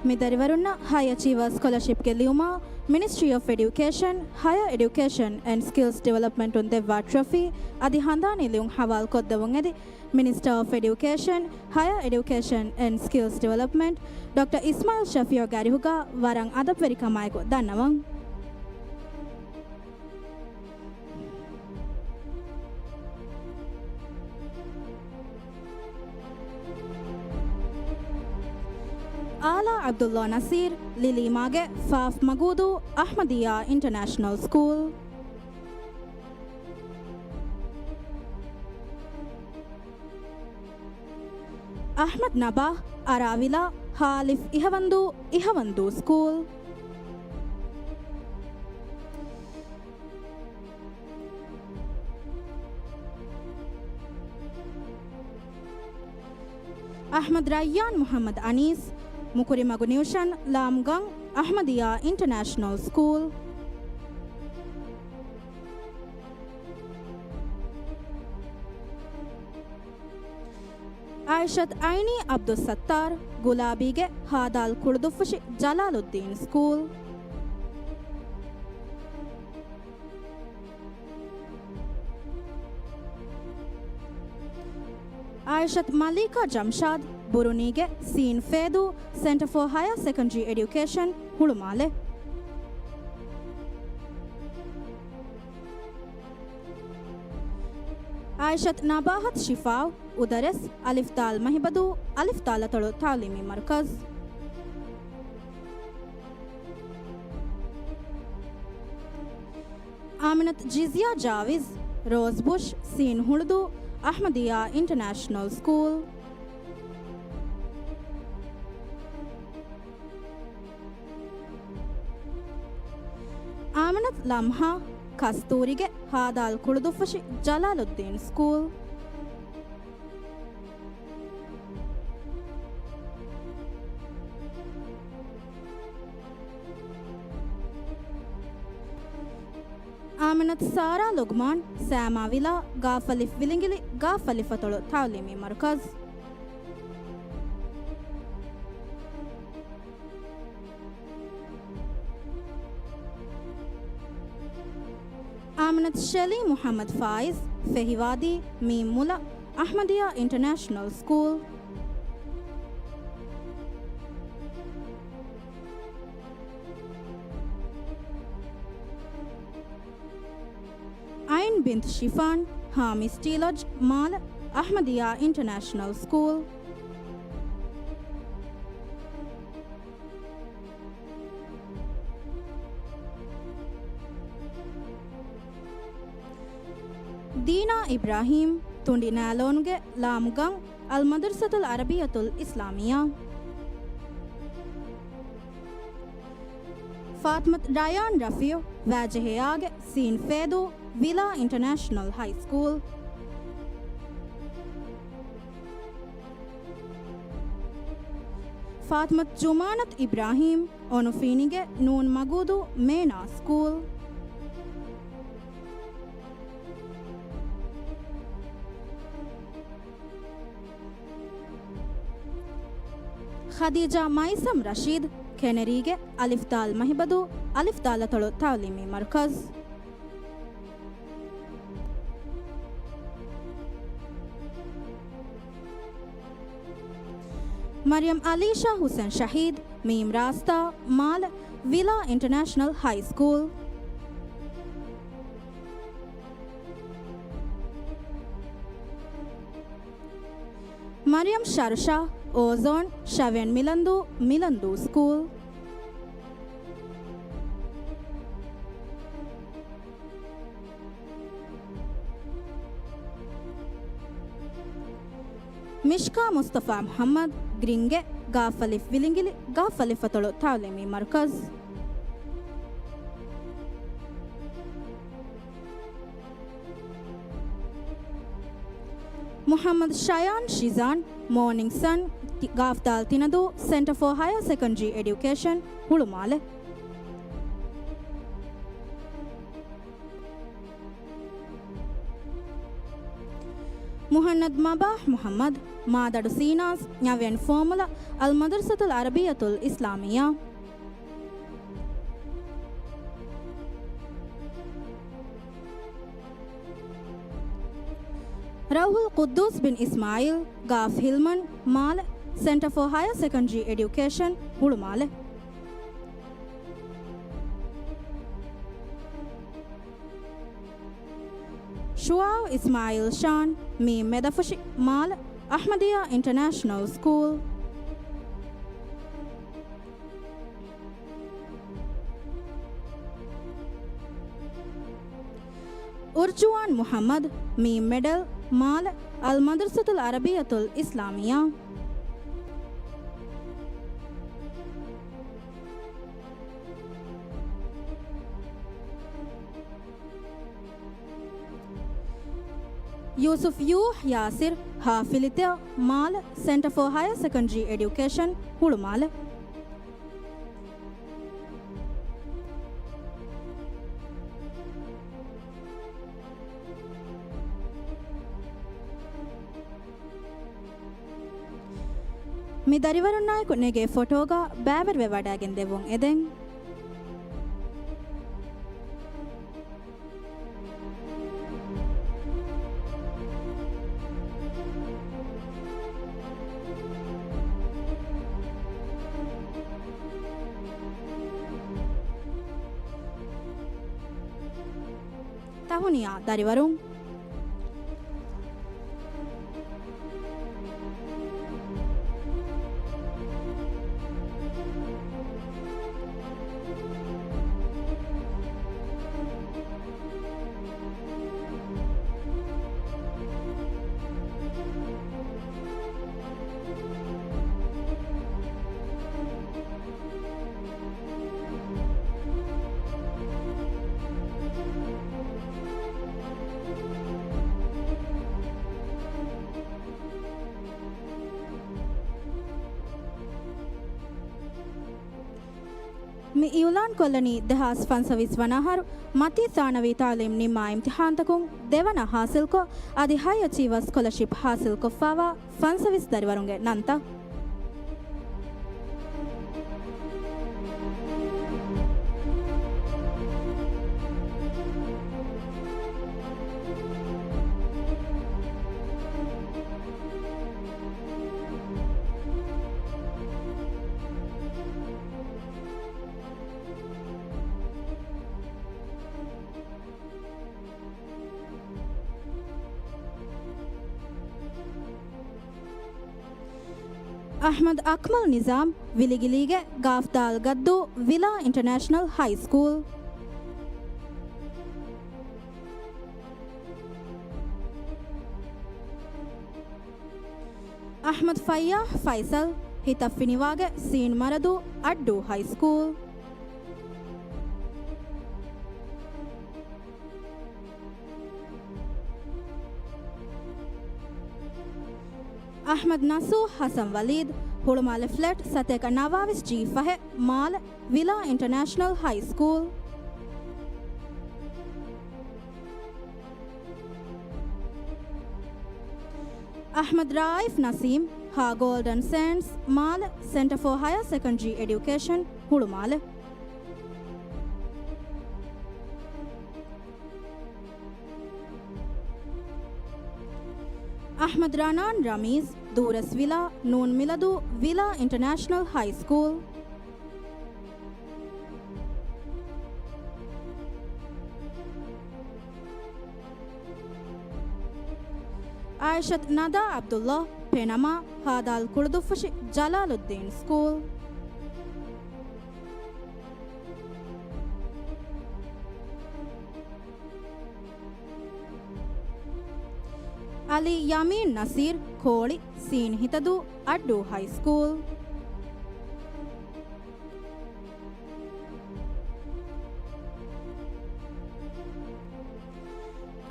މި ދަރިވަރުންނަށް ހައި އަޗީވާ ސްކޮލަޝިޕްގެ ލިޔުމާ، މިނިސްޓްރީ އޮފް އެޑިއުކޭޝަން، ހަޔަރ އެޑިއުކޭޝަން އެންޑް ސްކިލްސް ޑިވެލޮޕްމަންޓުން ދެއްވާ ޓްރޮފީ އަދި ހަނދާނީ ލިޔުން ހަވާލުކޮށްދެވުން އެދި، މިނިސްޓަރ އޮފް އެޑިއުކޭޝަން، ހަޔަރ އެޑިއުކޭޝަން އެންޑް ސްކިލްސް ޑިވެލޮޕްމަންޓް ޑޮކްޓަރ އިސްމާއިލް ޝަފީޢުގެ އަރިހުގަ ވަރަށް އަދަބުވެރިކަމާއެކު ދަންނަވަން. އާލާ ޢަބްދުﷲ ނަޞީރު، ލިލީމާގެ ފާފް މަގޫދޫ އަޙްމަދިއްޔާ އިންޓަރނޭޝަނަލް ސްކޫލް. އަޙްމަދު ނަބާހް، އަރާވިލާ، ހއ. އިހަވަންދޫ، އިހަވަންދޫ ސްކޫލް. އަޙްމަދު ރައްޔާން މުޙައްމަދު އަނީސް، މުކުރިމަގު ނިއުޝަން، ލާމުގަން، އަޙްމަދިއްޔާ އިންޓަރނޭޝަނަލް ސްކޫލް. އާއިޝަތު އައިނީ ޢަބްދުއްސައްތާރު، ގުލާބީގެ ހދ. ކުޅުދުއްފުށި ޖަލާލުއްދީން ސްކޫލް. އާއިޝަތު މަލީކާ ޖަމްޝާދު، ބުރުނީގެ ސީން ފޭދޫ، ސެންޓަރ ފޯ ހަޔަރ ސެކަންޑަރީ އެޑިއުކޭޝަން، ހުޅުމާލެ. އާއިޝަތު ނަބާހަތު ޝިފާއު، އުދަރެސް، އަލިފް ދާލް މަހިބަދޫ، އަލިފް ދާލް އަތޮޅު ތަޢުލީމީ މަރުކަޒު. އާމިނަތު ޖިޒްޔާ ޖާވިޒް، ރޯޒްބުޝް، ސީން ހުޅުދޫ، އަޙްމަދިއްޔާ އިންޓަރނޭޝަނަލް ސްކޫލް. އާމިނަތު ލަމްހާ، ކަސްތޫރީގެ ހދ. ކުޅުދުއްފުށި ޖަލާލުއްދީން ސްކޫލް. އާމިނަތު ސާރާ ލުގްމާން، ސައިމާވިލާ، ގާފަލިފް ވިލިނގިލި، ގާފަލިފް އަތޮޅު ތަޢުލީމީ މަރުކަޒު. އާމިނަތު ޝެލީ މުޙައްމަދު ފާއިޒް، ފެހިވާދީ، މީން މުލަ، އަޙްމަދިއްޔާ އިންޓަރނޭޝަނަލް ސްކޫލް. އައިން ބިންތު ޝިފާން، ހ. މިސްޓީ ލޮޖް، މާލެ، އަޙްމަދިއްޔާ އިންޓަރނޭޝަނަލް ސްކޫލް. ދީނާ އިބްރާހީމް، ތުނޑި ނާލޯނުގެ ލާމުގަން، އަލްމަދްރަސަތުލް ޢަރަބިއްޔަތުލް އިސްލާމިއްޔާ. ފާތިމަތު ރަޔާން ރަފީޢު، ވައިޖެހެޔާގެ ސީން ފޭދޫ، ވިލާ އިންޓަރނޭޝަނަލް ހައި ސްކޫލް. ފާތިމަތު ޖުމާނަތު އިބްރާހީމް، އޮނުފީނިގެ ނޫން މަގޫދޫ މޭނާ ސްކޫލް. ޚަދީޖާ މައިސަމް ރަޝީދު، ކެނެރީގެ އަލިފްދާލް މަހިބަދޫ، އަލިފްދާލް އަތޮޅު ތަޢުލީމީ މަރުކަޒު. މަރިޔަމް އަލީޝާ ހުސެން ޝަހީދު، މީމް ރާސްތާ، މާލެ، ވިލާ އިންޓަރނޭޝަނަލް ހައި ސްކޫލް. މަރިޔަމް ޝަރުޝާ، އޯޒޯން، ޝަވިޔަން މިލަންދޫ، މިލަންދޫ ސްކޫލް. މިޝްކާ މުޞްޠަފާ މުޙައްމަދު، ގްރީންގެ ގާފަލިފް ވިލިނގިލި، ގާފަލިފް އަތޮޅު ތަޢުލީމީ މަރުކަޒު. މުޙައްމަދު ޝަޔާން ޝިޒާން، މޯނިންގް ސަން، ގާފްދާލް ތިނަދޫ، ސެންޓަރ ފޯ ހަޔާ ސެކަންޑްރީ އެޑިއުކޭޝަން، ހުޅުމާލެ. މުޙައްމަދު މަބާހް މުޙައްމަދު، މާދަޑު ސީނާސް، ނަވިޔަނި ފޯމުލަ، އަލްމަދްރަސަތުލް ޢަރަބިއްޔަތުލް އިސްލާމިއްޔާ. ރައުޙުލް ޤުއްދޫސް ބިން އިސްމާޢީލް، ގާފް ހިލްމަން، މާލެ، ސެންޓަރ ފޯ ހަޔާ ސެކަންޑްރީ އެޑިއުކޭޝަން، ހުޅުމާލެ. ޝުޢާއު އިސްމާޢީލް ޝާން، މީ މެދަފުށި، މާލެ، އަޙްމަދިއްޔާ އިންޓަރނޭޝަނަލް ސްކޫލް. އުރްޖުވާން މުޙައްމަދު، މީ މެޑަލް، މާލެ، އަލްމަދްރަސަތުލް ޢަރަބިއްޔަތުލް އިސްލާމިއްޔާ. ޔޫސުފް ޔޫ ޔާސިރް، ހާ ފިލިތެއް، މާލެ، ސެންޓަރ ފޯ ހަޔާ ސެކަންޑްރީ އެޑިއުކޭޝަން، ހުޅުމާލެ. މި ދަރިވަރުންނާއެކު ނެގޭ ފޮޓޯގަ ބައިވެރިވެވަޑައިގެން ދެއްވުން އެދެން. ތަހުނިޔާ ދަރިވަރުން. މި އިއުލާންކޮށްލަނީ ދެހާސް ފަންސަވީސް ވަނަ އަހަރު މަތީ ޘާނަވީ ތަޢުލީމް ނިންމާ އިމްތިޙާންތަކުން ދެވަނަ ޙާޞިލްކޮށް، އަދި ހައި އަޗީވާ ސްކޮލަޝިޕް ޙާޞިލްކޮށްފައިވާ ފަންސަވީސް ދަރިވަރުންގެ ނަންތައް. އަޙްމަދު އަކްމަލް ނިޒާމް، ވިލިގިލީގެ ގާފްދާލް ގައްދޫ، ވިލާ އިންޓަރނޭޝަނަލް ހައި ސްކޫލް. އަޙްމަދު ފައްޔާހް ފައިސަލް، ހިތަށް ފިނިވާގެ ސީން މަރަދޫ، އައްޑޫ ހައި ސްކޫލް. އަޙްމަދު ނަސޫ ޙަސަން ވަލީދު، ހުޅުމާލެ ފްލެޓް ސަތޭކަ ނަވާވީސް ޖީ ފަހެއް، މާލެ، ވިލާ އިންޓަރނޭޝަނަލް ހައި ސްކޫލް. އަޙްމަދު ރާއިފް ނަސީމް، ހަ ގޯލްޑަން ސޭންޑްސް، މާލެ، ސެންޓަރ ފޯ ހަޔާ ސެކަންޑްރީ އެޑިއުކޭޝަން، ހުޅުމާލެ. އަޙްމަދު ރަނާން ރަމީޒް، ދޫރަސް ވިލާ، ނޫން މިލަދޫ، ވިލާ އިންޓަރނޭޝަނަލް ހައި ސްކޫލް. އާއިޝަތު ނަދާ ޢަބްދުﷲ، ޕެނަމާ، ހާދާލް ކުޅުދުއްފުށި، ޖަލާލުއްދީން ސްކޫލް. އަލީ ޔަމީން ނަސީރް، ކޯޅި، ސީން ހިތަދޫ، އައްޑޫ ހައި ސްކޫލް.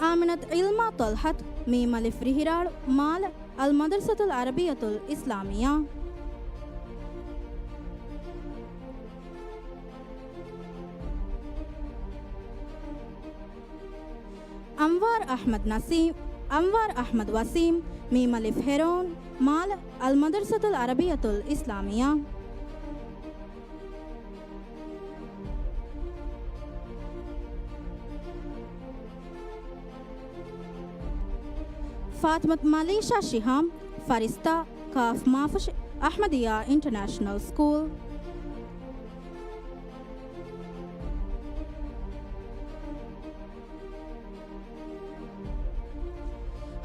އާމިނަތު ޢިލްމާ ޠަލްޙަތު، މީމް އަލިފް ރިހިރާޅު، މާލެ، އަލް މަދްރަސަތުލް ޢަރަބިއްޔަތުލް އިސްލާމިއްޔާ. އަންވާރު އަޙްމަދު ނަސީމް، އަންވާރު އަޙްމަދު ވަސީމް، މީމް އަލިފް ހެރޯން، މާލެ، އަލް މަދްރަސަތުލް ޢަރަބިއްޔަތުލް އިސްލާމިއްޔާ. ފާތިމަތު މަލީޝާ ޝިހާމް، ފަރިސްތާ، ކާފް މާފުށި، އަޙްމަދިއްޔާ އިންޓަރނޭޝަނަލް ސްކޫލް.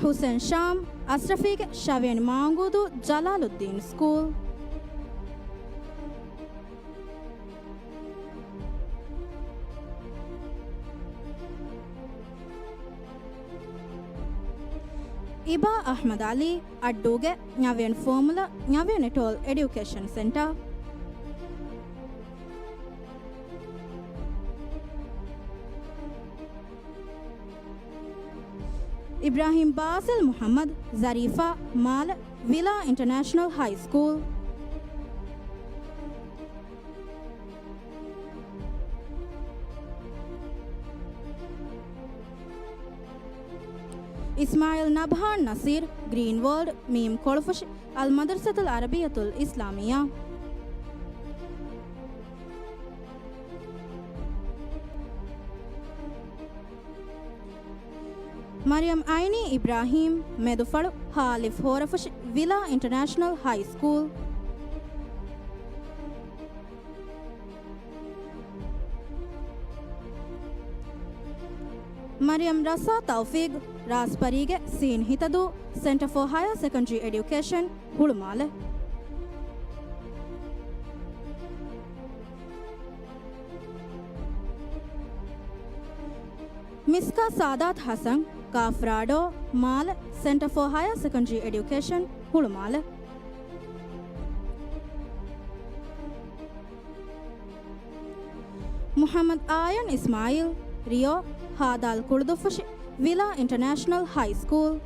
ޙުސެން ޝާމް، އަސްރަފީގެ ޝަވިޔަނި މާއުނގޫދޫ، ޖަލާލުއްދީން ސްކޫލް. އިބާ އަޙްމަދު ޢަލީ، އައްޑޫގެ ނަވިޔަނި ފޯމުލަ، ނަވިޔަނި ޓޯލް އެޑިއުކޭޝަން ސެންޓާ. އިބްރާހީމް ބާސިލް މުޙައްމަދު، ޒަރީފާ، މާލެ، ވިލާ އިންޓަރނޭޝަނަލް ހައި ސްކޫލް. އިސްމާޢީލް ނަބްހާން ނަޞީރް، ގްރީން ވޯލްޑް، މީމް ކޮޅުފުށި، އަލް މަދްރަސަތުލް ޢަރަބިއްޔަތުލް އިސްލާމިއްޔާ. މަރިޔަމް އައިނީ އިބްރާހީމް، މެދުފަޅު، ހ އަލިފް ހޯރަފުށި، ވިލާ އިންޓަރނޭޝަނަލް ހައި ސްކޫލް. މަރިޔަމް ރަސާ ތައުފީގް، ރާސްޕަރީގެ ސީން ހިތަދޫ، ސެންޓަރ ފޯ ހަޔާ ސެކަންޑްރީ އެޑިއުކޭޝަން، ހުޅުމާލެ. މިސްކާ ސާދާތް ޙަސަން، ކާފް ރާޑޯ، މާލެ، ސެންޓަރ ފޯ ހަޔާ ސެކަންޑްރީ އެޑިއުކޭޝަން، ހުޅުމާލެ. މުޙައްމަދު އާޔަން އިސްމާޢީލް، ރިޔޯ، ހާދާލް ކުޅުދުއްފުށި، ވިލާ އިންޓަރނޭޝަނަލް ހައި ސްކޫލް.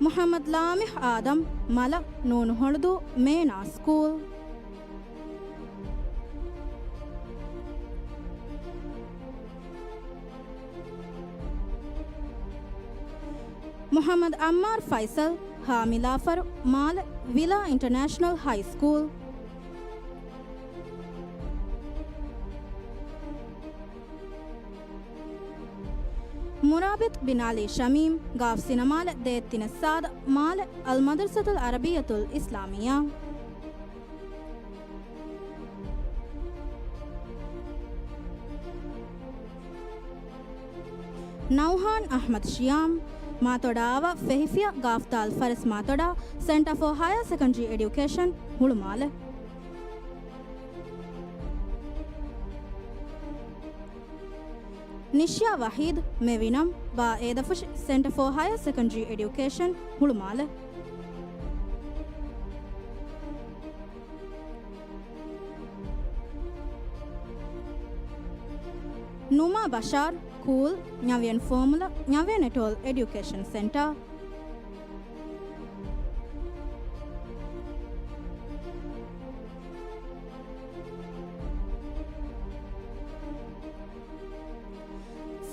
މުޙައްމަދު ލާމިޙް އާދަމް، މަލަ، ނޫނު ހޮޅުދޫ، މޭނާ ސްކޫލް. މުޙައްމަދު އައްމާރު ފައިސަލް، ހ މިލާފަރު، މާލެ، ވިލާ އިންޓަރނޭޝަނަލް ހައި ސްކޫލް. މުރާބިޠު ބިން އަލީ ޝަމީމް، ގާފް ސިނަމާލެ، ދޭއްތިނެއް ސާދަ، މާލެ، އަލް މަދްރަސަތުލް ޢަރަބިއްޔަތުލް އިސްލާމިއްޔާ. ނައުހާން އަޙްމަދު ޝިޔާމް، މާތޮޑާއަވަށް ފެހިފިޔަ، ގާފްދާލް ފަރެސް މާތޮޑާ، ސެންޓަރ ފޯ ހަޔާ ސެކަންޑްރީ އެޑިއުކޭޝަން، ހުޅުމާލެ. ނިޝްޔާ ވަޙީދު، މެވިނަމް، ބާ އޭދަފުށި، ސެންޓަރ ފޯ ހަޔާ ސެކަންޑްރީ އެޑިއުކޭޝަން، ހުޅުމާލެ. ނުމާ ބަޝާރް، ކޫލް، ނަވިޔަން ފޯމުލަ، ނަވިޔަން އެޓޯލް އެޑިއުކޭޝަން ސެންޓާ.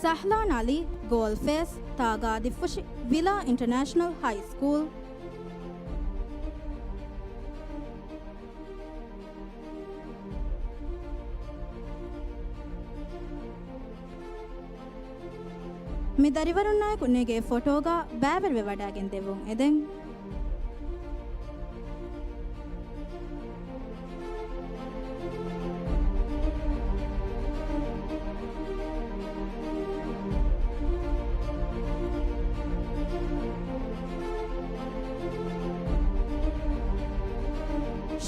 ސަހްލާން އަލީ، ގޯލް ފޭސް، ތާގާ ދިއްފުށި، ވިލާ އިންޓަރނޭޝަނަލް ހައި ސްކޫލް. މި ދަރިވަރުންނާއެކު ނެގޭ ފޮޓޯގަ ބައިވެރިވެވަޑައިގެން ދެއްވުން އެދެން.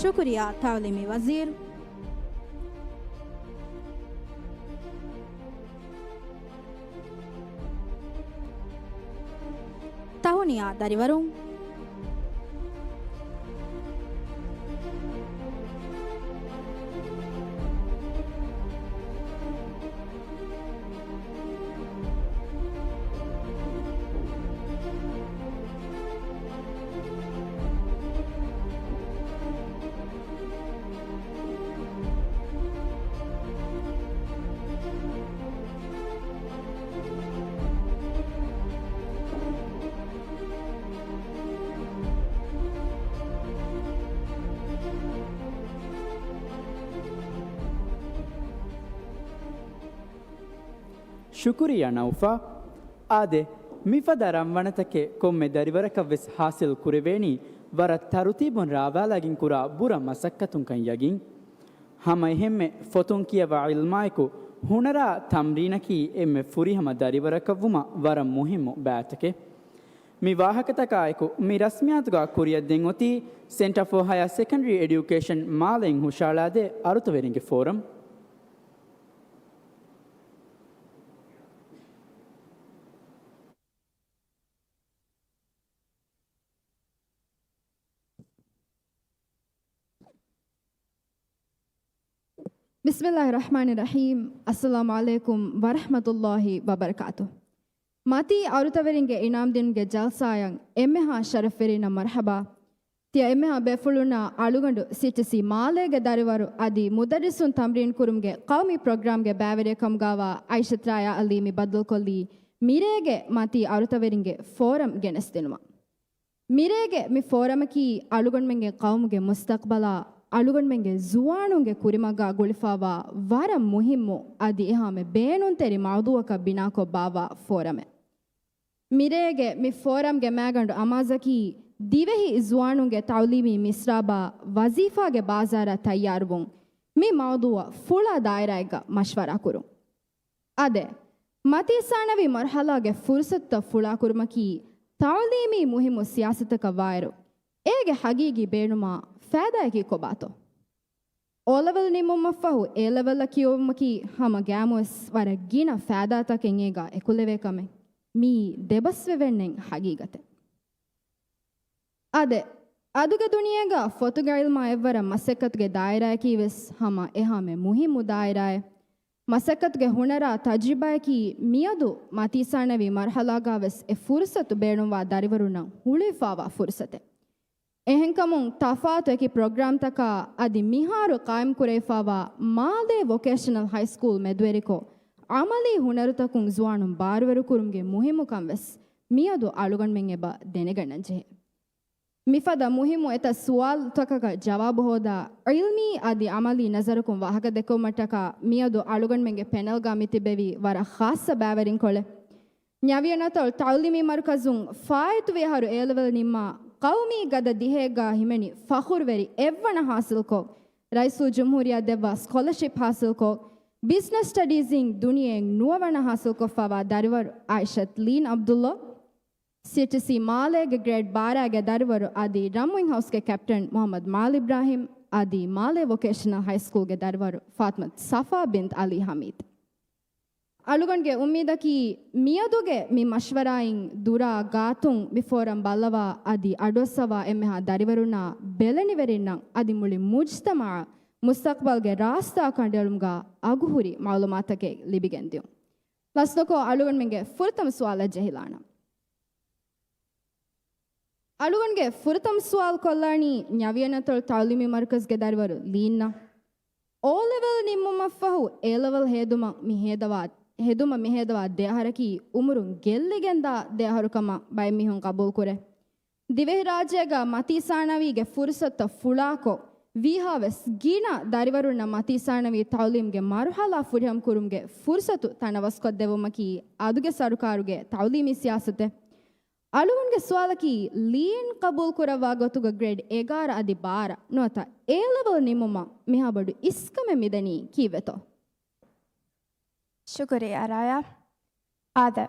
ޝުކުރިއްޔާ ތަޢުލީމީ ވަޒީރު. ތަހުނިޔާ ދަރިވަރުން. ޝުކުރިއްޔާ ނައުފާ. އާދެ، މިފަދަ ރަންވަނަތަކެއް ކޮންމެ ދަރިވަރަކަށްވެސް ޙާޞިލް ކުރެވޭނީ ވަރަށް ތަރުތީބުން ރާވާލާގެން ކުރާ ބުރަ މަސައްކަތުންކަން ޔަގީން. ހަމައެހެންމެ ފޮތުން ކިޔަވާ ޢިލްމާއެކު ހުނަރާ ތަމްރީނަކީ އެންމެ ފުރިހަމަ ދަރިވަރަކަށްވުމަށް ވަރަށް މުހިއްމު ބައިތަކެއް. މި ވާހަކަތަކާއެކު މި ރަސްމިއްޔާތުގަ ކުރިއަށް ދެން އޮތީ ސެންޓަރ ފޯ ހަޔަރ ސެކަންޑަރީ އެޑިއުކޭޝަން މާލެއިން ހުށައަޅާދޭ އަރުތަވެރިންގެ ފޯރަމް. ބިސްމިއްލާހި ރަޙްމާނި ރަޙީމް. އައްސަލާމު ޢަލައިކުމް ވަރަޙްމަތުﷲި ވަބަރަކާތު. މަތީ އަރުތަވެރިންގެ އިނާމްދިނުމުގެ ޖަލްސާއަށް އެންމެހާ ޝަރަފްވެރީންނަށް މަރްޙަބާ. ތިޔަ އެންމެހާ ބޭފުޅުންނާ އަޅުގަނޑު ސީއެޗްސީ މާލޭގެ ދަރިވަރު އަދި މުދައްރިސުން ތަމްރީން ކުރުމުގެ ޤައުމީ ޕްރޮގްރާމްގެ ބައިވެރިޔެއް ކަމުގައިވާ އައިޝަތު ރާޔާ ޢަލީ މި ބައްދަލުކޮށްލީ މިރޭގެ މަތީ އަރުތަވެރިންގެ ފޯރަމް ގެނެސްދިނުމަށް. މިރޭގެ މި ފޯރަމަކީ އަޅުގަނޑުމެންގެ ޤައުމުގެ މުސްތަޤްބަލާ، އަޅުގަނޑުމެންގެ ޒުވާނުންގެ ކުރިމަގާ ގުޅިފައިވާ ވަރަށް މުހިއްމު އަދި އެހާމެ ބޭނުންތެރި މައުޟޫޢަކަށް ބިނާކޮށް ބާއްވާ ފޯރަމެއް. މިރޭގެ މި ފޯރަމްގެ މައިގަނޑު އަމާޒަކީ، ދިވެހި ޒުވާނުންގެ ތަޢުލީމީ މިސްރާބާ ވަޒީފާގެ ބާޒާރަށް ތައްޔާރުވުން، މި މައުޟޫޢަށް ފުޅާ ދާއިރާއެއްގަ މަޝްވަރާ ކުރުން. އާދެ، މަތީ ސާނަވީ މަރުޙަލާގެ ފުރުޞަތުތައް ފުޅާކުރުމަކީ، ތަޢުލީމީ މުހިއްމު ސިޔާސަތަކަށް ވާއިރު، އޭގެ ޙަޤީޤީ ބޭނުމާ ފައިދާއަކީ ކޮބާތޯ؟ އޯލެވެލް ނިމުމަށްފަހު އޭލެވެލްއަށް ކިޔެވުމަކީ ހަމަ ގައިމުވެސް ވަރަށް ގިނަ ފައިދާތަކެއް އޭގަ އެކުލެވޭ ކަމެއް. މިއީ ދެބަސްވެވެންނެތް ޙަޤީޤަތެއް. އާދެ، އަދުގެ ދުނިޔޭގަ ފޮތުގެ ޢިލްމާ އެއްވަރަށް މަސައްކަތުގެ ދާއިރާއަކީވެސް ހަމަ އެހާމެ މުހިއްމު ދާއިރާއެއް. މަސައްކަތުގެ ހުނަރާ ތަޖްރިބާއަކީ މިއަދު މަތީ ސާނަވީ މަރުޙަލާގަވެސް އެ ފުރުޞަތު ބޭނުންވާ ދަރިވަރުންނަށް ހުޅުވިފައިވާ ފުރުޞަތެއް. އެހެންކަމުން ތަފާތު އެކި ޕްރޮގްރާމްތަކާ އަދި މިހާރު ޤާއިމްކުރެވިފައިވާ މާލޭ ވޮކޭޝަނަލް ހައިސްކޫލް މެދުވެރިކޮށް، ޢަމަލީ ހުނަރުތަކުން ޒުވާނުން ބާރުވެރިކުރުމުގެ މުހިއްމުކަން ވެސް މިއަދު އަޅުގަނޑުމެން އެބަ ދެނެގަންނަންޖެހޭ. މިފަދަ މުހިއްމު އެތައް ސުވާލުތަކަކަށް ޖަވާބު ހޯދާ، ޢިލްމީ އަދި ޢަމަލީ ނަޒަރަކުން ވާހަކަދެއްކުމަށްޓަކާ މިއަދު އަޅުގަނޑުމެންގެ ޕެނަލްގަ މިތިބެވި ވަރަށް ޚާއްޞަ ބައިވެރިންކޮޅެއް. ނަވިޔަން އަތޮޅު ތަޢުލީމީ މަރުކަޒުން ފާއިތުވި އަހަރު އޭލެވެލް ނިންމާ، ޤައުމީ ގަދަ ދިހައެއްގަ ހިމެނި ފަޚުރުވެރި އެއްވަނަ ޙާޞިލްކޮށް، ރައީސުލްޖުމްހޫރިއްޔާ ދެއްވާ ސްކޮލަޝިޕް ޙާޞިލްކޮށް، ބިޒްނަސް ސްޓަޑީޒް އިން ދުނިޔެއިން ނުވަވަނަ ޙާޞިލްކޮށްފައިވާ ދަރިވަރު އާއިޝަތު ލީން ޢަބްދުﷲ، ސީއެޗްސީ މާލޭގެ ގްރޭޑް ބާރައިގެ ދަރިވަރު އަދި ރަންވިން ހައުސްގެ ކެޕްޓަން މުޙައްމަދު މާލި އިބްރާހިމް އަދި މާލޭ ވޮކޭޝަނަލް ހައިސްކޫލްގެ ދަރިވަރު ފާތިމަތު ޞަފާ ބިންތު ޢަލީ ޙަމީދު. އަޅުގަނޑުގެ އުއްމީދަކީ، މިއަދުގެ މި މަޝްވަރާއިން ދުރާ ގާތުން މި ފޯރަމް ބައްލަވާ އަދި އަޑުއައްސަވާ އެންމެހާ ދަރިވަރުންނާ ބެލެނިވެރިންނަށް އަދި މުޅި މުޖްތަމަޢަށް މުސްތަޤްބަލްގެ ރާސްތާ ކަނޑައެޅުމުގަ އަގުހުރި މަޢުލޫމާތަކެއް ލިބިގެން ދިޔުން. ލަސްދޮކޯ އަޅުގަނޑުމެންގެ ފުރަތަމަ ސުވާލަށް ޖެހިލާނަން. އަޅުގަނޑުގެ ފުރަތަމަ ސުވާލު ކޮށްލާނީ ނަވީނަތުލް ތަޢުލީމީ މަރުކަޒުގެ ދަރިވަރު ލީންއަށް. އޯ ލެވެލް ނިންމުމަށްފަހު އޭ ލެވެލް ހޭދުމަށް މި ހޭދަވާ، ހެދުމަށް މި ހޭދަވާ ދެ އަހަރަކީ އުމުރުން ގެއްލިގެންދާ ދެ އަހަރު ކަމަށް ބައެއް މީހުން ޤަބޫލުކުރޭ. ދިވެހިރާއްޖޭގަ މަތީ ސާނަވީގެ ފުރުޞަތުތައް ފުޅާކޮށް، ވީހާވެސް ގިނަ ދަރިވަރުންނަށް މަތީ ސާނަވީ ތަޢުލީމްގެ މަރުޙަލާ ފުރިހަމަކުރުމުގެ ފުރުޞަތު ތަނަވަސްކޮށްދެއްވުމަކީ އަދުގެ ސަރުކާރުގެ ތަޢުލީމީ ސިޔާސަތެއް. އަޅުގަނޑުގެ ސުވާލަކީ، ލީން ޤަބޫލުކުރައްވާ ގޮތުގަ ގްރޭޑް އެގާރަ އަދި ބާރަ ނުވަތަ އޭ ލެވެލް ނިމުމަށް މިހާބޮޑު އިސްކަމެއް މިދަނީ ކީއްވެތޯ؟ ޝުކުރިއްޔާ ރާޔާ. އާދެ،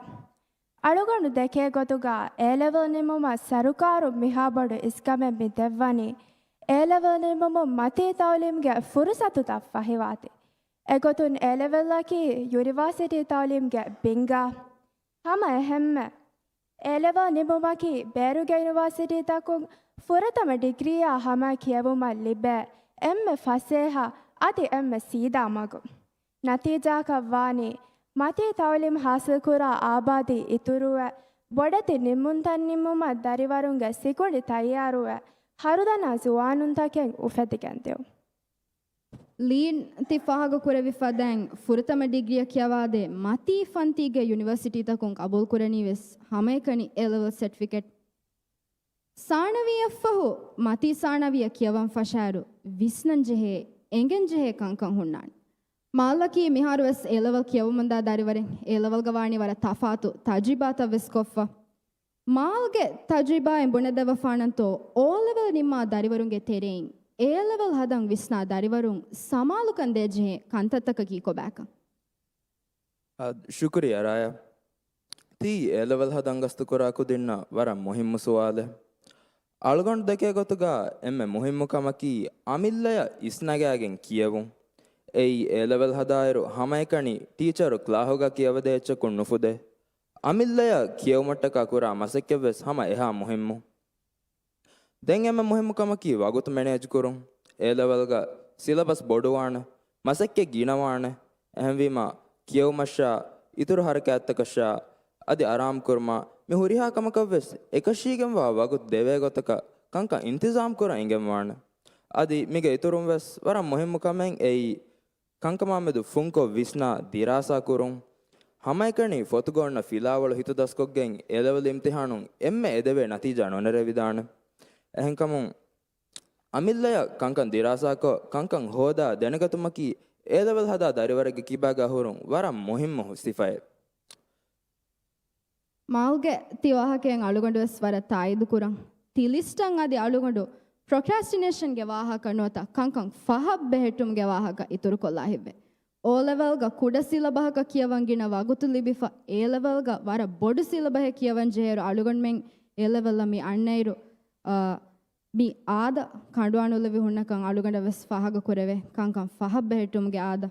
އަޅުގަނޑު ދެކޭ ގޮތުގަ އޭ ލެވެލް ނިމުމަށް ސަރުކާރުން މިހާބޮޑު އިސްކަމެއް މި ދެއްވަނީ، އޭ ލެވެލް ނިމުމުން މަތީ ތަޢުލީމްގެ ފުރުޞަތުތައް ފަހިވާތީ. އެގޮތުން އޭ ލެވެލްއަކީ ޔުނިވާސިޓީ ތަޢުލީމްގެ ބިންގާ. ހަމަ އެހެންމެ، އޭ ލެވެލް ނިމުމަކީ ބޭރުގެ ޔުނިވާސިޓީތަކުން ފުރަތަމަ ޑިގްރީއާ ހަމަ ކިޔެވުމަށް ލިބޭ އެންމެ ފަސޭހަ އަދި އެންމެ ސީދާ މަގު. ނަތީޖާއަކަށް ވާނީ، މަތީ ތަޢުލީމް ޙާޞިލްކުރާ އާބާދީ އިތުރުވެ، ބޮޑެތި ނިންމުންތައް ނިންމުމަށް ދަރިވަރުންގެ ސިކުނޑި ތައްޔާރުވެ، ހަރުދަނާ ޒުވާނުންތަކެއް އުފެދިގެން ދިޔުން. ލީން ތި ފާހަގަކުރެއްވި ފަދައިން، ފުރަތަމަ ޑިގްރީއަށް ކިޔަވާދޭ މަތީ ފަންތީގެ ޔުނިވަރސިޓީތަކުން ޤަބޫލުކުރަނީ ވެސް ހަމައެކަނި އޭ ލެވެލް ސެޓްފިކެޓް. ސާނަވީއަށްފަހު މަތީ ސާނަވީއަށް ކިޔަވަން ފަށާއިރު، ވިސްނަންޖެހޭ، އެނގެންޖެހޭ ކަންކަން ހުންނާނެ. މާލަކީ މިހާރު ވެސް އޭ ލެވެލް ކިޔަވަމުންދާ ދަރިވަރެއް، އޭ ލެވެލްގަ ވާނީ ވަރަށް ތަފާތު ތަޖުރިބާތައް ވެސް ކޮށްފަ. މާލްގެ ތަޖުރިބާއިން ބުނެދެއްވަފާނަންތޯ، އޯ ލެވެލް ނިންމާ ދަރިވަރުންގެ ތެރެއިން އޭ ލެވެލް ހަދަން ވިސްނާ ދަރިވަރުން ސަމާލުކަން ދޭޖެހޭ ކަންތައްތަކަކީ ކޮބާކަން؟ އާ، ޝުކުރިއްޔާ ރާޔާ. ތީ އޭ ލެވެލް ހަދަން ގަސްތުކުރާ ކުދިންނަށް ވަރަށް މުހިއްމު ސުވާލެއް. އަޅުގަނޑު ދެކޭ ގޮތުގަ އެންމެ މުހިއްމު ކަމަކީ އަމިއްލަޔަށް އިސްނަގާގެން ކިޔެވުން. އެއީ އޭ ލެވެލް ހަދާއިރު ހަމައެކަނި ޓީޗަރު ކްލާހުގަ ކިޔަވަދޭ އެއްޗަކުން ނުފުދޭ. އަމިއްލަޔަށް ކިޔެވުމަށްޓަކާ ކުރާ މަސައްކަތްވެސް ހަމަ އެހާ މުހިއްމު. ދެން އެންމެ މުހިއްމު ކަމަކީ ވަގުތު މެނޭޖް ކުރުން. އޭ ލެވެލްގަ ސިލަބަސް ބޮޑުވާނެ، މަސައްކަތް ގިނަވާނެ. އެހެންވީމަ، ކިޔެވުމަށާ، އިތުރު ހަރަކާތްތަކަށާ، އަދި އަރާމް ކުރުމާ، މި ހުރިހާ ކަމަކަށްވެސް އެކަށީގެންވާ ވަގުތު ދެވޭ ގޮތަކަށް ކަންކަން އިންތިޒާމް ކުރަން އިނގެންވާނެ. އަދި މީގެ އިތުރުން ވެސް ވަރަށް މުހިއްމު ކަމެއް އެއީ، ކަންކަމާމެދު ފުންކޮށް ވިސްނާ ދިރާސާ ކުރުން. ހަމައެކަނި ފޮތުގަ އޮންނަ ފިލާވަޅު ހިތުދަސްކޮށްގެން އޭލެވެލް އިމްތިހާނުން އެންމެ އެދެވޭ ނަތީޖާ ނުނެރެވިދާނެ. އެހެންކަމުން، އަމިއްލަޔަށް ކަންކަން ދިރާސާކޮށް، ކަންކަން ހޯދާ ދެނެގަތުމަކީ އޭލެވެލް ހަދާ ދަރިވަރެއްގެ ކިބާގާ ހުރުން ވަރަށް މުހިއްމު ސިފައެއް. މާލްގެ ތި ވާހަކައިން އަޅުގަނޑު ވެސް ވަރަށް ތާއީދު ކުރަން. ތި ލިސްޓަށް އަދި އަޅުގަނޑު ޕްރޮކްރާސްޓިނޭޝަންގެ ވާހަކަ ނުވަތަ ކަންކަން ފަހަށް ބެހެއްޓުމުގެ ވާހަކަ އިތުރުކޮށްލާ ހިތްވޭ. އޯ ލެވެލްގަ ކުޑަ ސިލަބަހަކަށް ކިޔަވަން ގިނަ ވަގުތު ލިބިފަ، އޭ ލެވެލްގަ ވަރަށް ބޮޑު ސިލަބަހެއް ކިޔަވަން ޖެހޭއިރު އަޅުގަނޑުމެން އޭ ލެވެލްއަށް މި އަންނައިރު، އާ، މި އާދަ ކަނޑުއަން އުޅެވި ހުންނަކަން އަޅުގަނޑަށް ވެސް ފާހަގަ ކުރެވޭ. ކަންކަން ފަހަށް ބެހެއްޓުމުގެ އާދަ.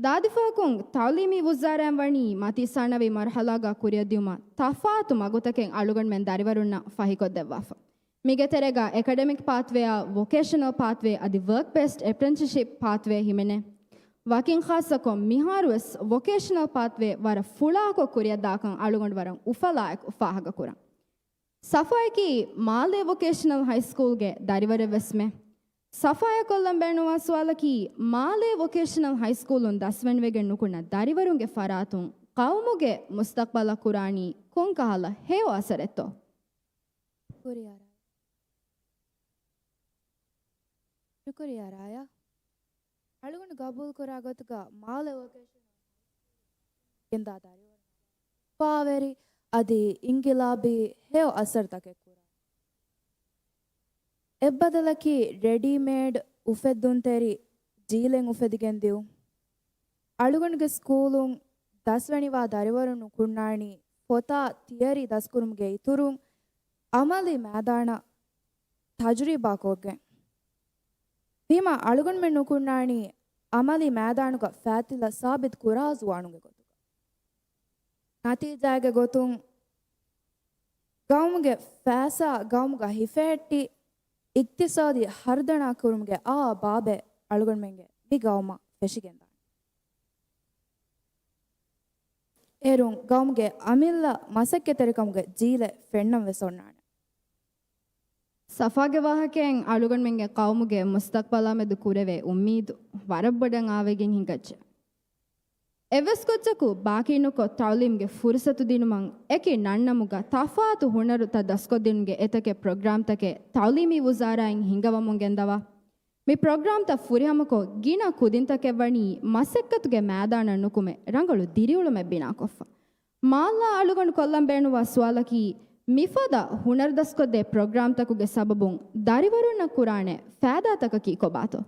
ދާދިފަހަކުން ތަޢުލީމީ ވުޒާރާއިން ވަނީ މަތީ ސާނަވީ މަރުޙަލާގަ ކުރިއަށް ދިއުމަށް ތަފާތު މަގުތަކެއް އަޅުގަނޑުމެން ދަރިވަރުންނަށް ފަހިކޮށްދެއްވާފަ. މީގެ ތެރޭގަ އެކަޑެމިކް ޕާތްވޭއާ، ވޮކޭޝަނަލް ޕާތްވޭ އަދި ވަރކް ބޭސްޑް އެޕްރެންޓިސްޝިޕް ޕާތްވޭ ހިމެނޭ. ވަކިން ޚާއްޞަކޮށް މިހާރުވެސް ވޮކޭޝަނަލް ޕާތްވޭ ވަރަށް ފުޅާކޮށް ކުރިއަށްދާކަން އަޅުގަނޑު ވަރަށް އުފަލާއެކު ފާހަގަކުރަން. ޞަފާއަކީ މާލޭ ވޮކޭޝަނަލް ހައިސްކޫލްގެ ދަރިވަރެއްވެސްމެ. ޞަފާއަށް ކޮށްލަން ބޭނުންވާ ސުވާލަކީ، މާލޭ ވޮކޭޝަނަލް ހައިސްކޫލުން ދަސްވެނިވެގެން ނުކުންނަ ދަރިވަރުންގެ ފަރާތުން ޤައުމުގެ މުސްތަޤްބަލަށް ކުރާނީ ކޮންކަހަލަ ހެޔޮ އަސަރެއްތޯ؟ ޝުކުރިއްޔާ ރާޔާ. ޝުކުރިއްޔާ ރާޔާ. އަޅުގަނޑު ގަބޫލުކުރާ ގޮތުގަ މާލެ ވޮކޭޝަނަލް ގެންދާ ދަރިވަރުން އުފާވެރި އަދި އިންގިލާބީ ހެޔޮ އަސަރުތަކެއް ކުރާ. އެއްބަދަލަކީ ރެޑީމޭޑް އުފެއްދުންތެރި ޖީލެއް އުފެދިގެން ދިއުން. އަޅުގަނޑުގެ ސްކޫލުން ދަސްވެނިވާ ދަރިވަރުން ނުކުންނާނީ ފޮތާ ތިޔަރީ ދަސްކުރުމުގެ އިތުރުން އަމަލީ މައިދާނަށް ތަޖުރިބާ ކޮށްގެން. ވީމާ އަޅުގަނޑުމެން ނުކުންނާނީ އަމަލީ މައިދާނުގަ ފައިތިލަ ސާބިތު ކުރާ ޒުވާނުންގެ ގޮތުގަ. ނަތީޖާގެ ގޮތުން ގައުމުގެ ފައިސާ ގައުމުގަ ހިފެހެއްޓި، އިގްތިސާދީ ހަރުދަނާ ކުރުމުގެ އާ ބާބެއް އަޅުގަނޑުމެންގެ މި ގައުމަށް ފެށިގެންދާނެ. އޭރުން ގައުމުގެ އަމިއްލަ މަސައްކަތްތެރިކަމުގެ ޖީލެއް ފެންނަން ވެސް އޮންނާނެ. ސަފާގެ ވާހަކައިން އަޅުގަނޑުމެންގެ ޤައުމުގެ މުސްތަޤްބަލާމެދު ކުރެވޭ އުއްމީދު ވަރަށް ބޮޑަށް އާވެގެން ހިނގައްޖެ. އެއްވެސް ކުއްޖަކު ބާކީނުކޮށް ތަޢުލީމްގެ ފުރުޞަތު ދިނުމަށް އެކި ނަންނަމުގަ ތަފާތު ހުނަރުތައް ދަސްކޮށްދިނުމުގެ އެތަކެއް ޕްރޮގްރާމްތަކެއް ތަޢުލީމީ ވުޒާރާއިން ހިންގަވަމުން ގެންދަވާ. މި ޕްރޮގްރާމްތައް ފުރިހަމަކޮށް ގިނަ ކުދިންތަކެއް ވަނީ މަސައްކަތުގެ މައިދާނަށް ނުކުމެ ރަނގަޅު ދިރިއުޅުމެއް ބިނާކޮށްފަ. މާލާ އަޅުގަނޑު ކޮށްލަން ބޭނުންވާ ސުވާލަކީ، މިފަދަ ހުނަރު ދަސްކޮށްދޭ ޕްރޮގްރާމްތަކުގެ ސަބަބުން ދަރިވަރުންނަށް ކުރާނެ ފައިދާތަކަކީ ކޮބާތޯ؟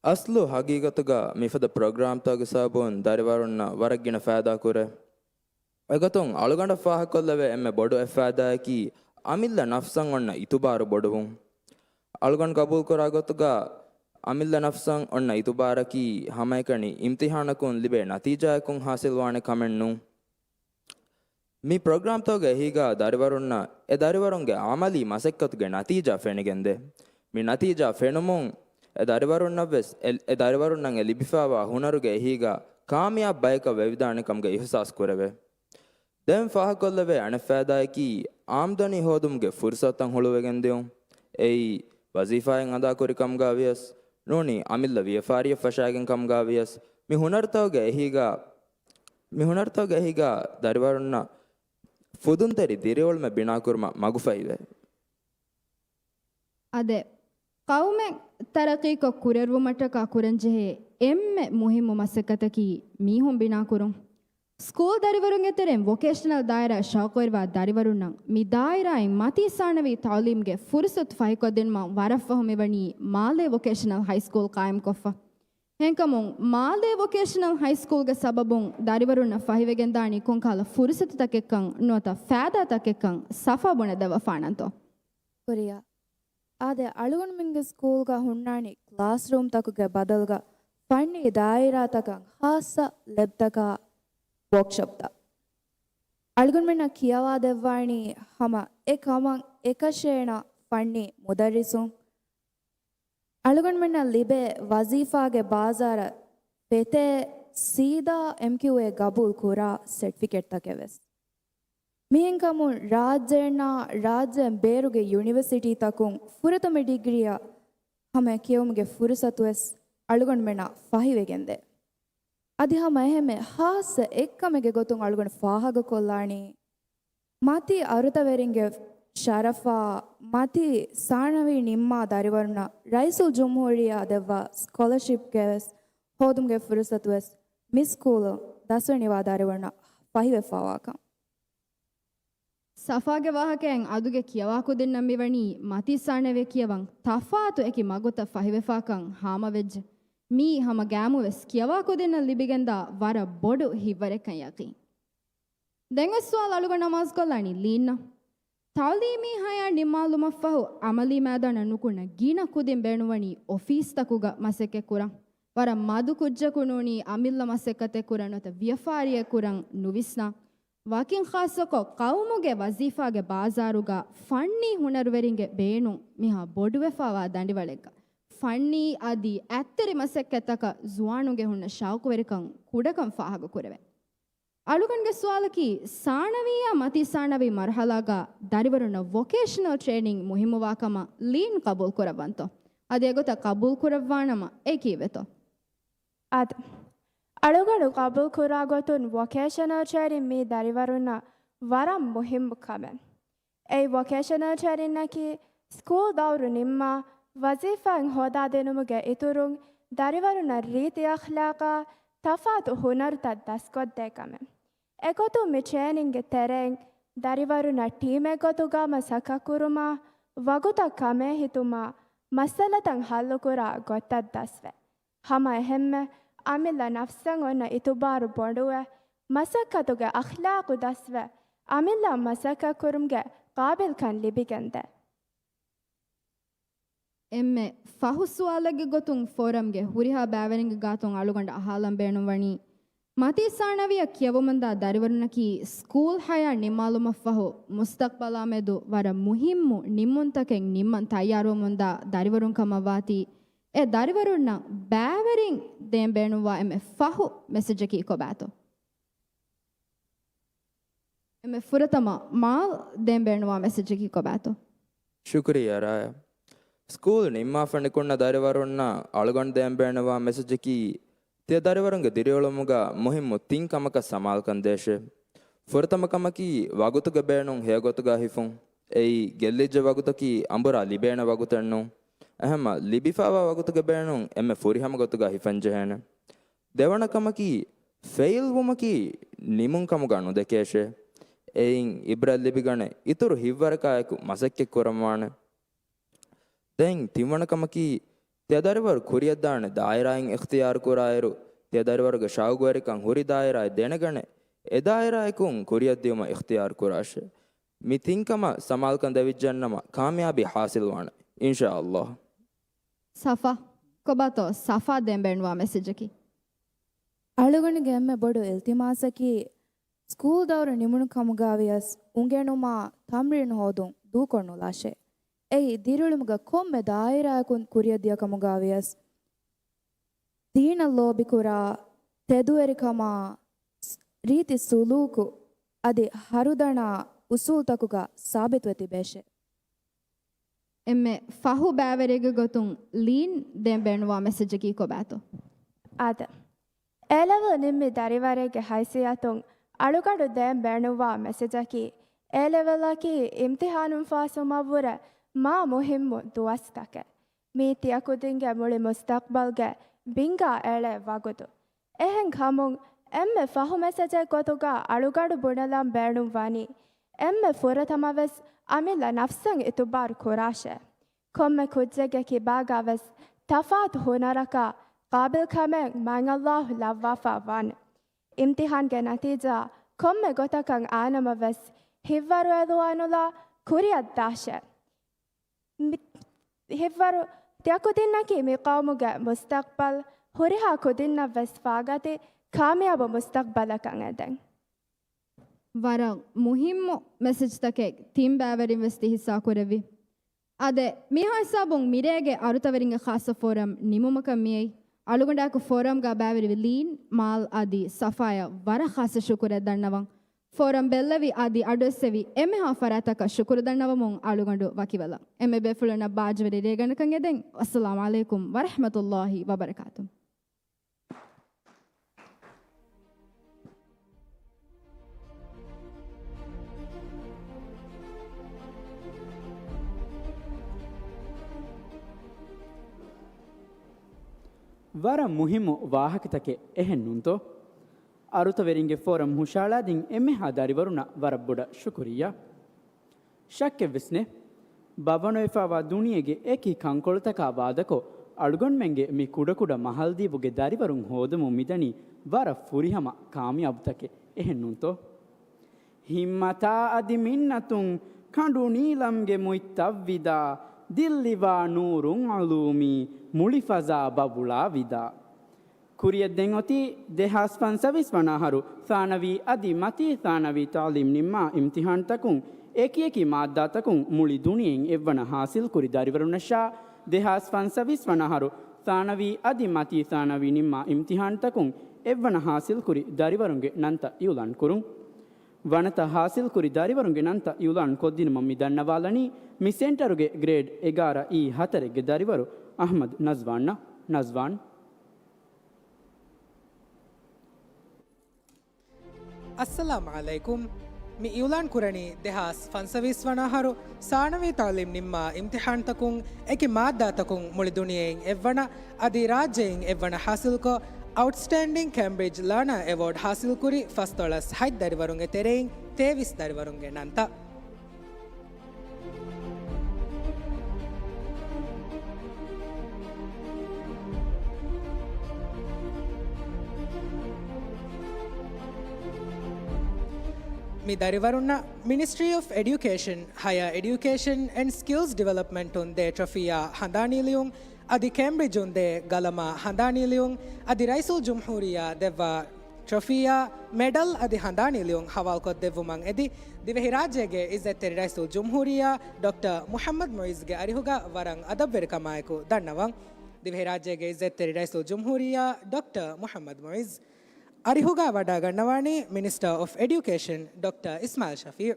އަސްލު ހަގީގަތުގަ މިފަދަ ޕްރޮގްރާމްތަކުގެ ސަބަބުން ދަރިވަރުންނަށް ވަރަށް ގިނަ ފައިދާ ކުރޭ. އެގޮތުން އަޅުގަނޑަށް ފާހަގަކޮށްލެވޭ އެންމެ ބޮޑު އެއް ފައިދާއަކީ އަމިއްލަ ނަފްސަށް އޮންނަ އިތުބާރު ބޮޑުވުން. އަޅުގަނޑު ގަބޫލުކުރާ ގޮތުގަ އަމިއްލަ ނަފްސަށް އޮންނަ އިތުބާރަކީ ހަމައެކަނި އިމްތިހާނަކުން ލިބޭ ނަތީޖާއަކުން ހާސިލްވާނެ ކަމެއް ނޫން. މި ޕްރޮގްރާމްތަކުގެ އެހީގަ ދަރިވަރުންނަށް އެ ދަރިވަރުންގެ އަމަލީ މަސައްކަތުގެ ނަތީޖާ ފެނިގެންދޭ. މި ނަތީޖާ ފެނުމުން އެ ދަރިވަރުންނަށްވެސް އެ، އެ ދަރިވަރުންނަށް އެ ލިބިފައިވާ ހުނަރުގެ އެހީގަ ކާމިޔާބު ބަޔަކަށް ވެވިދާނެ ކަމުގެ އިޙްސާސް ކުރެވޭ. ދެން ފާހަގަކޮށްލެވޭ އަނެއް ފައިދާއަކީ އާމްދަނީ ހޯދުމުގެ ފުރުޞަތުތައް ހުޅުވިގެން ދިޔުން. އެއީ ވަޒީފާއެއް އަދާކުރި ކަމުގަ ވިޔަސް ނޫނީ އަމިއްލަ ވިޔަފާރިއެއް ފަށާގެން ކަމުގަ ވިޔަސް މި ހުނަރުތަކުގެ އެހީގަ މި ހުނަރުތަކުގެ އެހީގަ ދަރިވަރުންނަށް ފުދުންތެރި ދިރިއުޅުމެއް ބިނާކުރުމަށް މަގުފަހިވޭ. އާދެ، ޤައުމެއް ތަރައްޤީކޮށް ކުރެއްވުމަށްޓަކާ ކުރަންޖެހޭ އެންމެ މުހިއްމު މަސައްކަތަކީ މީހުން ބިނާކުރުން. ސްކޫލް ދަރިވަރުންގެ ތެރެއިން ވޮކޭޝަނަލް ދާއިރާއަށް ޝައުޤުވެރިވާ ދަރިވަރުންނަށް މި ދާއިރާއިން މަތީ ސާނަވީ ތަޢުލީމްގެ ފުރުޞަތު ފަހިކޮށްދިނުމަށް ވަރަށްފަހު މިވަނީ މާލޭ ވޮކޭޝަނަލް ހައިސްކޫލް ޤާއިމްކޮށްފަ. ހެންކަމުން، މާލޭ ވޮކޭޝަނަލް ހައިސްކޫލްގެ ސަބަބުން ދަރިވަރުންނަށް ފަހިވެގެންދާނީ ކޮންކަހަލަ ފުރުޞަތުތަކެއްކަން ނުވަތަ ފައިދާތަކެއްކަން ސަފާ ބުނެދެއްވަފާނަންތޯ؟ ކުރިއަށް. އާދެ، އަޅުގަނޑުމެންގެ ސްކޫލްގަ ހުންނާނީ ކްލާސްރޫމްތަކުގެ ބަދަލުގަ ފަންނީ ދާއިރާތަކަށް ހާއްސަ ލެބްތަކާ ވޯކްޝޮޕްތައް. އަޅުގަނޑުމެންނަށް ކިޔަވާދެއްވާނީ ހަމަ އެ ކަމަށް އެކަށޭނަ ފަންނީ މުދައްރިސުން. އަޅުގަނޑުމެންނަށް ލިބޭ ވަޒީފާގެ ބާޒާރަށް ފެތޭ ސީދާ އެމްކިއުއޭ ގަބޫލު ކުރާ ސެޓްފިކެޓްތަކެއް ވެސް. މިހެންކަމުން ރާއްޖޭންނާ ރާއްޖޭން ބޭރުގެ ޔުނިވަރސިޓީތަކުން ފުރަތަމަ ޑިގްރީއަށް ހަމަ ކިޔެވުމުގެ ފުރުސަތު ވެސް އަޅުގަނޑުމެންނަށް ފަހިވެގެންދޭ. އަދި ހަމަ އެހެންމެ ހާއްސަ އެއްކަމެއްގެ ގޮތުން އަޅުގަނޑު ފާހަގަކޮށްލާނީ، މަތީ އަރުތަވެރިންގެ ޝަރަފާ، މަތީ ސާނަވީ ނިންމާ ދަރިވަރުންނަށް ރައީސުލްޖުމްހޫރިއްޔާ ދެއްވާ ސްކޮލަޝިޕްގެ ވެސް ހޯދުމުގެ ފުރުސަތު ވެސް މި ސްކޫލުން ދަސްވެނިވާ ދަރިވަރުންނަށް ފަހިވެފަވާކަން. ސަފާގެ ވާހަކައިން އަދުގެ ކިޔަވާ ކުދިންނަށް މިވަނީ މަތީ ސާނަވީ ކިޔަވަން ތަފާތު އެކި މަގުތައް ފަހިވެފާކަން ހާމަވެއްޖެ. މީ ހަމަ ގައިމުވެސް ކިޔަވާ ކުދިންނަށް ލިބިގެންދާ ވަރަށް ބޮޑު ހިތްވަރެއްކަން ޔަޤީން. ދެންވެސް ސުވާލު އަޅުގަނޑު އަމާޒުކޮށްލާނީ ލީންނަށް. ތަޢުލީމީ ހަޔާތް ނިންމާލުމަށްފަހު އަމަލީ މައިދާނަށް ނުކުންނަ ގިނަ ކުދިން ބޭނުންވަނީ އޮފީސްތަކުގަ މަސައްކަތް ކުރަން. ވަރަށް މަދު ކުއްޖަކު ނޫނީ އަމިއްލަ މަސައްކަތެއް ކުރަން ނުވަތަ ވިޔަފާރިއެއް ކުރަން ނުވިސްނާ. ވަކިން ޚާއްޞަކޮށް ޤައުމުގެ ވަޒީފާގެ ބާޒާރުގަ ފަންނީ ހުނަރުވެރިންގެ ބޭނުން މިހާ ބޮޑުވެފާވާ ދަނޑިވަޅެއްގަ ފަންނީ އަދި އަތްތެރި މަސައްކަތްތަކަށް ޒުވާނުންގެ ހުންނަ ޝައުޤުވެރިކަން ކުޑަކަން ފާހަގަކުރެވޭ. އަޅުގަނޑުގެ ސުވާލަކީ، ސާނަވީއާ މަތީ ސާނަވީ މަރުހަލާގަ ދަރިވަރުންނަށް ވޮކޭޝަނަލް ޓްރޭނިން މުހިއްމުވާކަމަށް ލީން ޤަބޫލުކުރައްވަންތޯ؟ އަދި އެގޮތަށް ޤަބޫލުކުރައްވާނަމަ އެ ކީއްވެތޯ؟ އާދެ، އަޅުގަނޑު ޤަބޫލުކުރާ ގޮތުން ވޮކޭޝަނަލް ޓްރޭނިން މީ ދަރިވަރުންނަށް ވަރަށް މުހިއްމު ކަމެއް. އެއީ ވޮކޭޝަނަލް ޓްރޭނިންއަކީ ސްކޫލް ދައުރު ނިންމާ ވަޒީފާއިން ހޯދާދިނުމުގެ އިތުރުން ދަރިވަރުންނަށް ރީތި އަޚްލާޤާ ތަފާތު ހުނަރުތައް ދަސްކޮށްދޭ ކަމެއް. އެގޮތުން މި ޓްރޭނިންގެ ތެރެއިން ދަރިވަރުންނަށް ޓީމެއްގޮތުގަ މަސައްކަތްކުރުމާ، ވަގުތަށް ކަމޭހިތުމާ، މައްސަލަތައް ހައްލުކުރާ ގޮތްތައް ދަސްވޭ. ހަމަ އެހެންމެ، އަމިއްލަ ނަފްސަށް އޮންނަ އިތުބާރު ބޮޑުވެ، މަސައްކަތުގެ އަޚްލާޤު ދަސްވެ، އަމިއްލަ މަސައްކަތްކުރުމުގެ ޤާބިލްކަން ލިބިގެންދޭ. އެންމެ ފަހު ސުވާލެއްގެ ގޮތުން ފޯރަމްގެ ހުރިހާ ބައިވެރިންގެ ގާތުން އަޅުގަނޑަށް އަހާލަން ބޭނުންވަނީ، މަތީ ސާނަވީއަށް ކިޔަވަމުންދާ ދަރިވަރުންނަކީ ސްކޫލް ހަޔާތް ނިންމާލުމަށްފަހު މުސްތަޤްބަލާމެދު ވަރަށް މުހިއްމު ނިންމުންތަކެއް ނިންމަން ތައްޔާރުވަމުންދާ ދަރިވަރުން ކަމަށްވާތީ، އެ ދަރިވަރުންނަށް ބައިވެރިން ދޭން ބޭނުންވާ އެންމެ ފަހު މެސެޖަކީ ކޮބާތޯ؟ އެންމެ ފުރަތަމަ މާލް ދޭން ބޭނުންވާ މެސެޖަކީ ކޮބާތޯ؟ ޝުކުރިއްޔާ ރާޔާ. ސްކޫލް ނިންމާފަ ނިކުންނަ ދަރިވަރުންނަށް އަޅުގަނޑު ދޭން ބޭނުންވާ މެސެޖަކީ، ތިޔަ ދަރިވަރުންގެ ދިރިއުޅުމުގަ މުހިއްމު ތިން ކަމަކަށް ސަމާލުކަން ދޭށޭ. ފުރަތަމަ ކަމަކީ، ވަގުތުގެ ބޭނުން ހެޔޮގޮތުގަ ހިފުން. އެއީ، ގެއްލިއްޖެ ވަގުތަކީ އަނބުރާ ލިބޭނެ ވަގުތެއް ނޫން. އެހެންމަ، ލިބިފައިވާ ވަގުތުގެ ބޭނުން އެންމެ ފުރިހަމަ ގޮތުގަ ހިފަން ޖެހޭނެ. ދެވަނަ ކަމަކީ، ފެއިލް ވުމަކީ ނިމުން ކަމުގަ ނުދެކޭށޭ. އެއިން އިބްރަތް ލިބިގަނެ، އިތުރު ހިތްވަރަކާއެކު މަސައްކަތް ކުރަންވާނެ. ދެން ތިންވަނަ ކަމަކީ، ތިޔަ ދަރިވަރު ކުރިއަށްދާނެ ދާއިރާއިން އިޚްތިޔާރު ކުރާއިރު، ތިޔަ ދަރިވަރުގެ ޝައުގުވެރިކަން ހުރި ދާއިރާއެއް ދެނެގަނެ، އެ ދާއިރާއަކުން ކުރިއަށްދިޔުމަށް އިޚްތިޔާރު ކުރާށޭ. މި ތިން ކަމަށް ސަމާލުކަން ދެވިއްޖެއްނަމަ، ކާމިޔާބީ ހާސިލްވާނެ، އިންޝާﷲ. ސަފާ، ކޮބާތޯ ސަފާ ދޭން ބޭނުންވާ މެސެޖަކީ؟ އަޅުގަނޑުގެ އެންމެ ބޮޑު އިލްތިމާސަކީ، ސްކޫލް ދައުރު ނިމުނު ކަމުގަ ވިޔަސް އުނގެނުމާ ތަމްރީނު ހޯދުން ދޫކޮށްނުލާށޭ. އެއީ ދިރިއުޅުމުގެ ކޮންމެ ދާއިރާއަކުން ކުރިއަށްދިޔަ ކަމުގަ ވިޔަސް، ދީނަށް ލޯބިކުރާ، ތެދުވެރިކަމާ، ރީތި ސުލޫކު އަދި ހަރުދަނާ އުސޫލްތަކުގަ ސާބިތުވެ ތިބޭށޭ. އެންމެ ފަހު ބައިވެރިއެއްގެ ގޮތުން ލީން ދޭން ބޭނުންވާ މެސެޖަކީ ކޮބާތޯ؟ އާދެ. އޭލެވެލް ނިންމި ދަރިވަރެއްގެ ހައިސިއްޔަތުން އަޅުގަނޑު ދޭން ބޭނުންވާ މެސެޖަކީ، އޭލެވެލްއަކީ އިމްތިހާނުން ފާސްވުމަށްވުރެ މާ މުހިއްމު ދުވަސްތަކެއް. މީ ތިޔަ ކުދިންގެ މުޅި މުސްތަޤްބަލްގެ ބިންގާ އެޅޭ ވަގުތު. އެހެން ކަމުން، އެންމެ ފަހު މެސެޖެއް ގޮތުގަ އަޅުގަނޑު ބުނެލަން ބޭނުން ވަނީ، އެންމެ ފުރަތަމަވެސް އަމިއްލަ ނަފްސަށް އިތުބާރު ކުރާށޭ. ކޮންމެ ކުއްޖެއްގެ ކިބާގަވެސް ތަފާތު ހުނަރަކާ ޤާބިލްކަމެއް މާތް ﷲ ލައްވާފަ ވާނެ. އިމްތިހާންގެ ނަތީޖާ ކޮންމެ ގޮތަކަށް އާނަމަވެސް ހިތްވަރުއެލުވާނުލާ ކުރިއަށްދާށޭ. މި-، ހިތްވަރު ތިޔަކުދިންނަކީ މި ޤައުމުގެ މުސްތަޤްބަލް، ހުރިހާ ކުދިންނަށްވެސް ފާގަތި ކާމިޔާބު މުސްތަޤްބަލަކަށް އެދެން. ވަރަށް މުހިއްމު މެސެޖްތަކެއް ތިން ބައިވެރިން ވެސް ތި ހިއްސާ ކުރެއްވި. އާދެ، މިހާ ހިސާބުން މިރޭގެ އަރުތަވެރިންގެ ޚާއްޞަ ފޯރަމް ނިމުމަކަށް މިއައީ. އަޅުގަނޑާއެކު ފޯރަމްގަ ބައިވެރިވި ލީން، މާލް އަދި ސަފާޔަށް ވަރަށް ޚާއްޞަ ޝުކުރެއް ދަންނަވަން. ފޯރަމް ބެއްލެވި އަދި އަޑުއެއްސެވި އެންމެހާ ފަރާތްތަކަށް ޝުކުރު ދަންނަވަމުން އަޅުގަނޑު ވަކިވެލަން. އެންމެ ބޭފުޅުންނަށް ބާއްޖަވެރި ރޭގަނޑަކަށް އެދެން. އައްސަލާމް ޢަލައިކުމް ވަރަޙްމަތުﷲ ވަބަރަކާތު. ވަރަށް މުހިއްމު ވާހަކަތަކެއް، އެހެން ނޫންތޯ؟ އަރުތަވެރިންގެ ފޯރަމް ހުށަހަޅާދިން އެންމެހާ ދަރިވަރުންނަށް ވަރަށް ބޮޑަށް ޝުކުރިއްޔާ. ޝައްކެއްވެސް ނެތް. ބައްވަން އޮތްފައިވާ ދުނިޔޭގެ އެކި ކަންކޮޅުތަކާ ވާދަކޮށް، އަޅުގަނޑުމެންގެ މި ކުޑަކުޑަ މަހަލްދީބުގެ ދަރިވަރުން ހޯދުމުން މިދަނީ ވަރަށް ފުރިހަމަ ކާމިޔާބުތަކެއް، އެހެން ނޫންތޯ؟ ހިންމަތާ އަދި މިންނަތުން ކަނޑު ނީލަމްގެ މުއްތައްވިދާ، ދިއްލިވާ ނޫރުން އަޅޫމީ، މުޅި ފަޒާ ބަބުޅާ ވިދާ. ކުރިއަށްދޭން އޮތީ ދެހާސް ފަންސަވީސް ވަނަ އަހަރު ޘާނަވީ އަދި މަތީ ޘާނަވީ ތަޢުލީމް ނިންމާ އިމްތިޙާންތަކުން އެކިއެކި މާއްދާތަކުން މުޅި ދުނިޔެއިން އެއްވަނަ ޙާޞިލްކުރި ދަރިވަރުންނަށާ، ދެހާސް ފަންސަވީސް ވަނަ އަހަރު ޘާނަވީ އަދި މަތީ ޘާނަވީ ނިންމާ އިމްތިޙާންތަކުން އެއްވަނަ ޙާޞިލްކުރި ދަރިވަރުންގެ ނަންތައް އިޢުލާން ކުރުން. ވަނަތައް ޙާޞިލްކުރި ދަރިވަރުންގެ ނަންތައް އިޢުލާން ކޮށްދިނުމަށް މި ދަންނަވާލަނީ މި ސެންޓަރުގެ ގްރޭޑް އެގާރަ އީ ހަތަރެއްގެ ދަރިވަރު އަޙްމަދު ނަޒްވާންއަށް. ނަޒްވާން. އައްސަލާމް ޢަލައިކުމް. މި އިޢުލާން ކުރަނީ ދެހާސް ފަންސަވީސް ވަނަ އަހަރު ސާނަވީ ތަޢުލީމް ނިންމާ އިމްތިޙާންތަކުން އެކި މާއްދާތަކުން މުޅި ދުނިޔެއިން އެއްވަނަ އަދި ރާއްޖެއިން އެއްވަނަ ޙާޞިލްކޮށް، އައުޓްސްޓޭންޑިން ކޭމްބްރިޖް ލާނާ އެވޯޑް ޙާޞިލްކުރި ފަސްދޮޅަސް ހަތް ދަރިވަރުންގެ ތެރެއިން ތޭވީސް ދަރިވަރުންގެ ނަންތައް. މި ދަރިވަރުންނަށް މިނިސްޓްރީ އޮފް އެޑިއުކޭޝަން، ހަޔާ އެޑިއުކޭޝަން އެންޑް ސްކިލްސް ޑިވެލޮޕްމަންޓުން ދޭ ޓްރޮފީއާ ހަނދާނީ ލިޔުން އަދި ކޭމްބްރިޖުން ދޭ ގަލަމާ ހަނދާނީ ލިޔުން އަދި ރައީސުލްޖުމްހޫރިއްޔާ ދެއްވާ ޓްރޮފީއާ، މެޑަލް އަދި ހަނދާނީ ލިޔުން ހަވާލުކޮށްދެއްވުމަށް އެދި، ދިވެހިރާއްޖޭގެ އިއްޒަތްތެރި ރައީސުލްޖުމްހޫރިއްޔާ ޑޮކްޓަރ މުޙައްމަދު މުޢިއްޒުގެ އަރިހުގަ ވަރަށް އަދަބުވެރިކަމާއެކު ދަންނަވަން. ދިވެހިރާއްޖޭގެ އިއްޒަތްތެރި ރައީސުލްޖުމްހޫރިއްޔާ ޑޮކްޓަރ މުޙައްމަދު މުޢިއްޒު. އަރިހުގަ ވަޑައިގަންނަވާނީ މިނިސްޓަރ އޮފް އެޑިއުކޭޝަން ޑޮކްޓަރ އިސްމާޢީލް ޝަފީޢު.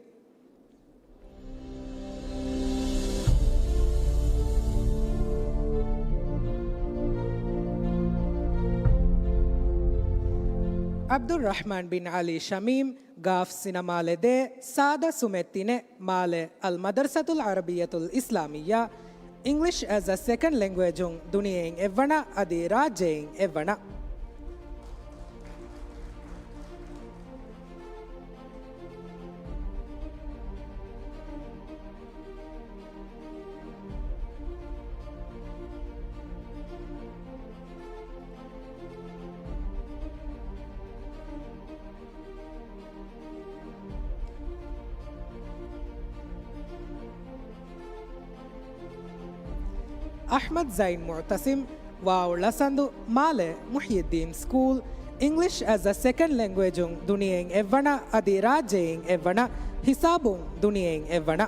ޢަބްދުއްރަޙްމާން ބިން ޢަލީ ޝަމީމް، ގާފް ސިނަމާލެ ދޭ، ސާދަ ސުމެއް ތިނެއް، މާލެ އަލް މަދަރްސަތުލް ޢަރަބިއްޔަތުލް އިސްލާމިއްޔާ، އިންގްލިޝް އެޒް އަ ސެކަންޑް ލެންގުއޭޖުން ދުނިޔެއިން އެއްވަނަ އަދި ރާއްޖެއިން އެއްވަނަ. އަޙްމަދު ޒައިން މުޢުތަޞިމް، ވާވު ޅަސަނދު، މާލެ މުޙްޔިއްދީން ސްކޫލް، އިންގްލިޝް އެޒް އަ ސެކަންޑް ލެންގުއޭޖުން ދުނިޔެއިން އެއްވަނަ އަދި ރާއްޖެއިން އެއްވަނަ، ހިސާބުން ދުނިޔެއިން އެއްވަނަ.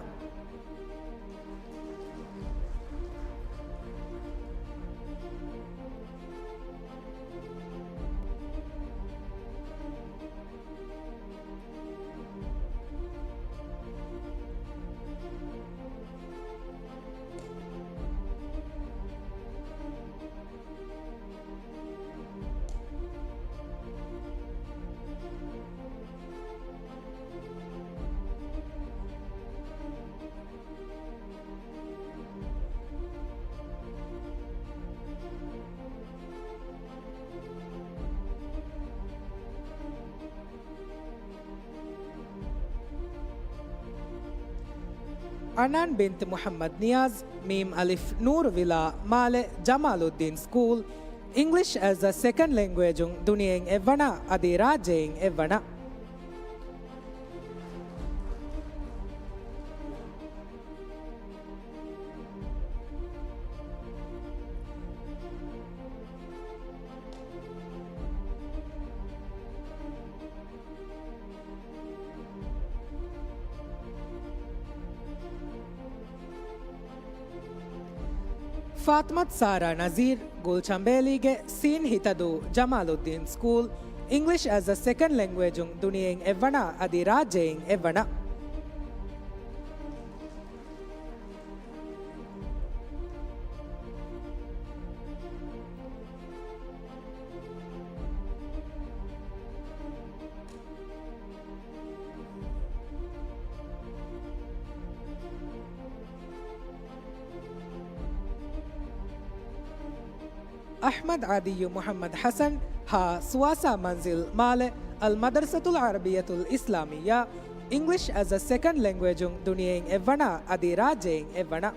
އަނާން ބިންތު މުޙައްމަދު ނިޔާޒް، މީމް އަލިފް ނޫރު ވިލާ، މާލެ ޖަމާލުއްދީން ސްކޫލް، އިންގްލިޝް އެޒް އަ ސެކަންޑް ލެންގުއޭޖުން ދުނިޔެއިން އެއްވަނަ އަދި ރާއްޖެއިން އެއްވަނަ. ފާޠިމަތު ސާރާ ނަޒީރް، ގުލްޗަނބޭލީގެ ސީން ހިތަދޫ ޖަމާލުއްދީން ސްކޫލް، އިންގްލިޝް އެޒް އަ ސެކަންޑް ލެންގުއޭޖުން ދުނިޔެއިން އެއްވަނަ އަދި ރާއްޖެއިން އެއްވަނަ. އަޙްމަދު އާދިއްޔު މުޙައްމަދު ޙަސަން، ހަ ސުވާސާ މަންޒިލް، މާލެ އަލް މަދަރްސަތުލް ޢަރަބިއްޔަތުލް އިސްލާމިއްޔާ، އިންގްލިޝް އެޒް އަ ސެކަންޑް ލެންގުއޭޖުން ދުނިޔެއިން އެއްވަނަ އަދި ރާއްޖެއިން އެއްވަނަ.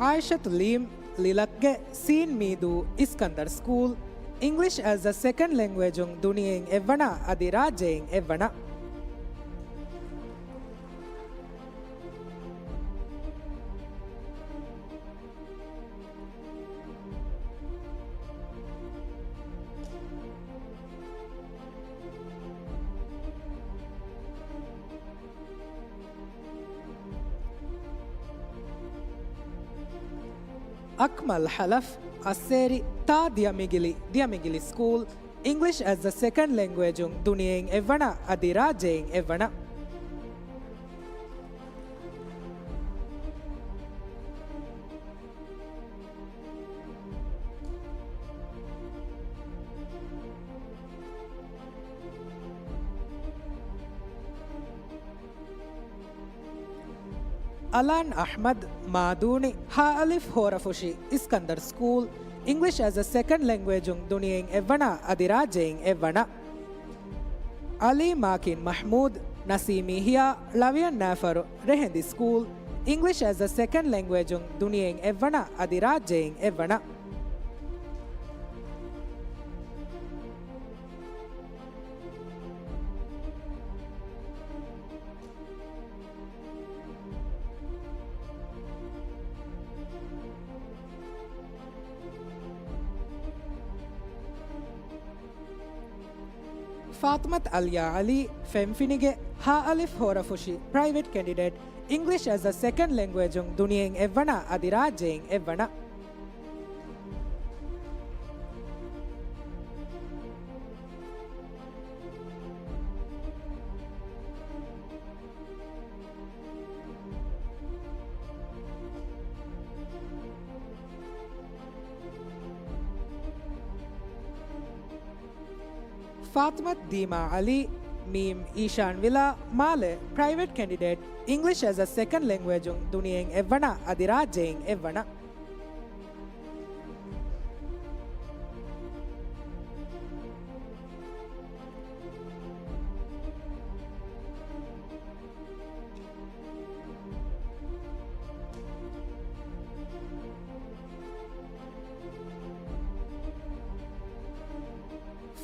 ޢާއިޝަތު ލީމް، ލިލަކްގެ ސީން މީދޫ އިސްކަންދަރް ސްކޫލް، އިންގްލިޝް އެޒް އަ ސެކަންޑް ލެންގުއޭޖުން ދުނިޔެއިން އެއްވަނަ އަދި ރާއްޖެއިން އެއްވަނަ. އަކްމަލް ޙަލަފް، އައްސޭރި ތާ ދިޔަމިގިލި، ދިޔަމިގިލި ސްކޫލް، އިންގްލިޝް އެޒް އަ ސެކަންޑް ލެންގުއޭޖުން ދުނިޔެއިން އެއްވަނަ އަދި ރާއްޖެއިން އެއްވަނަ. އަލާން އަޙްމަދު، މާދޫނި، ހާ އަލިފް ހޯރަފުށި އިސްކަންދަރް ސްކޫލް، އިންގްލިޝް އެޒް އަ ސެކަންޑް ލެންގުއޭޖުން ދުނިޔެއިން އެއްވަނަ އަދި ރާއްޖެއިން އެއްވަނަ. އަލީ މާކިން މަޙްމޫދު، ނަސީމީ ހިޔާ، ޅަވިޔަން ނާފަރު ރެހެންދި ސްކޫލް، English as a Second Languageުން ދުނިޔެއިން އެއްވަނަ އަދި ރާއްޖެއިން އެއްވަނަ. ފާޠިމަތު އަލްޔާ ޢަލީ، ފެންފިނިގެ، ހާ އަލިފް ހޯރަފުށި، ޕްރައިވެޓް ކެންޑިޑޭޓް، English as a Second Languageުން ދުނިޔެއިން އެއްވަނަ އަދި ރާއްޖެއިން އެއްވަނަ. ފާޠިމަތު ދީމާ ޢަލީ، މީމް އީޝާން ވިލާ، މާލެ، ޕްރައިވެޓް ކެންޑިޑޭޓް، English as a Second Languageުން ދުނިޔެއިން އެއްވަނަ އަދި ރާއްޖެއިން އެއްވަނަ.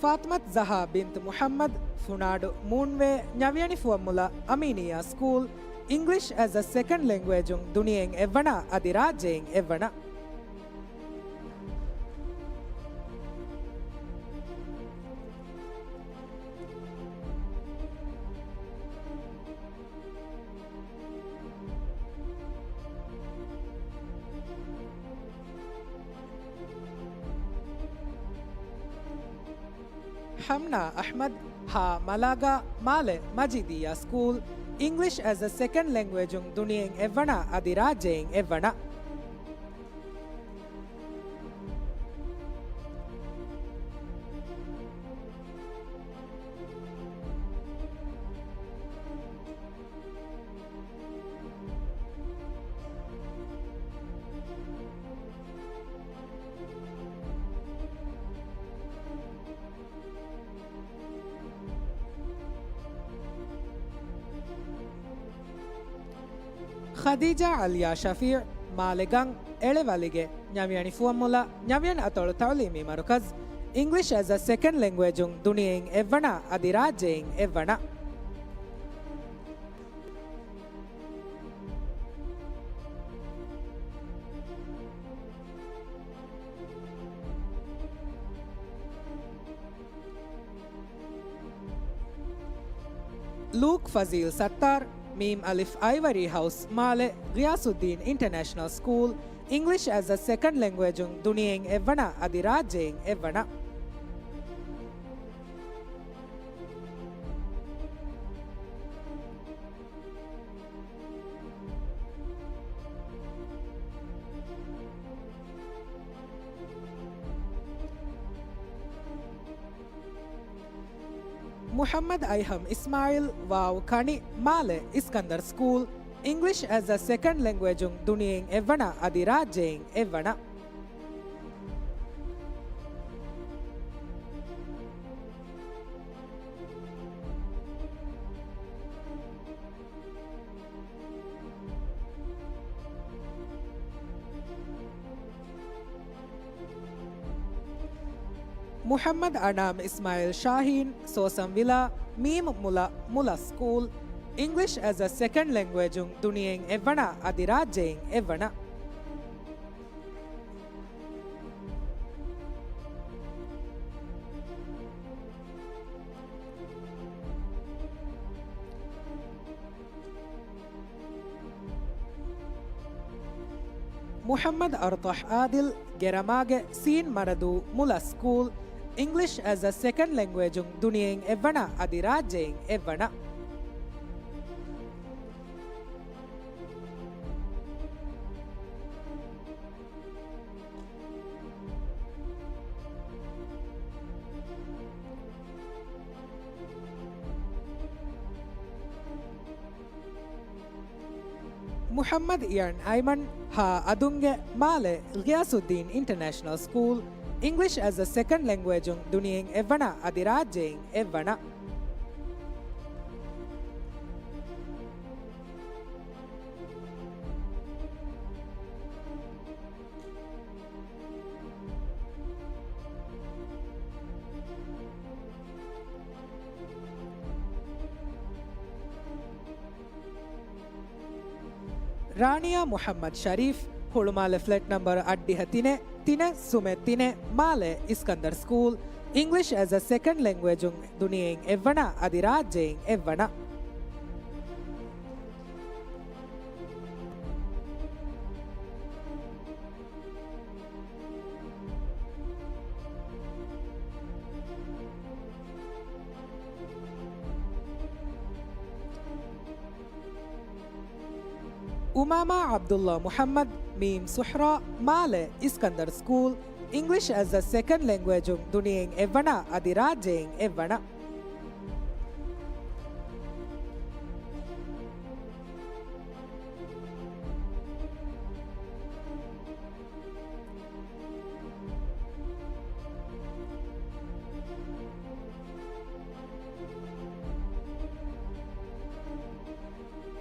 ފާޠިމަތު ޒަހާ ބިންތު މުޙައްމަދު، ފުނާޑު، މޫންވޭ، ނަވިޔަނި ފުވައްމުލައް، އަމީނިއްޔާ ސްކޫލް، English as a Second Languageުން ދުނިޔެއިން އެއްވަނަ އަދި ރާއްޖެއިން އެއްވަނަ. ޙަމްނާ އަޙްމަދު، ހާ މަލާގާ، މާލެ، މަޖީދިއްޔާ ސްކޫލް، English as a Second Languageުން ދުނިޔެއިން އެއްވަނަ އަދި ރާއްޖެއިން އެއްވަނަ. ޚަދީޖާ އަލްޔާ ޝަފީޢު، މާލެ ގަން، އެޅެވަލިގެ، ނަވިޔަނި ފުވައްމުލައް، ނަވިޔަނި އަތޮޅު ތަޢުލީމީ މަރުކަޒު، English as a Second Languageުން ދުނިޔެއިން އެއްވަނަ އަދި ރާއްޖެއިން އެއްވަނަ. ލޫކް ފަޒީލް ސައްތާރު، މީމް އަލިފް އައިވަރީ ހައުސް، މާލެ، ޣިޔާސުއްދީން އިންޓަނޭޝަނަލް ސްކޫލް، English as a Second Languageުން ދުނިޔެއިން އެއްވަނަ އަދި ރާއްޖެއިން އެއްވަނަ. މުޙައްމަދު އައިހަމް އިސްމާޢީލް، ވާވު ކަނި، މާލެ، އިސްކަންދަރު ސްކޫލް، English as a Second Languageުން ދުނިޔެއިން އެއްވަނަ އަދި ރާއްޖެއިން އެއްވަނަ. މުޙައްމަދު އަނާމް އިސްމާޢީލް ޝާހީން، ސޯސަން ވިލާ، މީމް މުލަ، މުލަ ސްކޫލް، English as a Second Languageުން ދުނިޔެއިން އެއްވަނަ އަދި ރާއްޖެއިން އެއްވަނަ. މުޙައްމަދު އަރްޠަޙް އާދިލް، ގެރަމާގެ، ސީން މަރަދޫ، މުލަ ސްކޫލް، English as a Second Languageުން ދުނިޔެއިން އެއްވަނަ އަދި ރާއްޖެއިން އެއްވަނަ. މުޙައްމަދު އިޔާން އައިމަން، ހާ އަދުންގެ، މާލެ، ޣިޔާސުއްދީން އިންޓަނޭޝަނަލް ސްކޫލް، English as a Second Languageުން ދުނިޔެއިން އެއްވަނަ އަދި ރާއްޖެއިން އެއްވަނަ. ރާނިޔާ މުޙައްމަދު ޝަރީފް، ހުޅުމާލެ ފްލެޓް ނަމްބަރު އައްޑިހަ ތިނެއް، ތިނެއް ސުމެއް ތިނެއް، މާލެ އިސްކަންދަރު ސްކޫލް، އިންގްލިޝް އެޒް އަ ސެކަންޑް ލެންގުއޭޖުން ދުނިޔެއިން އެއްވަނަ، އަދި ރާއްޖެއިން އެއްވަނަ. އުމާމާ ޢަބްދުﷲ މުޙައްމަދު، މީމް ސުޙްރާ، މާލެ އިސްކަންދަރު ސްކޫލް، އިންގްލިޝް އެޒް އަ ސެކަންޑް ލެންގުއޭޖުން ދުނިޔެއިން އެއްވަނަ، އަދި ރާއްޖެއިން އެއްވަނަ.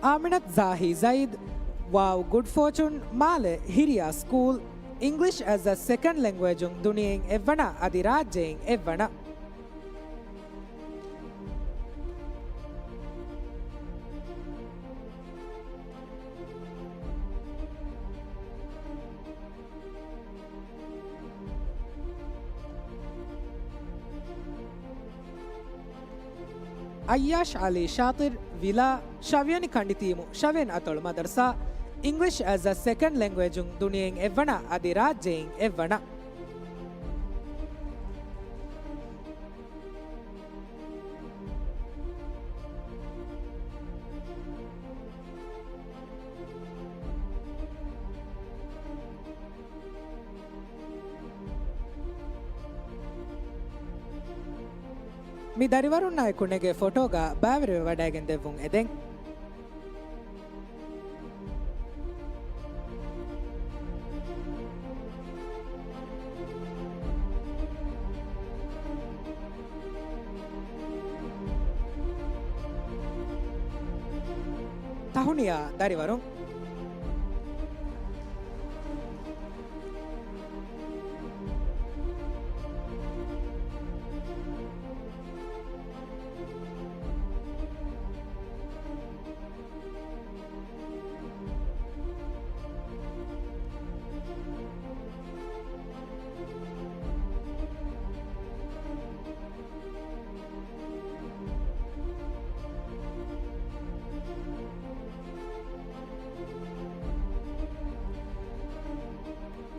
އާމިނަތު ޒާހީ ޒައިދު، ވާވް ގުޑް ފޯޗުން، މާލެ ހިރިޔާ ސްކޫލް، އިންގްލިޝް އެޒް އަ ސެކަންޑް ލެންގުއޭޖުން ދުނިޔެއިން އެއްވަނަ، އަދި ރާއްޖެއިން އެއްވަނަ. އައްޔާޝް ޢަލީ ޝާޠިރު، ވިލާ، ޝަވިޔަނި ކަނޑިތީމު، ޝަވިޔަނި އަތޮޅު މަދަރުސާ، އިންގްލިޝް އެޒް އަ ސެކަންޑް ލެންގުއޭޖުން ދުނިޔެއިން އެއްވަނަ، އަދި ރާއްޖެއިން އެއްވަނަ. މި ދަރިވަރުންނާއެކު ނެގޭ ފޮޓޯގަ ބައިވެރިވެވަޑައިގެން ދެއްވުން އެދެން. ތަހުނިޔާ ދަރިވަރުން.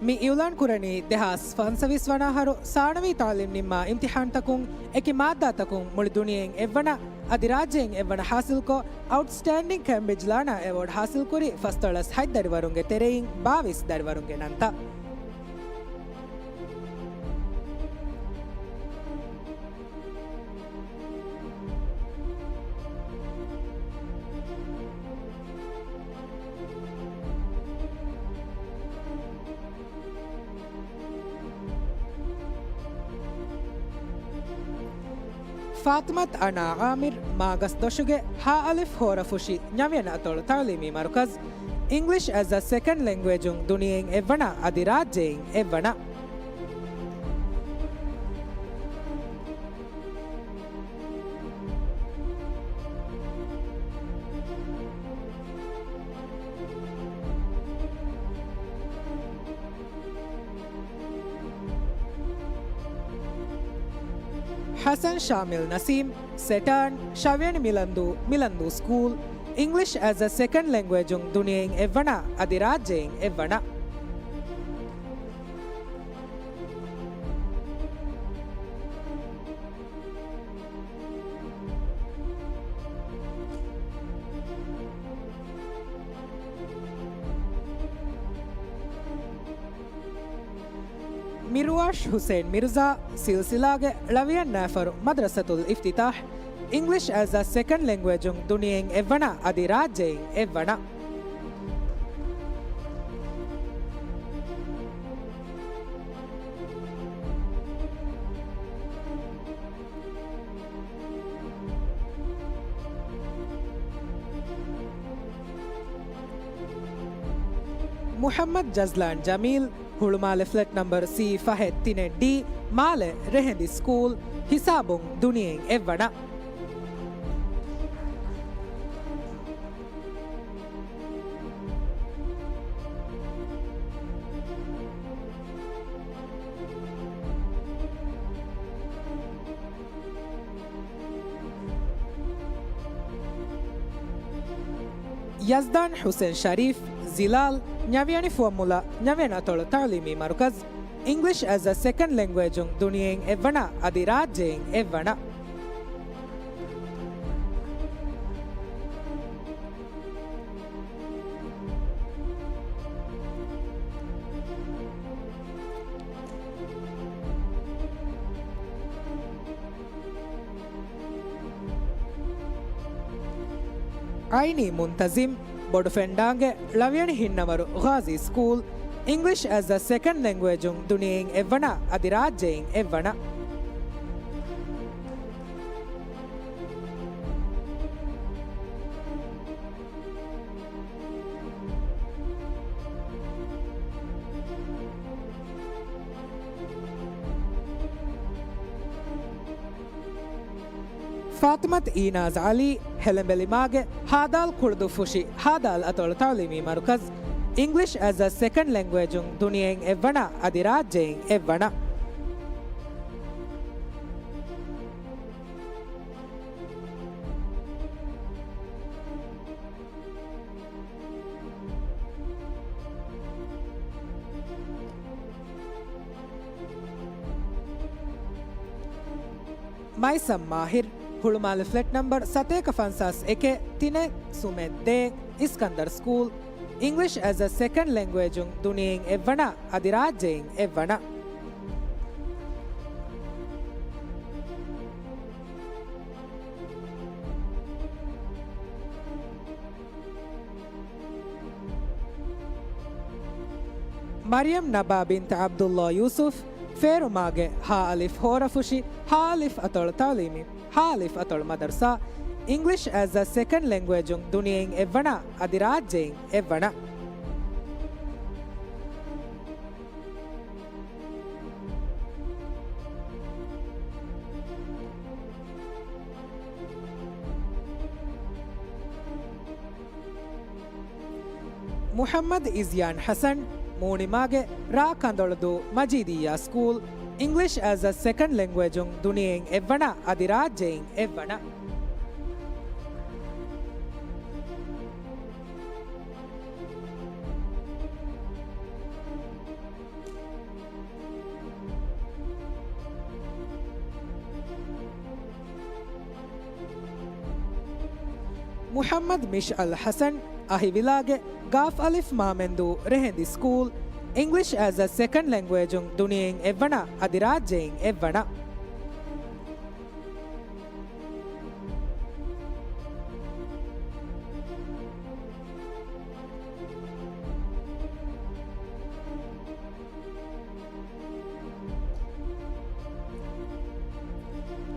މި އިއުލާން ކުރަނީ ދެހާސް ފަންސަވީސް ވަނަ އަހަރު ސާނަވީ ތަޢުލީމް ނިންމާ އިމްތިޙާންތަކުން އެކި މާއްދާތަކުން މުޅި ދުނިޔެއިން އެއްވަނަ އަދި ރާއްޖެއިން އެއްވަނަ ޙާޞިލްކޮށް، އައުޓްސްޓޭންޑިން ކޭމްބްރިޖް ލާނާ އެވޯޑް ޙާޞިލްކުރި ފަސްދޮޅަސް ހަތް ދަރިވަރުންގެ ތެރެއިން ބާވީސް ދަރިވަރުންގެ ނަންތައް. ފާޠިމަތު އަނާ ޢާމިރު، މާގަސް ދޮށުގެ ހާ އަލިފް ހޯރަފުށި ނަވިޔަނި އަތޮޅު ތަޢުލީމީ މަރުކަޒު، އިންގްލިޝް އެޒް އަ ސެކަންޑް ލެންގުއޭޖުން ދުނިޔެއިން އެއްވަނަ އަދި ރާއްޖެއިން އެއްވަނަ. ޙަސަން ޝާމިލް ނަސީމް، ސެޓާން، ޝަވިޔަނި މިލަންދޫ، މިލަންދޫ ސްކޫލް، އިންގްލިޝް އެޒް އަ ސެކަންޑް ލެންގުއޭޖުން ދުނިޔެއިން އެއްވަނަ އަދި ރާއްޖެއިން އެއްވަނަ. މިރުވާޝް ޙުސެއިން މިރުޒާ، ސިލްސިލާގެ ޅަވިޔަން ނައިފަރު މަދްރަސަތުލް އިފްތިތާޙް، އިންގްލިޝް އެޒް އަ ސެކަންޑް ލެންގުއޭޖުން ދުނިޔެއިން އެއްވަނަ އަދި ރާއްޖެއިން އެއްވަނަ. މުޙައްމަދު ޖަޒްލާން ޖަމީލް، ހުޅުމާލެ ފްލެޓް ނަމްބަރު ސީ ފަހެއް ތިނެއް ޑީ، މާލެ ރެހެންދި ސްކޫލް، ހިސާބުން ދުނިޔެއިން އެއްވަނަ. ޔަޒްދާން ޙުސެން ޝަރީފް، ޒިލާލް، ނަވިޔަނި ފުވައްމުލައް، ނަވިޔަނި އަތޮޅު ތަޢުލީމީ މަރުކަޒް، އިންގްލިޝް އެޒް އަ ސެކަންޑް ލެންގުއޭޖުން ދުނިޔެއިން އެއްވަނަ އަދި ރާއްޖެއިން އެއްވަނަ. އައިނީ މުންތަޒިމް، ބޮޑުފެންޑާގެ ޅަވިޔަނި ހިންނަވަރު ޣާޒީ ސްކޫލް، އިންގްލިޝް އެޒް އަ ސެކަންޑް ލެންގުއޭޖުން ދުނިޔެއިން އެއްވަނަ އަދި ރާއްޖެއިން އެއްވަނަ. ފާތިމަތު އީނާޒް ޢަލީ، ހެލެމެލިމާގެ ހާދާލް ކުޅުދުއްފުށި ހާދާލް އަތޮޅު ތަޢުލީމީ މަރުކަޒް، އިންގްލިޝް އެޒް އަ ސެކަންޑް ލެންގުއޭޖުން ދުނިޔެއިން އެއްވަނަ އަދި ރާއްޖެއިން އެއްވަނަ. މައިސަމް މާހިރު، ހުޅުމާލެ ފްލެޓް ނަމްބަރު ސަތޭކަ ފަންސާސް އެކެއް، ތިނެއް ސުމެއް ދޭއް، އިސްކަންދަރު ސްކޫލް، އިންގްލިޝް އެޒް އަ ސެކަންޑް ލެންގުއޭޖުން ދުނިޔެއިން އެއްވަނަ އަދި ރާއްޖެއިން އެއްވަނަ. މަރިޔަމް ނަބާ ބިންތު ޢަބްދުﷲ ޔޫސުފް، ފޭރުމާގެ ހާ އަލިފް ހޯރަފުށި ހާ އަލިފް އަތޮޅު ތަޢުލީމީ، ހާ އަލިފް އަތޮޅު މަދަރުސާ، އިންގްލިޝް އެޒް އަ ސެކަންޑް ލެންގުއޭޖުން ދުނިޔެއިން އެއްވަނަ އަދި ރާއްޖެއިން އެއްވަނަ. މުޙައްމަދު އިޒްޔާން ޙަސަން، މޫނިމާގެ ރ ކަނދޮޅުދޫ މަޖީދިއްޔާ ސްކޫލް، އިންގްލިޝް އެޒް އަ ސެކަންޑް ލެންގުއޭޖުން ދުނިޔެއިން އެއްވަނަ އަދި ރާއްޖެއިން އެއްވަނަ. މުޙައްމަދު މިޝްޢަލް ޙަސަން، އަހިވިލާގެ ގާފް އަލިފް މާމެންދޫ ރެހެންދި ސްކޫލް، އިންގްލިޝް އެޒް އަ ސެކަންޑް ލެންގުއޭޖުން ދުނިޔެއިން އެއްވަނަ އަދި ރާއްޖެއިން އެއްވަނަ.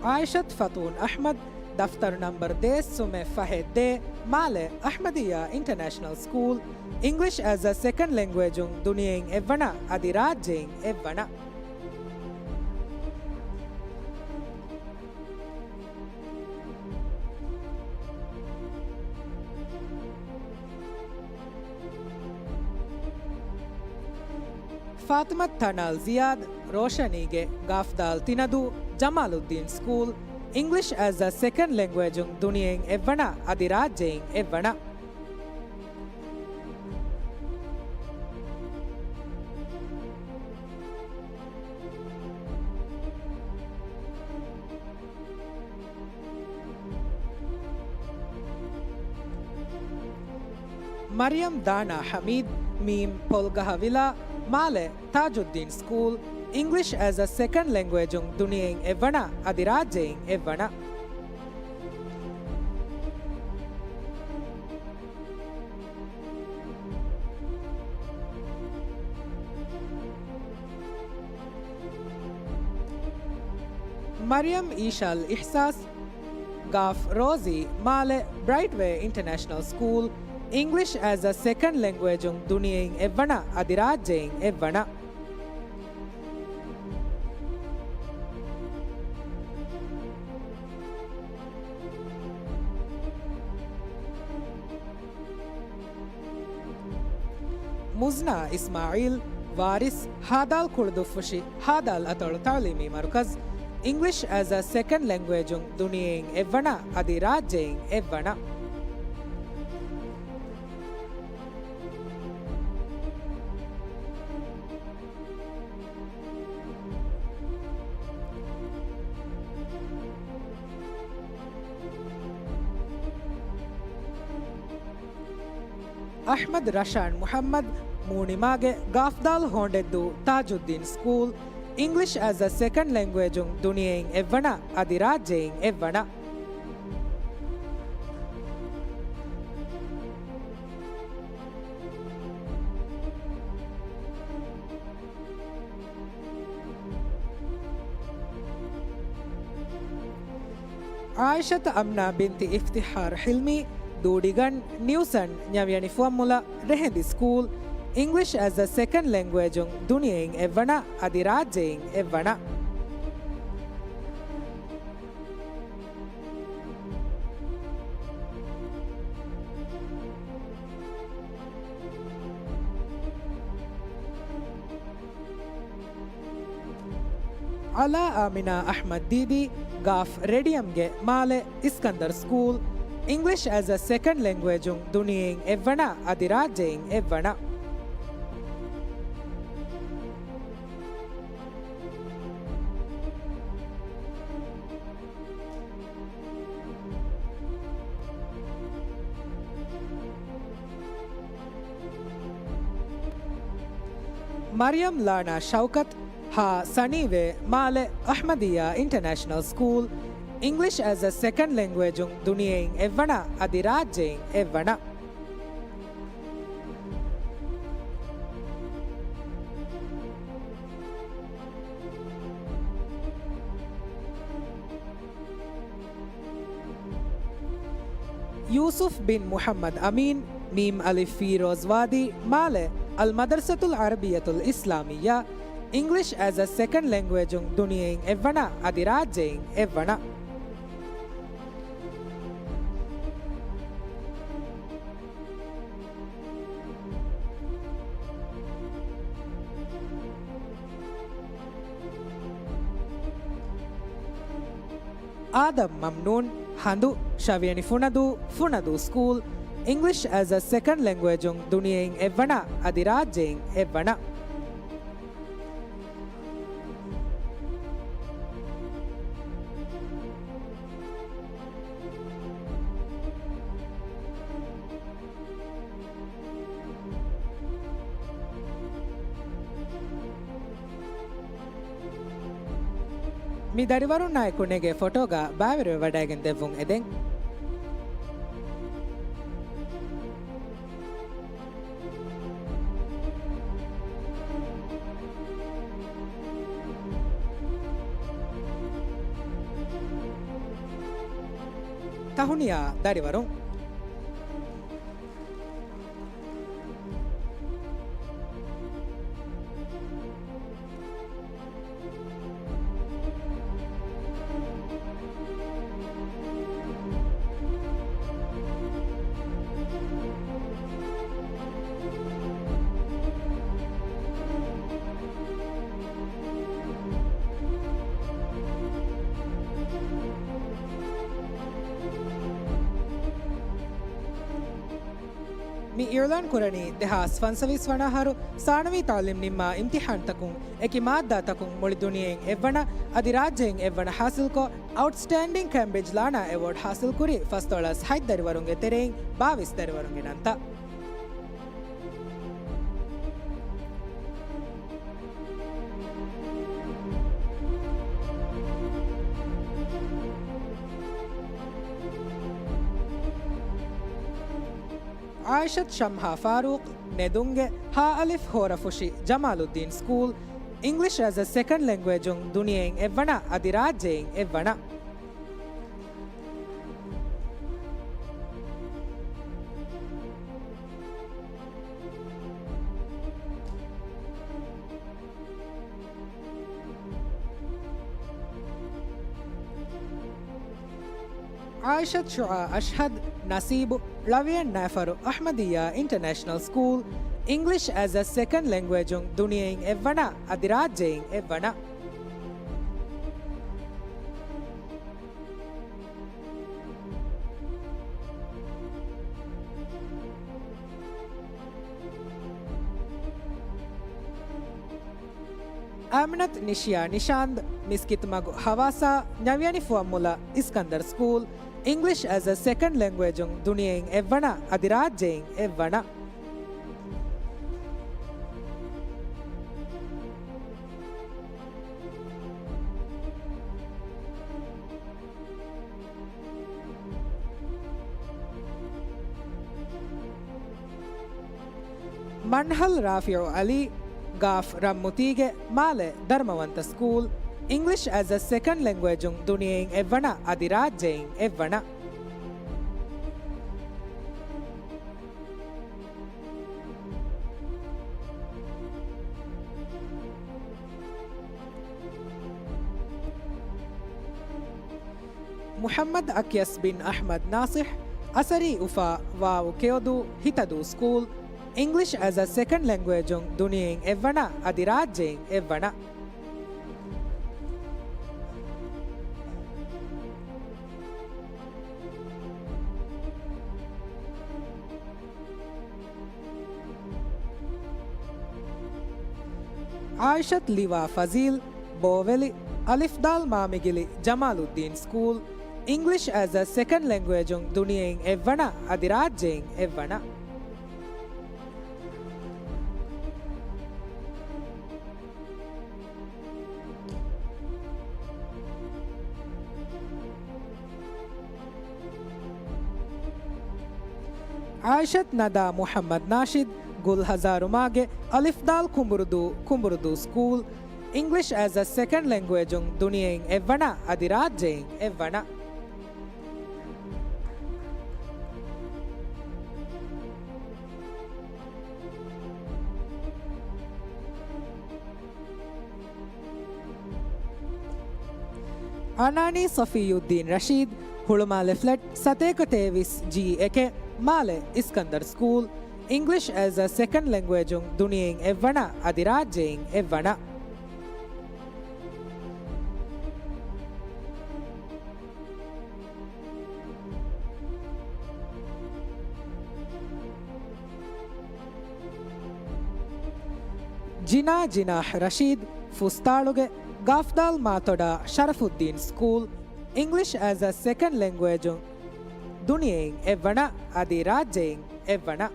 ޢާއިޝަތު ފަތޫން އަޙްމަދު، ދަފްތަރު ނަމްބަރު ދޭއް ސުމެއް ފަހެއް ދޭއް، މާލެ އަޙްމަދިއްޔާ އިންޓަނޭޝަނަލް ސްކޫލް، އިންގްލިޝް އެޒް އަ ސެކަންޑް ލެންގުއޭޖުން ދުނިޔެއިން އެއްވަނަ އަދި ރާއްޖެއިން އެއްވަނަ. ފާތިމަތު ތަނާލް ޒިޔާދު، ރޯޝަނީގެ ގާފްދާލް ތިނަދޫ ޖަމާލުއްދީން ސްކޫލް، އިންގްލިޝް އެޒް އަ ސެކަންޑް ލެންގުއޭޖުން ދުނިޔެއިން އެއްވަނަ އަދި ރާއްޖެއިން އެއްވަނަ. މަރިޔަމް ދާނާ ޙަމީދު، މީމް ޕޮލްގަހަ ވިލާ، މާލެ ތާޖުއްދީން ސްކޫލް، އިންގްލިޝް އެޒް އަ ސެކަންޑް ލެންގުއޭޖުން ދުނިޔެއިން އެއްވަނަ އަދި ރާއްޖެއިން އެއްވަނަ. މަރިޔަމް އީޝާލް އިޙްސާސް، ގާފް ރޯޒީ، މާލެ ބްރައިޓްވޭ އިންޓަނޭޝަނަލް ސްކޫލް، އިންގްލިޝް އެޒް އަ ސެކަންޑް ލެންގުއޭޖުން ދުނިޔެއިން އެއްވަނަ އަދި ރާއްޖެއިން އެއްވަނަ. މުޒްނާ އިސްމާޢީލް ވާރިސް، ހާދާލް ކުޅުދުއްފުށި ހާދާލް އަތޮޅު ތަޢުލީމީ މަރުކަޒް، އިންގްލިޝް އެޒް އަ ސެކަންޑް ލެންގުއޭޖުން ދުނިޔެއިން އެއްވަނަ އަދި ރާއްޖެއިން އެއްވަނަ. އަޙްމަދު ރަޝާން މުޙައްމަދު، މޫނިމާގެ ގާފްދާލް ހޯނޑެއްދޫ ތާޖުއްދީން ސްކޫލް، އިންގްލިޝް އެޒް އަ ސެކަންޑް ލެންގުއޭޖުން ދުނިޔެއިން އެއްވަނަ، އަދި ރާއްޖެއިން އެއްވަނަ. ޢާއިޝަތު އަމްނާ ބިންތި އިފްތިޚާރު ޙިލްމީ، ދޫޑިގަން، ނިއުސަން، ނަވިއަނި ފުވައްމުލައް، ރެހެންދި ސްކޫލް، އިންގްލިޝް އެޒް އަ ސެކަންޑް ލެންގުއޭޖުން ދުނިޔެއިން އެއްވަނަ، އަދި ރާއްޖެއިން އެއްވަނަ. އަލާ އާމިނާ އަޙްމަދު ދީދީ، ގާފް ރެޑިއަމްގެ މާލެ، އިސްކަންދަރު ސްކޫލް، އިންގްލިޝް އެޒް އަ ސެކަންޑް ލެންގުއޭޖުން ދުނިޔެއިން އެއްވަނަ، އަދި ރާއްޖެއިން އެއްވަނަ. މަރިޔަމް ލާނާ ޝައުކަތު، ހ. ސަނީވޭ، މާލެ، އަޙްމަދިއްޔާ އިންޓަރނޭޝަނަލް ސްކޫލް، އިންގްލިޝް އެޒް އަ ސެކަންޑް ލެންގުއޭޖުން ދުނިޔެއިން އެއްވަނަ، އަދި ރާއްޖެއިން އެއްވަނަ. ޔޫސުފް ބިން މުޙައްމަދު އަމީން، މީމް އަލިފް ފީރޯޒް ވާދީ، މާލެ، އަލް މަދްރަސަތުލް ޢަރަބިއްޔަތުލް އިސްލާމިއްޔާ، އިންގްލިޝް އެޒް އަ ސެކަންޑް ލެންގުއޭޖުން ދުނިޔެއިން އެއްވަނަ، އަދި ރާއްޖެއިން އެއްވަނަ. އާދަމް މަމްނޫން، ހަނދު، ޝަވިޔަނި ފުނަދޫ، ފުނަދޫ ސްކޫލް، އިންގްލިޝް އެޒް އަ ސެކަންޑް ލެންގުއޭޖުން ދުނިޔެއިން އެއްވަނަ، އަދި ރާއްޖެއިން އެއްވަނަ. މި ދަރިވަރުންނާއެކު ނެގޭ ފޮޓޯގަ ބައިވެރިވެވަޑައިގެން ދެއްވުން އެދެން. ތަހުނިޔާ ދަރިވަރުން. މި އިޢުލާން ކުރަނީ ދެހާސް ފަންސަވީސް ވަނަ އަހަރު ސާނަވީ ތަޢުލީމް ނިންމާ އިމްތިޙާންތަކުން އެކި މާއްދާތަކުން މުޅި ދުނިޔެއިން އެއްވަނަ އަދި ރާއްޖެއިން އެއްވަނަ ޙާޞިލްކޮށް، އައުޓްސްޓޭންޑިން ކޭމްބްރިޖް ލާނާ އެވޯޑް ޙާޞިލްކުރި ފަސްދޮޅަސް ހަތް ދަރިވަރުންގެ ތެރެއިން ބާވީސް ދަރިވަރުންގެ ނަންތައް. ޢާއިޝަތު ޝަމްހާ ފާރޫޤް، ނެދުންގެ، ހާ އަލިފް ހޯރަފުށި ޖަމާލުއްދީން ސްކޫލް، އިންގްލިޝް އެޒް އަ ސެކަންޑް ލެންގުއޭޖުން ދުނިޔެއިން އެއްވަނަ އަދި ރާއްޖެއިން އެއްވަނަ. ޢާއިޝަތު ޝުޢާ އަޝްހަދު، ނަސީބު، ޅަވިޔަން ނައިފަރު، އަޙްމަދިއްޔާ އިންޓަރނޭޝަނަލް ސްކޫލް، އިންގްލިޝް އެޒް އަ ސެކަންޑް ލެންގުއޭޖުން ދުނިޔެއިން އެއްވަނަ އަދި ރާއްޖެއިން އެއްވަނަ. އާމިނަތު ނިޝިޔާ ނިޝާންދު، މިސްކިތުމަގު ހަވާސާ، ނަވިޔަނި ފުވައްމުލައް، އިސްކަންދަރު ސްކޫލް، އިންގްލިޝް އެޒް އަ ސެކަންޑް ލެންގުއޭޖުން ދުނިޔެއިން އެއްވަނަ އަދި ރާއްޖެއިން އެއްވަނަ. މަންހަލް ރާފިޢު ޢަލީ، ގ. ރަންމުތީގެ މާލެ ދަރުމަވަންތަ ސްކޫލް، އިންގްލިޝް އެޒް އަ ސެކަންޑް ލެންގުއޭޖުން ދުނިޔެއިން އެއްވަނަ އަދި ރާއްޖެއިން އެއްވަނަ. މުޙައްމަދު އަކްޔަސް ބިން އަޙްމަދު ނާޞިޙް، އަސަރީ އުފާ، ވާވު ކެޔޮދޫ، ހިތަދޫ ސްކޫލް، އިންގްލިޝް އެޒް އަ ސެކަންޑް ލެންގުއޭޖުން ދުނިޔެއިން އެއްވަނަ އަދި ރާއްޖެއިން އެއްވަނަ. ޢާއިޝަތު ލިވާ ފަޒީލް، ބޯވެލި، އަލިފް ދާލް މާމިގިލި ޖަމާލުއްދީން ސްކޫލް، އިންގްލިޝް އެޒް އަ ސެކަންޑް ލެންގުއޭޖުން ދުނިޔެއިން އެއްވަނަ އަދި ރާއްޖެއިން އެއްވަނަ. ޢާއިޝަތު ނަދާ މުޙައްމަދު ނާޝިދު، ގުލް ހަޒާރުމާގެ އަލިފް ދާލް ކުނބުރުދޫ، ކުނބުރުދޫ ސްކޫލް، އިންގްލިޝް އެޒް އަ ސެކަންޑް ލެންގުއޭޖުން ދުނިޔެއިން އެއްވަނަ އަދި ރާއްޖެއިން އެއްވަނަ. އަނާނީ ޞަފިއްޔުއްދީން ރަޝީދު، ހުޅުމާލެ ފްލެޓް ސަތޭކަ ތޭވީސް ޖީ އެކެއް، މާލެ އިސްކަންދަރު ސްކޫލް، އިންގްލިޝް އެޒް އަ ސެކަންޑް ލެންގުއޭޖުން ދުނިޔެއިން އެއްވަނަ އަދި ރާއްޖެއިން އެއްވަނަ. ޖިނާ ޖިނާޙް ރަޝީދު، ފުސްތާޅުގެ ގާފްދާލް މާތޮޑާ ޝަރަފުއްދީން ސްކޫލް، އިންގްލިޝް އެޒް އަ ސެކަންޑް ލެންގުއޭޖުން ދުނިޔެއިން އެއްވަނަ އަދި ރާއްޖެއިން އެއްވަނަ.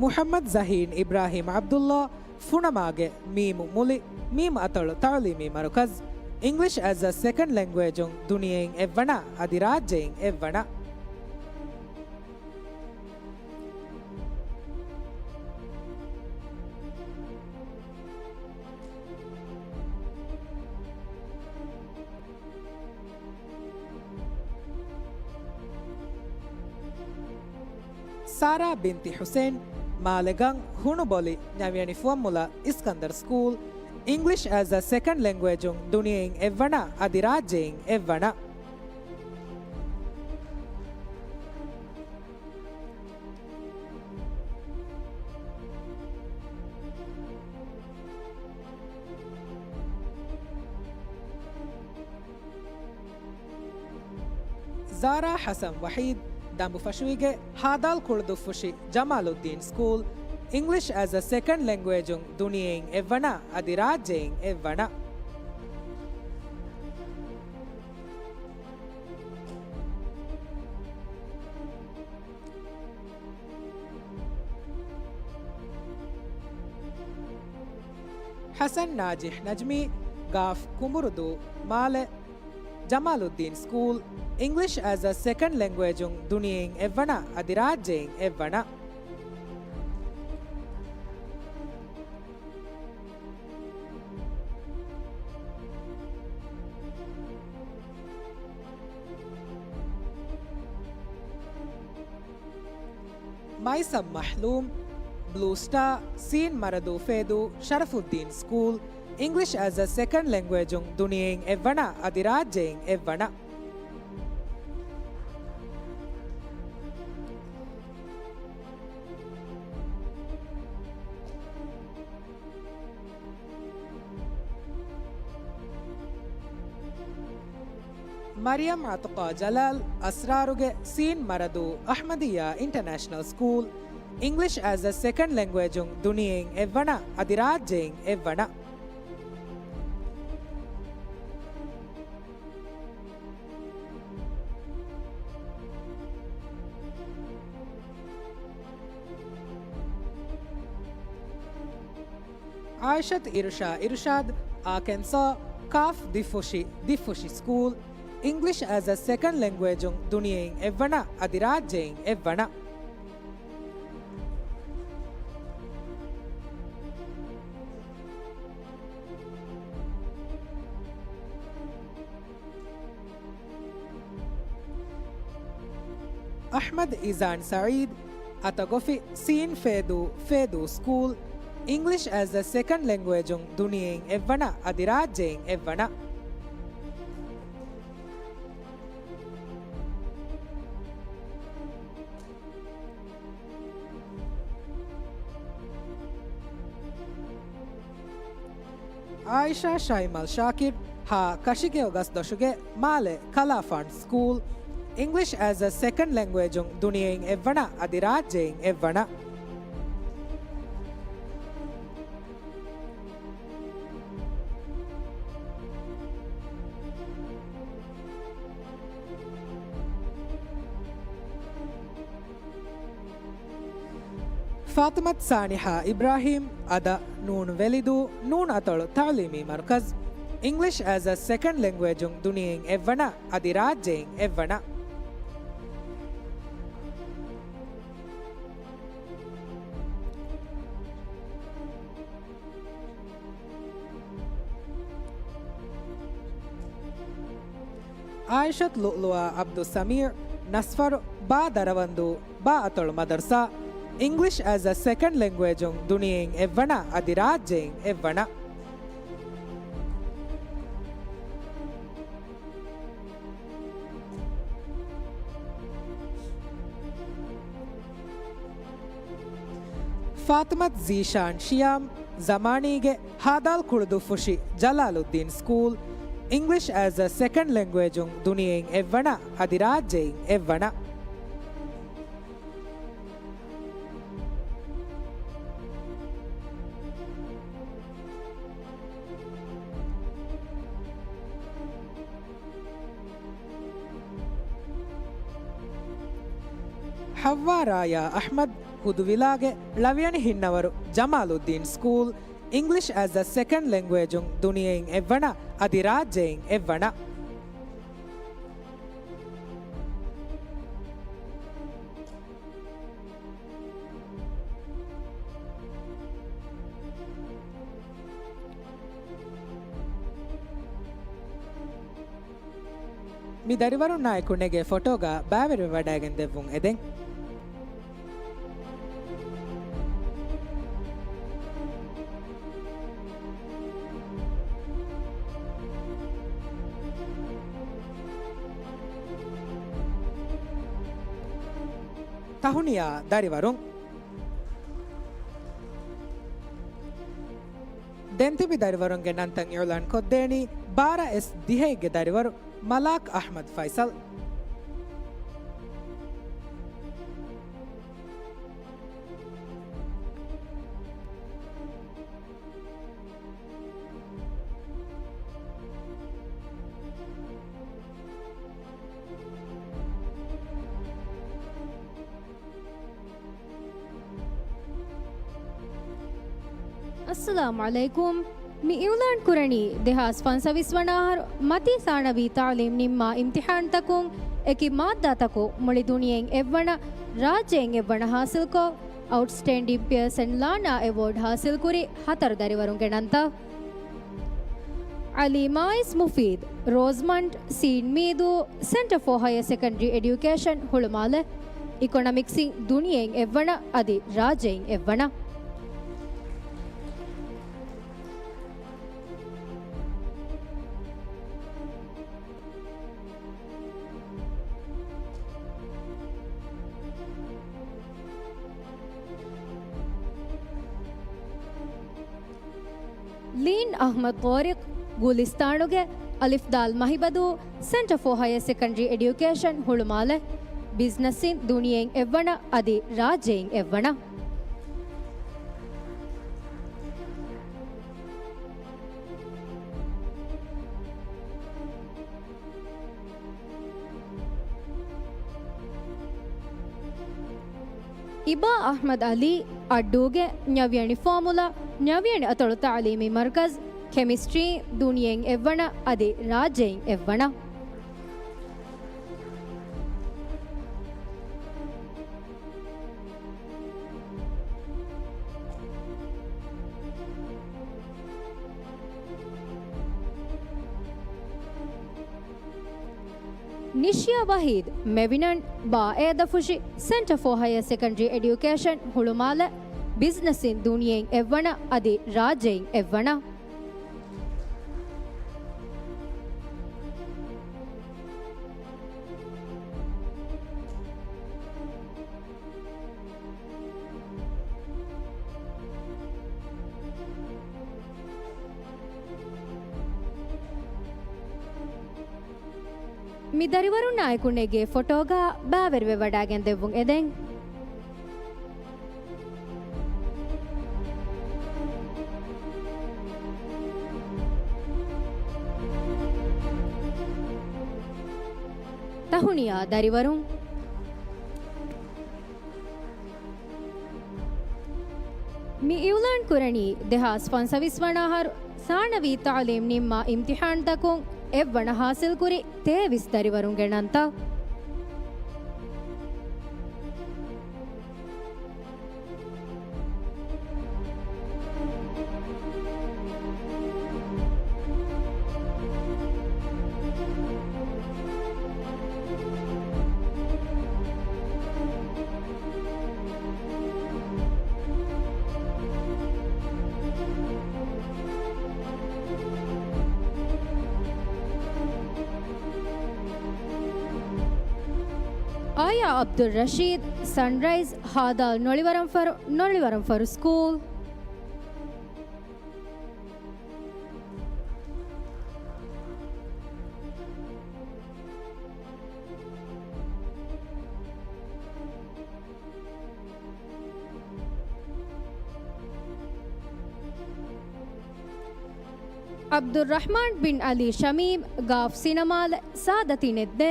މުޙައްމަދު ޒަހީން އިބްރާހީމް ޢަބްދުﷲ، ފުނަމާގެ މީމު މުލި، މީމް އަތޮޅު ތަޢުލީމީ މަރުކަޒު، އިންގްލިޝް އެޒް އަ ސެކަންޑް ލެންގުއޭޖުން ދުނިޔެއިން އެއްވަނަ އަދި ރާއްޖެއިން އެއްވަނަ. ސާރާ ބިންތި ޙުސެއިން، މާލެގަން، ހުނުބޮލި، ނަވިޔަނި ފުވައްމުލައް، އިސްކަންދަރު ސްކޫލް، އިންގްލިޝް އެޒް އަ ސެކަންޑް ލެންގުއޭޖުން ދުނިޔެއިން އެއްވަނަ އަދި ރާއްޖެއިން އެއްވަނަ. ޒާރާ ޙަސަން ވަޙީދު، ދަނބުފަށުއިގެ ހާދާލް ކުޅުދުއްފުށި ޖަމާލުއްދީން ސްކޫލް، އިންގްލިޝް އެޒް އަ ސެކަންޑް ލެންގުއޭޖުން ދުނިޔެއިން އެއްވަނަ އަދި ރާއްޖެއިން އެއްވަނަ. ޙަސަން ނާޖިޙް ނަޖްމީ، ގ. ކުނބުރުދޫ، މާލެ، ޖަމާލުއްދީން ސްކޫލް، އިންގްލިޝް އެޒް އަ ސެކަންޑް ލެންގުއޭޖުން ދުނިޔެއިން އެއްވަނަ އަދި ރާއްޖެއިން އެއްވަނަ. މައިސަމް މަޙްލޫމް، ބްލޫ ސްޓާ، ސީން މަރަދޫ ފޭދޫ، ޝަރަފުއްދީން ސްކޫލް، އިންގްލިޝް އެޒް އަ ސެކަންޑް ލެންގުއޭޖުން ދުނިޔެއިން އެއްވަނަ އަދި ރާއްޖެއިން އެއްވަނަ. މަރިޔަމް އަތުޤާ ޖަލާލް، އަސްރާރުގެ ސީން މަރަދޫ، އަޙްމަދިއްޔާ އިންޓަނޭޝަނަލް ސްކޫލް، އިންގްލިޝް އެޒް އަ ސެކަންޑް ލެންގުއޭޖުން ދުނިޔެއިން އެއްވަނަ އަދި ރާއްޖެއިން އެއްވަނަ. އާއިޝަތު އިރުޝާ އިރުޝާދު، އާކެންސޯ، ކާފް ދިފުށި، ދިފުށި ސްކޫލް، އިންގްލިޝް އެޒް އަ ސެކަންޑް ލެންގުއޭޖުން ދުނިޔެއިން އެއްވަނަ އަދި ރާއްޖެއިން އެއްވަނަ. އަޙްމަދު އިޒާން ސަޢީދު، އަތަގޮފި، ސީން ފޭދޫ، ފޭދޫ ސްކޫލް، އިންގްލިޝް އެޒް އަ ސެކަންޑް ލެންގުއޭޖުން ދުނިޔެއިން އެއްވަނަ އަދި ރާއްޖެއިން އެއްވަނަ. އާއިޝާ ޝައިމަލް ޝާކިރު، ހަ ކަށިގެއޮގަސް ދޮށުގެ މާލެ ކަލާފާން ސްކޫލް، އިންގްލިޝް އެޒް އަ ސެކަންޑް ލެންގުއޭޖުން ދުނިޔެއިން އެއްވަނަ އަދި ރާއްޖެއިން އެއްވަނަ. ފާޠިމަތު ސާނިޙާ އިބްރާހީމް، އަދަ، ނޫން ވެލިދޫ، ނޫން އަތޮޅު ތަޢުލީމީ މަރުކަޒު، އިންގްލިޝް އެޒް އަ ސެކަންޑް ލެންގުއޭޖުން ދުނިޔެއިން އެއްވަނަ އަދި ރާއްޖެއިން އެއްވަނަ. އާއިޝަތު ލުއުލުއާ ޢަބްދުއްސަމީޢު، ނަސްފަރު، ބާ ދަރަވަންދޫ، ބާ އަތޮޅު މަދަރުސާ، އިންގްލިޝް އެޒް އަ ސެކަންޑް ލެންގުއޭޖުން ދުނިޔެއިން އެއްވަނަ އަދި ރާއްޖެއިން އެއްވަނަ. ފާޠިމަތު ޒީޝާން ޝިޔާމް، ޒަމާނީގެ ހާދާލް ކުޅުދުއްފުށި ޖަލާލުއްދީން ސްކޫލް، އިންގްލިޝް އެޒް އަ ސެކަންޑް ލެންގުއޭޖުން ދުނިޔެއިން އެއްވަނަ އަދި ރާއްޖެއިން އެއްވަނަ. ޙައްވާ ރާޔާ އަޙްމަދު، ހުދުވިލާގެ ޅަވިޔަނި ހިންނަވަރު ޖަމާލުއްދީން ސްކޫލް، އިންގްލިޝް އެޒް އަ ސެކަންޑް ލެންގުއޭޖުން ދުނިޔެއިން އެއްވަނަ އަދި ރާއްޖެއިން އެއްވަނަ. މި ދަރިވަރުންނާއެކު ނެގޭ ފޮޓޯގަ ބައިވެރިވެވަޑައިގެން ދެއްވުން އެދެން. ތަހުނިޔާ ދަރިވަރުން. ދެން ތިބި ދަރިވަރުންގެ ނަންތައް އިޢުލާން ކޮށްދޭނީ ބާރަ އެސް ދިހައެއްގެ ދަރިވަރު މަލާކް އަޙްމަދު ފައިސަލް. އައްސަލާމު ޢަލައިކުމް. މި އިޢުލާން ކުރަނީ ދެހާސް ފަންސަވީސް ވަނަ އަހަރު މަތީ ސާނަވީ ތަޢުލީމް ނިންމާ އިމްތިޙާންތަކުން އެކި މާއްދާތަކުން މުޅި ދުނިޔެއިން އެއްވަނަ، ރާއްޖެއިން އެއްވަނަ ހާސިލްކޮށް، އައުޓްސްޓޭންޑިން ޕިއަރސަން ލާނާ އެވޯޑް ހާސިލްކުރި ހަތަރު ދަރިވަރުންގެ ނަންތައް. ޢަލީ މާއިޒް މުފީދު، ރޯޒްމަންޑް، ސީން މީދޫ، ސެންޓަރ ފޯ ހަޔަ ސެކަންޑްރީ އެޑިއުކޭޝަން ހުޅުމާލެ، އިކޮނޮމިކްސްއިން ދުނިޔެއިން އެއްވަނަ އަދި ރާއްޖެއިން އެއްވަނަ. ލީން އަޙްމަދު ޠާރިޤް، ގުލިސްތާނުގެ އަލިފް ދާލް މަހިބަދޫ، ސެންޓަރ ފޯ ހަޔަ ސެކަންޑްރީ އެޑިއުކޭޝަން ހުޅުމާލެ، ބިޒްނަސްއިން ދުނިޔެއިން އެއްވަނަ އަދި ރާއްޖެއިން އެއްވަނަ. އިބާ އަޙްމަދު ޢަލީ، އައްޑޫގެ ނަވިޔަނި ފޯމުލާ ނަވިޔަނި އަތޮޅު ތަޢުލީމީ މަރުކަޒް، ކެމިސްޓްރީ، ދުނިޔެއިން އެއްވަނަ އަދި ރާއްޖެއިން އެއްވަނަ. ނިޝިޔާ ވަހީދު، މެވިނަން، ބާއޭދަފުށި، ސެންޓަ ފޯ ހަޔަ ސެކަންޑްރީ އެޑިއުކޭޝަން ހުޅުމާލެ، ބިޒްނަސްއިން ދުނިޔެއިން އެއްވަނަ އަދި ރާއްޖެއިން އެއްވަނަ. މި ދަރިވަރުންނާއެކު ނެގޭ ފޮޓޯގަ ބައިވެރިވެވަޑައިގެން ދެއްވުން އެދެން. ތަހުނިޔާ ދަރިވަރުން. މި އިއުލާން ކުރަނީ ދެހާސް ފަންސަވީސް ވަނަ އަހަރު ސާނަވީ ތަޢުލީމް ނިންމާ އިމްތިޙާންތަކުން އެއްވަނަ ޙާޞިލްކުރި ތޭވީސް ދަރިވަރުންގެ ނަންތައް. އާޔާ ޢަބްދުއްރަޝީދު، ސަންރައިޒް، ހދ. ނޮޅިވަރަންފަރު، ނޮޅިވަރަންފަރު ސްކޫލް. ޢަބްދުއްރަޙްމާން ބިން ޢަލީ ޝަމީމް، ގާފް ސިނަމާލެ، ސާދަތި ނެތްދޭ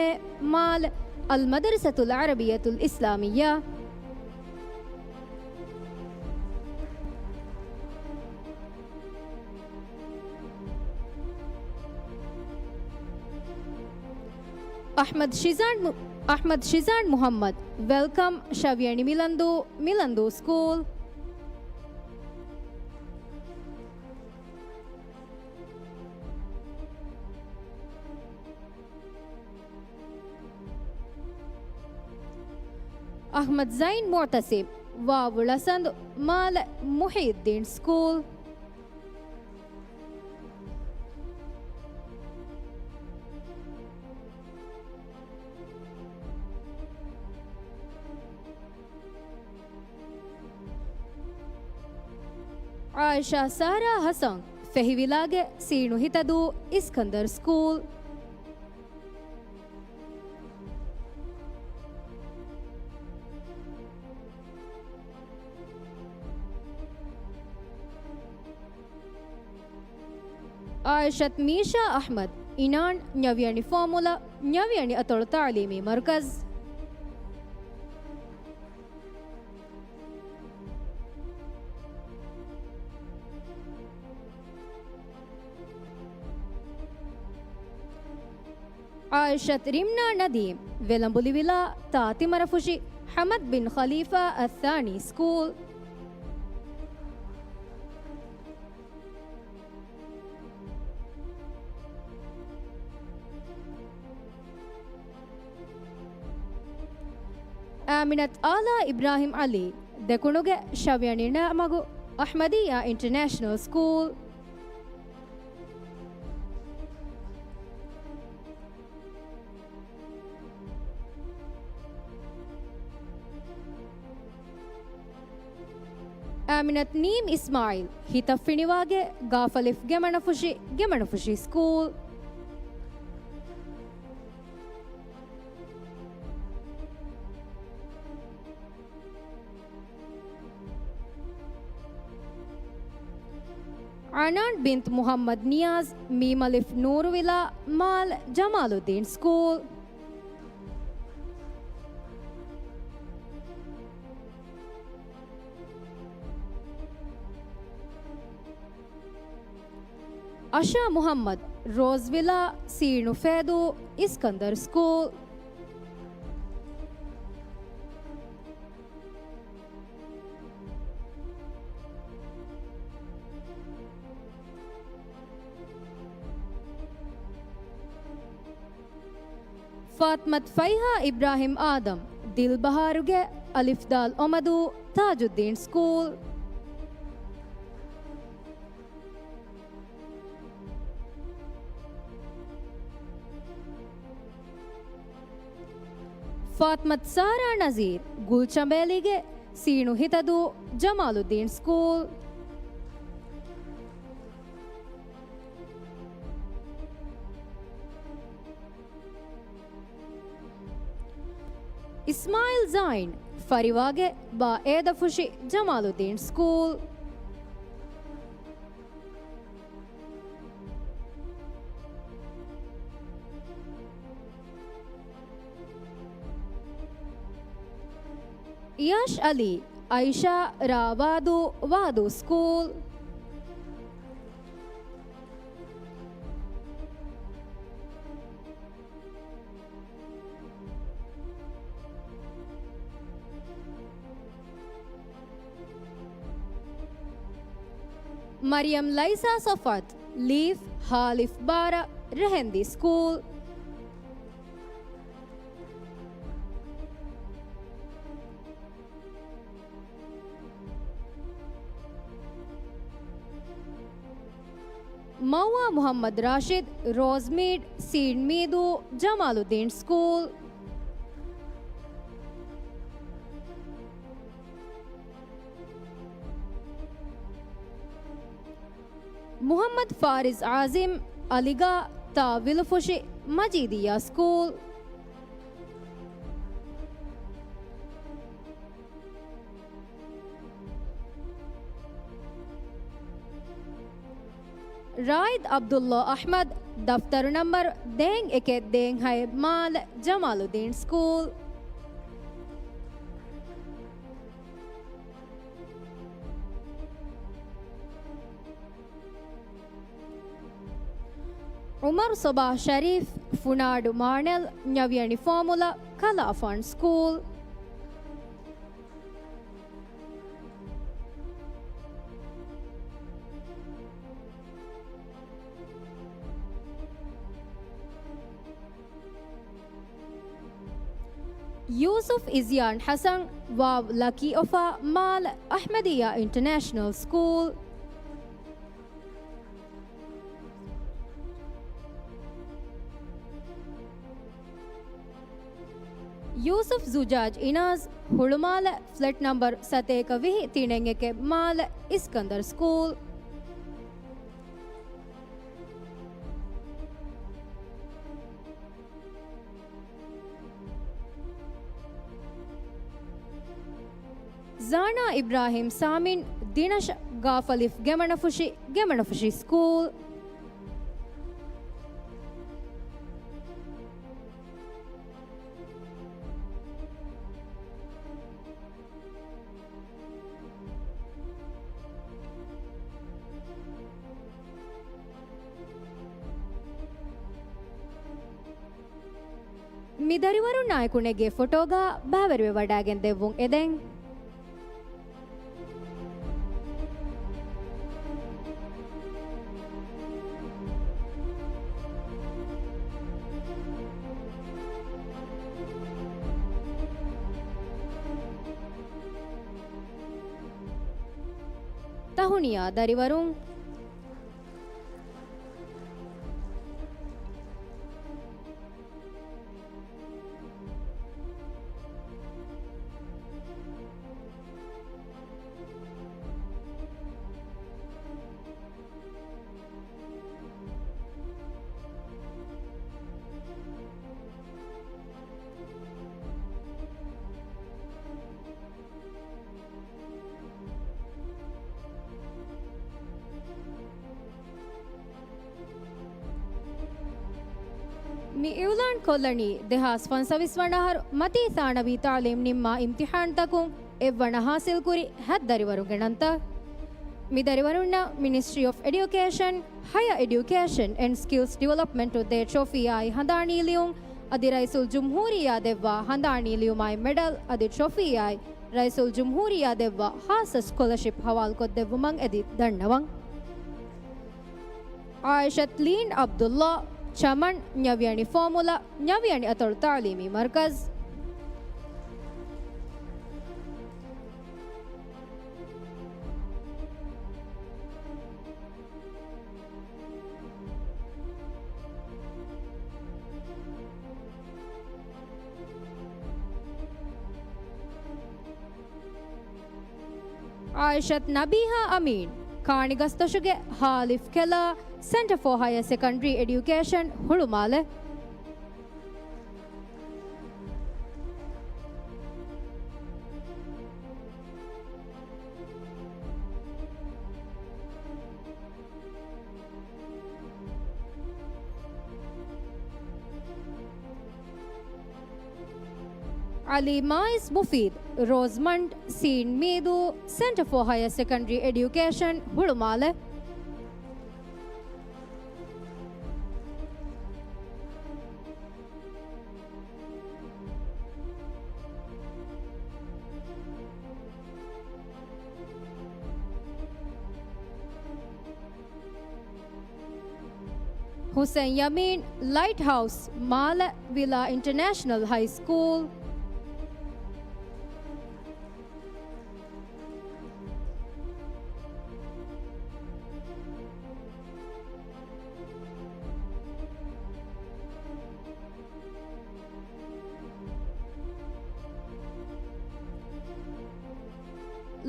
މާލެ، އަލްމަދްރަސަތުލް ޢަރަބިއްޔަތުލް އިސްލާމިއްޔާ. އަޙްމަދު ޝިޒާން މު-، އަޙްމަދު ޝިޒާން މުޙައްމަދު، ވެލްކަމް، ޝަވިޔަނި މިލަންދޫ، މިލަންދޫ ސްކޫލް. އަޙްމަދު ޒައިން މުޢުތަސިމް، ވާވު ޅަސަނދު، މާލެ، މުޙިއްޔުއްދީން ސްކޫލް. ޢާއިޝާ ސާރާ ޙަސަން، ފެހިވިލާގެ ސީނު ހިތަދޫ، އިސްކަންދަރު ސްކޫލް. ޢާއިޝަތު މީޝާ އަޙްމަދު، އިނާން، ނަވިޔަނި ފޯމުލަ، ނަވިޔަނި އަތޮޅު ތަޢުލީމީ މަރުކަޒް. ޢާއިޝަތު ރިމްނާ ނަދީމް، ވެލަނބުލި ވިލާ، ތާތިމަރަފުށި، ޙަމަދު ބިން ޚަލީފާ އައްސާނީ ސްކޫލް. އާމިނަތު އާލާ އިބްރާހިމް ޢަލީ، ދެކުނުގެ ޝަވިޔަނި ނަމަގު، އަޙްމަދިއްޔާ އިންޓަރނޭޝަނަލް ސްކޫލް. އާމިނަތު ނީމް އިސްމާޢީލް، ހިތަށް ފިނިވާގެ، ގާފަލިފް ގެމަނަފުށި، ގެމަނަފުށި ސްކޫލް. އަނާން ބިންތު މުޙައްމަދު ނިޔާޒް، މީމަލިފް ނޫރުވިލާ، މާލެ، ޖަމާލުއްދީން ސްކޫލް. އަޝާ މުޙައްމަދު، ރޯޒްވިލާ، ސީނު ފޭދޫ، އިސްކަންދަރު ސްކޫލް. ފާތްމަތު ފައިހާ އިބްރާހިމް އާދަމް، ދިލްބަހާރުގެ އަލިފްދާލް އޮމަދޫ، ތާޖުއްދީން ސްކޫލް. ފާތްމަތު ސާރާ ނަޒީރް، ގުލްޗަނބޭލީގެ ސީނު ހިތަދޫ، ޖަމާލުއްދީން ސްކޫލް. އިސްމާއިލް ޒާއިން، ފަރިވާގެ ބާ އޭދަފުށި، ޖަމާލުއްދީން ސްކޫލް. އިޔާޝް އަލީ، އައިޝާ ރާ ވާދޫ، ވާދޫ ސްކޫލް. މަރިޔަމް ލައިސާ ޞަފްވަތު، ލީފް، ހާލިފް ބާރަ، ރެހެންދީ ސްކޫލް. މައުވާ މުޙައްމަދު ރާޝިދު، ރޯޒްމީޑް، ސީން މީދޫ، ޖަމާލުއްދީން ސްކޫލް. މުޙައްމަދު ފާރިޒް އާޒިމް، އަލިގާ، ތާ ވިލުފުށި، މަޖީދިއްޔާ ސްކޫލް. ރާއިދް ޢަބްދުﷲ އަޙްމަދު، ދަފްތަރު ނަންބަރު ދޭން އެކެއް ދޭން ހައެއް، މާލެ، ޖަމާލުއްދީން ސްކޫލް. ޢުމަރު ޞަބާޙް ޝަރީފް، ފުނާޑު މާނެލް، ންޔަވިޔަނި ފޯމުލަ، ކަލާފާން ސްކޫލް. ޔޫސުފް އިޒްޔާން ޙަސަން، ވާވް ލަކީ އޮފާ، މާލެ، އަޙްމަދިއްޔާ އިންޓަރނޭޝަނަލް ސްކޫލް. ޔޫސުފް ޒުޖާޖް އިނާޒް، ހުޅުމާލެ، ފްލެޓް ނަންބަރު ސަތޭކަ ވިހި، ތިނެއް އެކެއް، މާލެ، އިސްކަންދަރު ސްކޫލް. ޒާނާ އިބްރާހިމް ސާމިން، ދިނަށަ، ގާފަލިފް ގެމަނަފުށި، ގެމަނަފުށި ސްކޫލް. މި ދަރިވަރުންނާއެކު ނެގޭ ފޮޓޯގަ ބައިވެރިވެވަޑައިގެން ދެއްވުން އެދެން. ތަހުނިޔާ ދަރިވަރުން. މި އިޢުލާން ކޮށްލަނީ ދެހާސް ފަންސަވީސް ވަނަ އަހަރު މަތީ ސާނަވީ ތަޢުލީމް ނިންމާ އިމްތިޙާންތަކުން އެއްވަނަ ހާސިލްކުރި ހަތް ދަރިވަރުންގެ ނަންތައް. މި ދަރިވަރުންނަށް މިނިސްޓްރީ އޮފް އެޑިއުކޭޝަން، ހަޔަ އެޑިއުކޭޝަން އެންޑް ސްކިލްސް ޑިވެލޮޕްމަންޓު ދޭ ޓްރޮފީއާއި ހަނދާނީލިޔުން، އަދި ރައީސުލްޖުމްހޫރިއްޔާ ދެއްވާ ހަނދާނީލިޔުމާއި މެޑަލް އަދި ޓްރޮފީއާއި ރައީސުލްޖުމްހޫރިއްޔާ ދެއްވާ ޚާއްޞަ ސްކޮލަޝިޕް ހަވާލުކޮށްދެއްވުމަށް އެދި ދަންނަވަން. އާއިޝަތް ލީން އަބްދުﷲ، ޗަމަން، ނަވިޔަނި ފޯމުލަ، ނަވިޔަނި އަތޮޅު ތަޢުލީމީ މަރުކަޒް. އާއިޝަތް ނަބީހާ އަމީން، ކާނިގަސްދޮށުގެ ހާލިފް ކެލާ، ސެންޓަރ ފޯ ހަޔަ ސެކަންޑްރީ އެޑިއުކޭޝަން ހުޅުމާލެ. އަލީ މާއިސް މުފީދު، ރޯޒްމަންޑް، ސީން މީދޫ، ސެންޓަރ ފޯ ހަޔަ ސެކަންޑްރީ އެޑިއުކޭޝަން ހުޅުމާލެ. ހުސެން ޔަމީން، ލައިޓް ހައުސް މާލެ، ވިލާ އިންޓަރނޭޝަނަލް ހައި ސްކޫލް.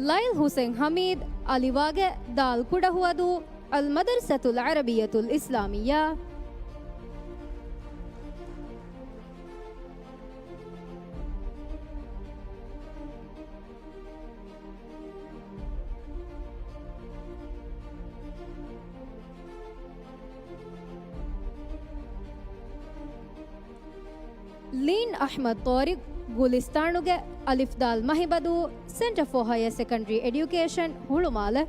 ލައިލް ހުސެން ހަމީދު، އަލިވާގެ ދާލް ކުޑަހުވަދޫ، އަލްމަދަރްސަތުލް ޢަރަބިއްޔަތުލް އިސްލާމިއްޔާ. ލީން އަޙްމަދު ޠާރިޤު، ގުލިސްތާނުގެ އަލިފް ދާލް މަހިބަދޫ، ސެންޓަރ ފޯ ހަޔަ ސެކަންޑްރީ އެޑިއުކޭޝަން ހުޅުމާލެ.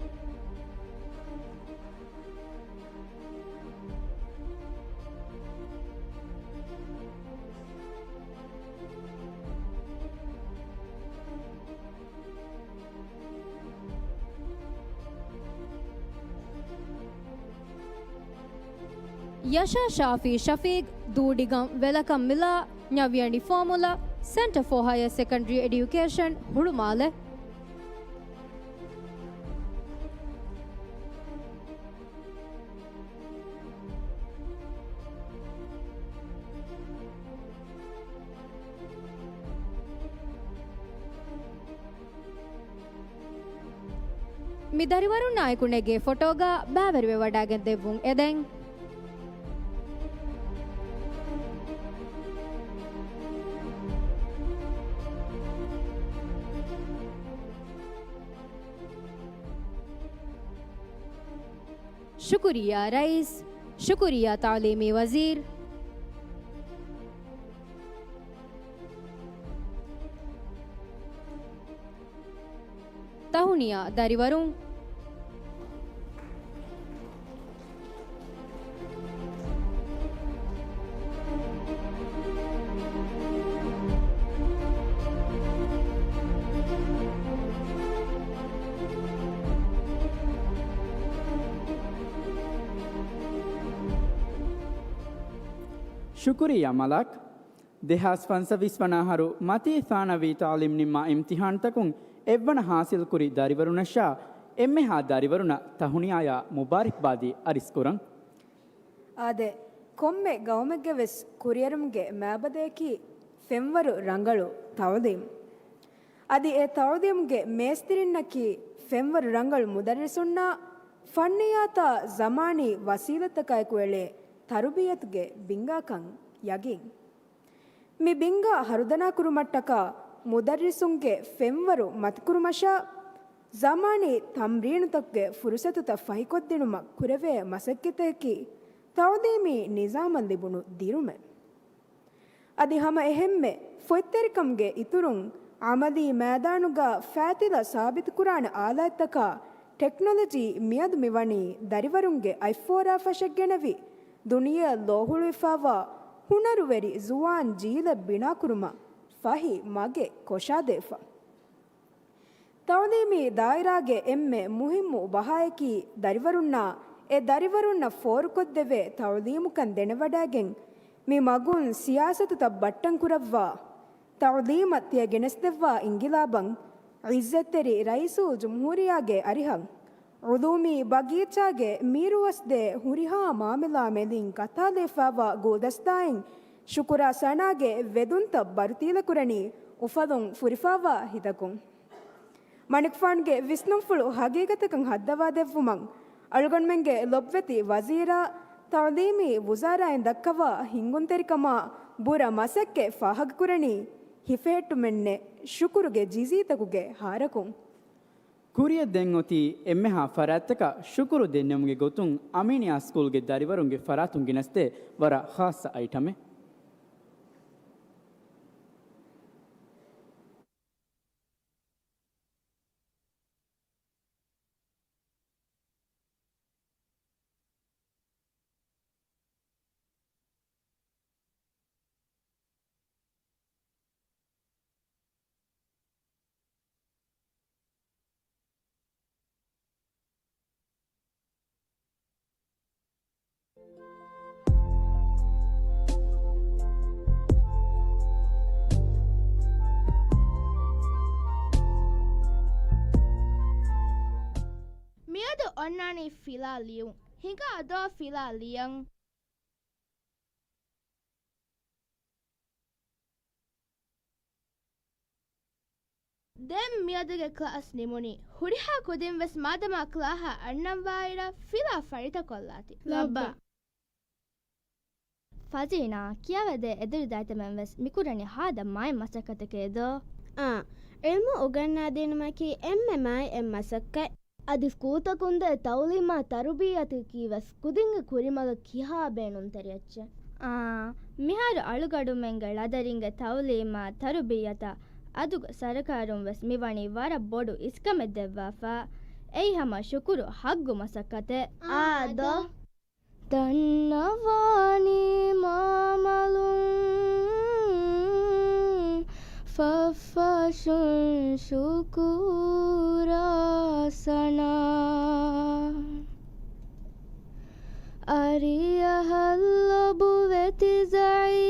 ޔަޝާ ޝާފީ ޝަފީޤު، ދޫޑިގަން ވެލަކަން މިލާ، ނަވިޔަނި ފޯމުލަ، ސެންޓަރ ފޯ ހަޔަ ސެކަންޑްރީ އެޑިއުކޭޝަން ހުޅުމާލެ. މި ދަރިވަރުންނާއެކު ނެގޭ ފޮޓޯގަ ބައިވެރިވެވަޑައިގެން ދެއްވުން އެދެން. ޝުކުރިއްޔާ ރައީސް، ޝުކުރިއްޔާ ތަޢުލީމީ ވަޒީރު. ތަހުނިޔާ ދަރިވަރުން. ޝުކުރިއްޔާ މަލާކް. ދެހާސް ފަންސަވީސް ވަނަ އަހަރު މަތީ ސާނަވީ ތަޢުލީމް ނިންމާ އިމްތިޙާންތަކުން އެއްވަނަ ޙާޞިލްކުރި ދަރިވަރުނަށާ އެންމެހާ ދަރިވަރުނަށް ތަހުނިޔާޔާ މުބާރިކްބާދީ އަރިސްކުރަން. އާދެ، ކޮންމެ ގައުމެއްގެ ވެސް ކުރިއެރުމުގެ މާބަދަޔަކީ ފެންވަރު ރަނގަޅު ތަޢުލީމް. އަދި އެ ތަޢުލީމުގެ މޭސްތިރިންނަކީ ފެންވަރު ރަނގަޅު މުދައްރިސުންނާ ފަންނިއްޔާތާ ޒަމާނީ ވަސީލަތްތަކާއެކު އެޅޭ ތަރުބިއްޔަތުގެ ބިންގާކަން ޔަގީން. މި ބިންގާ ހަރުދަނާކުރުމަށްޓަކާ މުދައްރިސުންގެ ފެންވަރު މަތިކުރުމަށާ، ޒަމާނީ ތަމްރީނުތަކުގެ ފުރުސަތުތައް ފަހިކޮށްދިނުމަށް ކުރެވޭ މަސައްކަތަކީ ތަޢުލީމީ ނިޒާމަށް ލިބުނު ދިރުމެއް. އަދި ހަމަ އެހެންމެ ފޮތްތެރިކަމުގެ އިތުރުން، ޢަމަލީ މައިދާނުގަ ފައިތިލަ ސާބިތުކުރާނެ އާލާތްތަކާ ޓެކްނޮލޮޖީ މިއަދު މިވަނީ ދަރިވަރުންގެ އަތްފޯރާ ފަށެއްގެނެވި، ދުނިޔެއަށް ލޯހުޅުވިފާވާ ހުނަރުވެރި ޒުވާން ޖީލެއް ބިނާކުރުމަށް ފަހި މަގެއް ކޮށާދެވިފަ. ތައުލީމީ ދާއިރާގެ އެންމެ މުހިއްމު ބަހާއަކީ ދަރިވަރުންނާ އެ ދަރިވަރުންނަށް ފޯރުކޮށްދެވޭ ތައުލީމުކަން ދެނެވަޑައިގެން، މި މަގުން ސިޔާސަތުތައް ބައްޓަން ކުރައްވާ، ތައުލީމަށް ތިޔަ ގެނެސްދެއްވާ އިންގިލާބަށް ޢިއްޒަތްތެރި ރައީސުލްޖުމްހޫރިއްޔާގެ އަރިހަށް ޢުލޫމީ ބަގީޗާގެ މީރުވަސްދޭ ހުރިހާ މާމެލާ މެލިން ކަތާލައިފާވާ ގުލްދަސްތާއިން ޝުކުރާ ސަނާގެ ވެދުންތައް ބަރުތީލަކުރަނީ އުފަލުން ފުރިފާވާ ހިތަކުން. މަނިކުފާނުގެ ވިސްނުންފުޅު ހަގީގަތަކަށް ހައްދަވާދެއްވުމަށް އަޅުގަނޑުމެންގެ ލޮބުވެތި ވަޒީރާ، ތައުލީމީ ވުޒާރާއިން ދައްކަވާ ހިންގުންތެރިކަމާ ބުރަ މަސައްކަތް ފާހަގަކުރަނީ ހިފެހެއްޓުމެއްނެތް ޝުކުރުގެ ޖިޒީތަކުގެ ހާރަކުން. ކުރިއަށް ދެން އޮތީ އެންމެހާ ފަރާތްތަކަށް ޝުކުރު ދެންނެވުމުގެ ގޮތުން އަމީނިއާ ސްކޫލްގެ ދަރިވަރުންގެ ފަރާތުން ގެނެސްދޭ ވަރަށް ޚާއްޞަ އައިޓަމެއް. މިއަދު އޮންނާނީ ފިލާ ލިޔުން. ހިނގާ ދޯ ފިލާ ލިޔަން. ދެން މިއަދުގެ ކްލާސް ނިމުނީ. ހުރިހާ ކުދިންވެސް މާދަމާ ކްލާހަށް އަންނަންވާއިރަށް ފިލާ ފަރިތަކޮށްލާތި. ލައްބަ. ފަޒީނާ، ކިޔަވަދޭ އެދުރު ދައިތަމެންވެސް މިކުރަނީ ހާދަ މާތް މަސައްކަތެކޭ ދޯ؟ އާ، ޢިލްމު އުގަންނާދިނުމަކީ އެންމެ މާތް އެއް މަސައްކަތް. އަދި ސްކޫލްތަކުންދޭ ތައުލީމާ ތަރުބިއްޔަތަކީވެސް ކުދިންގެ ކުރިމަގަށް ކިހާ ބޭނުންތެރި އެއްޗެއް. އާ، މިހާރު އަޅުގަޑުމެންގެ ޅަދަރިންގެ ތައުލީމާ ތަރުބިއްޔަތަށް އަދުގެ ސަރުކާރުންވެސް މިވަނީ ވަރަށް ބޮޑު އިސްކަމެއް ދެއްވާފަ. އެއީ ހަމަ ޝުކުރު ހައްގު މަސައްކަތެއް. އާ، ދޯ. ދަންނަވާނީ މާމަލުން ފަށްފަށުން ޝުކުރާ ސަނާ. އަރިއަހަށް ލޮބުވެތި ޒަޢީމް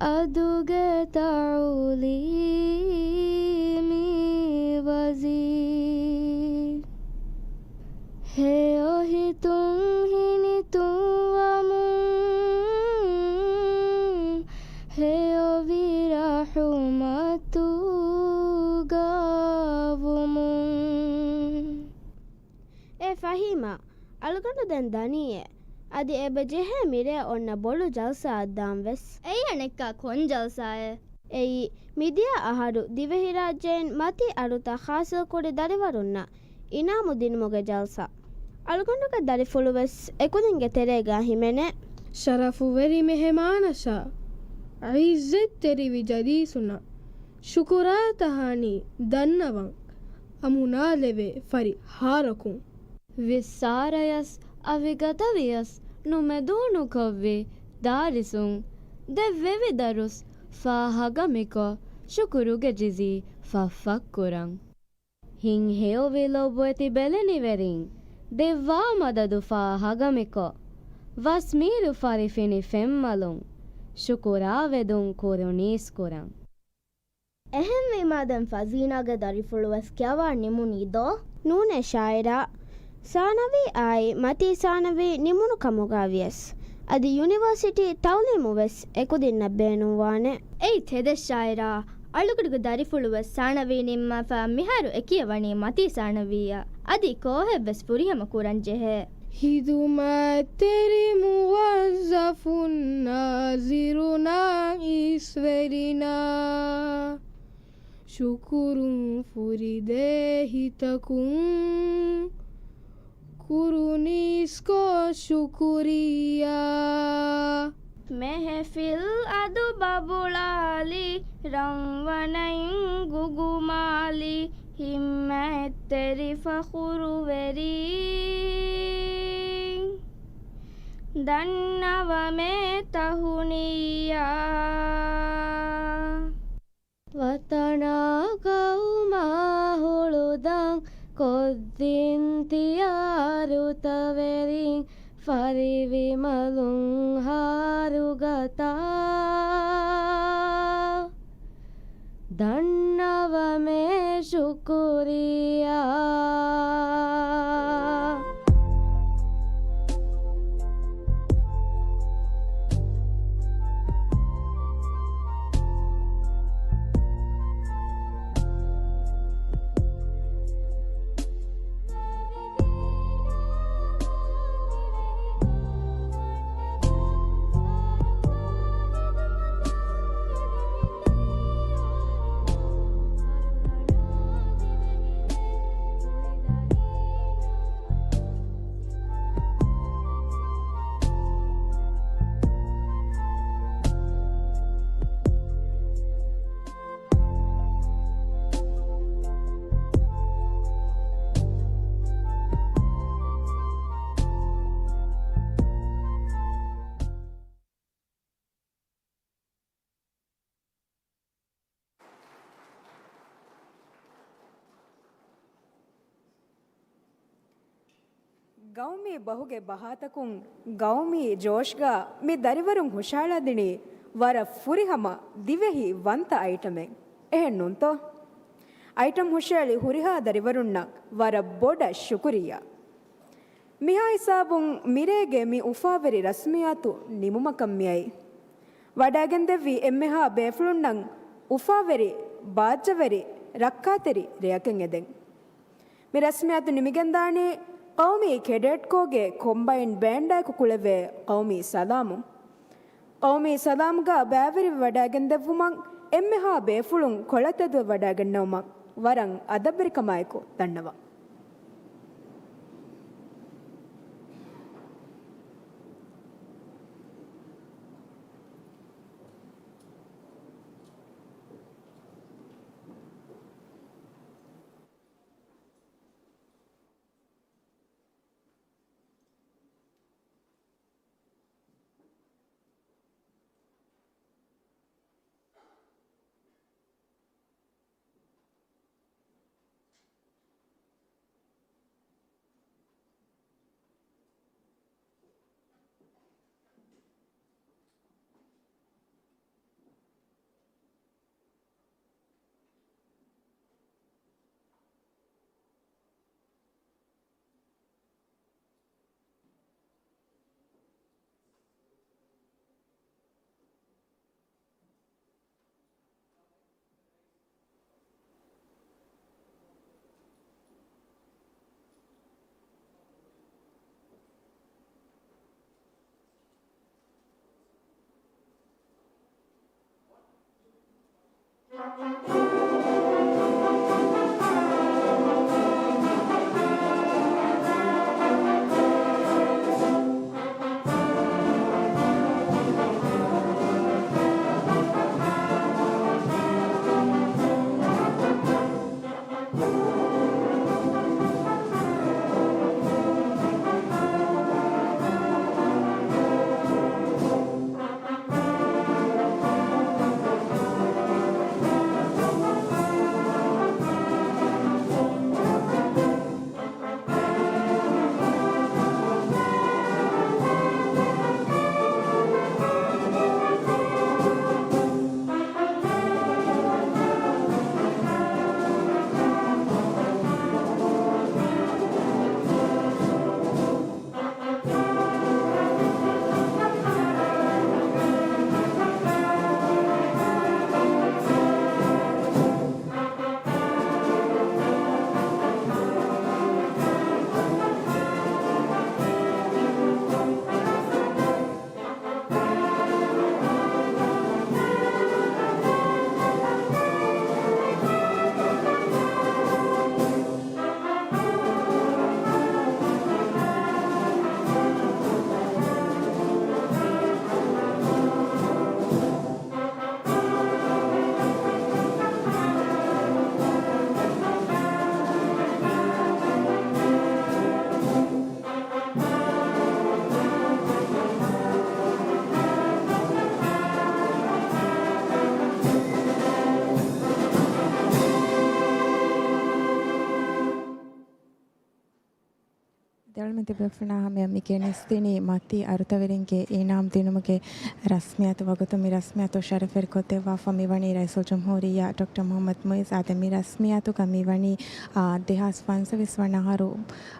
އަދުގެ ތަޢުލީމީ ވަޒީރު. ހެޔޮ ހިތުން ހިނިތުންވަމުން، ހެޔޮވި ރަޙުމަތުގަ ވުމުން. އޭ ފަހީމާ، އަޅުގަނޑު ދެން ދަނީއޭ. އަދި އެބަ ޖެހޭ މިރޭ އޮންނަ ބޮޑު ޖަލްސާއަށް ދާން ވެސް. އެއީ އަނެއްކާ ކޮން ޖަލްސާއެއް؟ އެއީ، މިދިޔަ އަހަރު ދިވެހިރާއްޖެއިން މަތި އަޑުތައް ހާސިލްކުރި ދަރިވަރުންނަށް އިނާމު ދިނުމުގެ ޖަލްސާ. އަޅުގަނޑުގެ ދަރިފުޅުވެސް އެކުދިންގެ ތެރޭގަ ހިމެނޭ. ޝަރަފުވެރި މެހެމާނަށާ، ޢިއްޒަތްތެރިވި ޖަލީސުންނަށް ޝުކުރާ ތަހާނީ ދަންނަވަން އަމުނާލެވޭ ފަރިހާރަކުން. ވިއްސާރަޔަސް އަވިގަދަވިޔަސް ނުމެދުވުނުކޮށްވި ދާރިސުން ދެއްވެވި ދަރުސް ފާހަގަމިކޮށް، ޝުކުރުގެ ޖިޒީ ފަށްފަށްކުރަން. ހިތްހެޔޮވި ލޮބުވެތި ބެލެނިވެރިން ދެއްވާ މަދަދު ފާހަގަމިކޮށް، ވަސްމީރު ފަރިފިނި ފެންމަލުން ޝުކުރާވެދުން ކުރުނީސްކުރަން. އެހެންވީމާ ދެން ފަޒީނާގެ ދަރިފުޅުވެސް ކިޔަވާ ނިމުނީ ދޯ؟ ނޫނޭ ޝާއިރާ. ސާނަވީ އާއި މަތީ ސާނަވީ ނިމުނު ކަމުގަ ވިޔަސް، އަދި ޔުނިވަރސިޓީ ތައުލީމުވެސް އެކުދިންނަށް ބޭނުންވާނެ. އެއީ ތެދެއް ޝާއިރާ. އަޅުގަޑުގެ ދަރިފުޅުވެސް ސާނަވީ ނިންމާފަ މިހާރު އެ ކިޔަވަނީ މަތީ ސާނަވީއަށް. އަދި ކޯހެއްވެސް ފުރިހަމަ ކުރަން ޖެހޭ. ހިދުމަތްތެރި މުވައްޒަފުން ނާޒިރު ނައިސްވެރިންނަށް ޝުކުރުން ފުރިދޭ ހިތަކުން ކުރުނީސްކޮށް ޝުކުރިއްޔާ. މެހެފިލް އަދު ބަބުޅާލި، ރަންވަނައިން ގުގުމާލި، މައްތެރި ފަޚުރުވެރީން ދަންނަވަމޭ ތަހުނިއްޔާ. ވަތަނާ ގައުމާ ހުޅުދަން ކޮށްދިން ތިޔާ ރުތަވެރިން ފަރިވި މަލުން ހާރުގަތާ ދަންނަވަމޭ ޝުކުރިއްޔާ. ގައުމީ ބަހުގެ ބަހާތަކުން ގައުމީ ޖޯޝްގަ މި ދަރިވަރުން ހުށަހަޅާދިނީ ވަރަށް ފުރިހަމަ ދިވެހި ވަންތަ އައިޓަމެއް. އެހެން ނޫންތޯ؟ އައިޓަމް ހުށައެޅި ހުރިހާ ދަރިވަރުންނަށް ވަރަށް ބޮޑަށް ޝުކުރިއްޔާ. މިހާ ހިސާބުން މިރޭގެ މި އުފާވެރި ރަސްމިއްޔާތު ނިމުމަކަށް މިއައީ. ވަޑައިގެންދެއްވި އެންމެހާ ބޭފުޅުންނަށް އުފާވެރި، ބާއްޖަވެރި، ރައްކާތެރި ރެއަކެއް އެދެން. މި ރަސްމިއްޔާތު ނިމިގެންދާނީ ޤައުމީ ކެޑެޓް ކޯގެ ކޮމްބައިންޑް ބޭންޑާއެކު ކުޅެވޭ ޤައުމީ ސަލާމުން. ޤައުމީ ސަލާމްގަ ބައިވެރިވެވަޑައިގެންދެއްވުމަށް އެންމެހާ ބޭފުޅުން ކޮޅަށް ތެދުވެވަޑައިގެންނެވުމަށް ވަރަށް އަދަބުވެރިކަމާއެކު ދަންނަވަން. ތިބޭފުޅުންނާ ހަމަޔަށް މި ގެނެސްދިނީ މަތީ އަރުތަވެރިންގެ އިނާމް ދިނުމުގެ ރަސްމިއްޔާތު ވަގުތު. މި ރަސްމިއްޔާތު ޝަރަފުވެރިކޮށްދެއްވާފަ މިވަނީ ރައީސުލްޖުމްހޫރިއްޔާ ޑޮކްޓަރ މުޙައްމަދު މުޢިއްޒު. އާދެ، މި ރަސްމިއްޔާތުގަ މިވަނީ، އާ، ދެހާސް ފަންސަވީސް ވަނަ އަހަރު،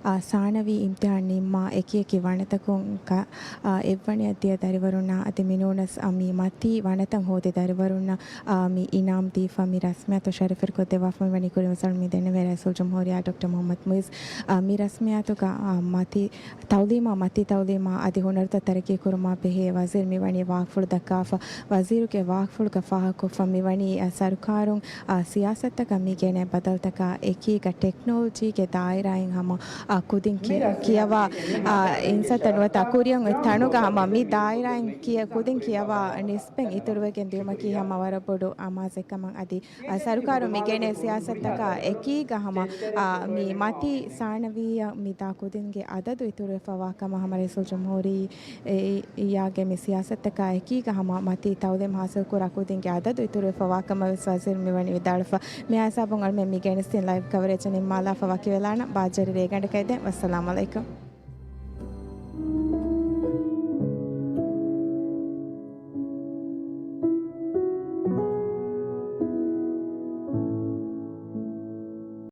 އާ، ސާނަވީ އިމްތިޙާން ނިންމާ އެކިއެކި ވަނަތަކުން ކަ-، އާ، އެއްވަނަޔަށް ދިޔަ ދަރިވަރުންނާ އަދި މިނޫނަސް، އާ، މި މަތީ ވަނަތައް ހޯދި ދަރިވަރުންނަށް، އާ، މި އިނާމް ދީފަ މި ރަސްމިއްޔާތު ޝަރަފުވެރިކޮށްދެއްވާފަ މިވަނީ ކުރިން ވިސްނުން މި ދެންނެވި ރައީސުލްޖުމްހޫރިއްޔާ ޑޮކްޓަރ މުޙައްމަދު މުޢިއްޒު. އާ، މި ރަސްމިއްޔާތުގަ، އާ، މަތީ ތަޢުލީމާ، މަތީ ތަޢުލީމާ އަދި ހުނަރުތައް ތަރައްޤީ ކުރުމާ ބެހޭ ވަޒީރު މިވަނީ ވާހަކަފުޅު ދައްކާފަ. ވަޒީރުގެ ވާހަކަފުޅުގަ ފާހަގަކޮށްފަ މިވަނީ، އަ، ސަރުކާރުން، އަ، ސިޔާސަތުތަކަށް މި ގެނައި ބަދަލުތަކާ އެކީގަ ޓެކްނޮލޮޖީގެ ދާއިރާއިން ހަމަ، އަ، ކުދިން ކި-، ކިޔަވާ، އަ، އިންސާންތައް ނުވަތަ ކުރިއަށް އޮތް ތަނުގަ ހަމަ މި ދާއިރާއިން ކިޔަ-، ކުދިން ކިޔަވާ ނިސްބަތް އިތުރުވެގެން ދިއުމަކީ ހަމަ ވަރަށް ބޮޑު އަމާޒެއްކަމަށް އަދި އަ، ސަރުކާރު މި ގެނެ ސިޔާސަތަކާ އެކީގަ ހަމަ، އާ، މި މަތީ ސާނަވީއަށް މި ދާ ކުދިންގެ އަދަދު އިތުރުވެފަވާ ކަމަށް ހަމަ ރައީސުލްޖުމްހޫރިއްޔާގެ މި ސިޔާސަތަކާ އެކީގަ ހަމަ މަތީ ތަޢުލީމް ހާސިލްކުރާ ކުދިންގެ އަދަދު އިތުރުވެފަވާ ކަމަށް ވެސް ވަޒީރު މިވަނީ ވިދާޅުވެފަ. މި ހިސާބުން އަޅުމެން މި ގެނެސްދިން ލައިވް ކަވަރޭޖް ނިންމާލާފަ ވަކިވެލާނަން. ބާއްޖަވެރި ރޭގަނޑަކަށް އެދެން. ވައްސަލާމް ޢަލައިކުމް.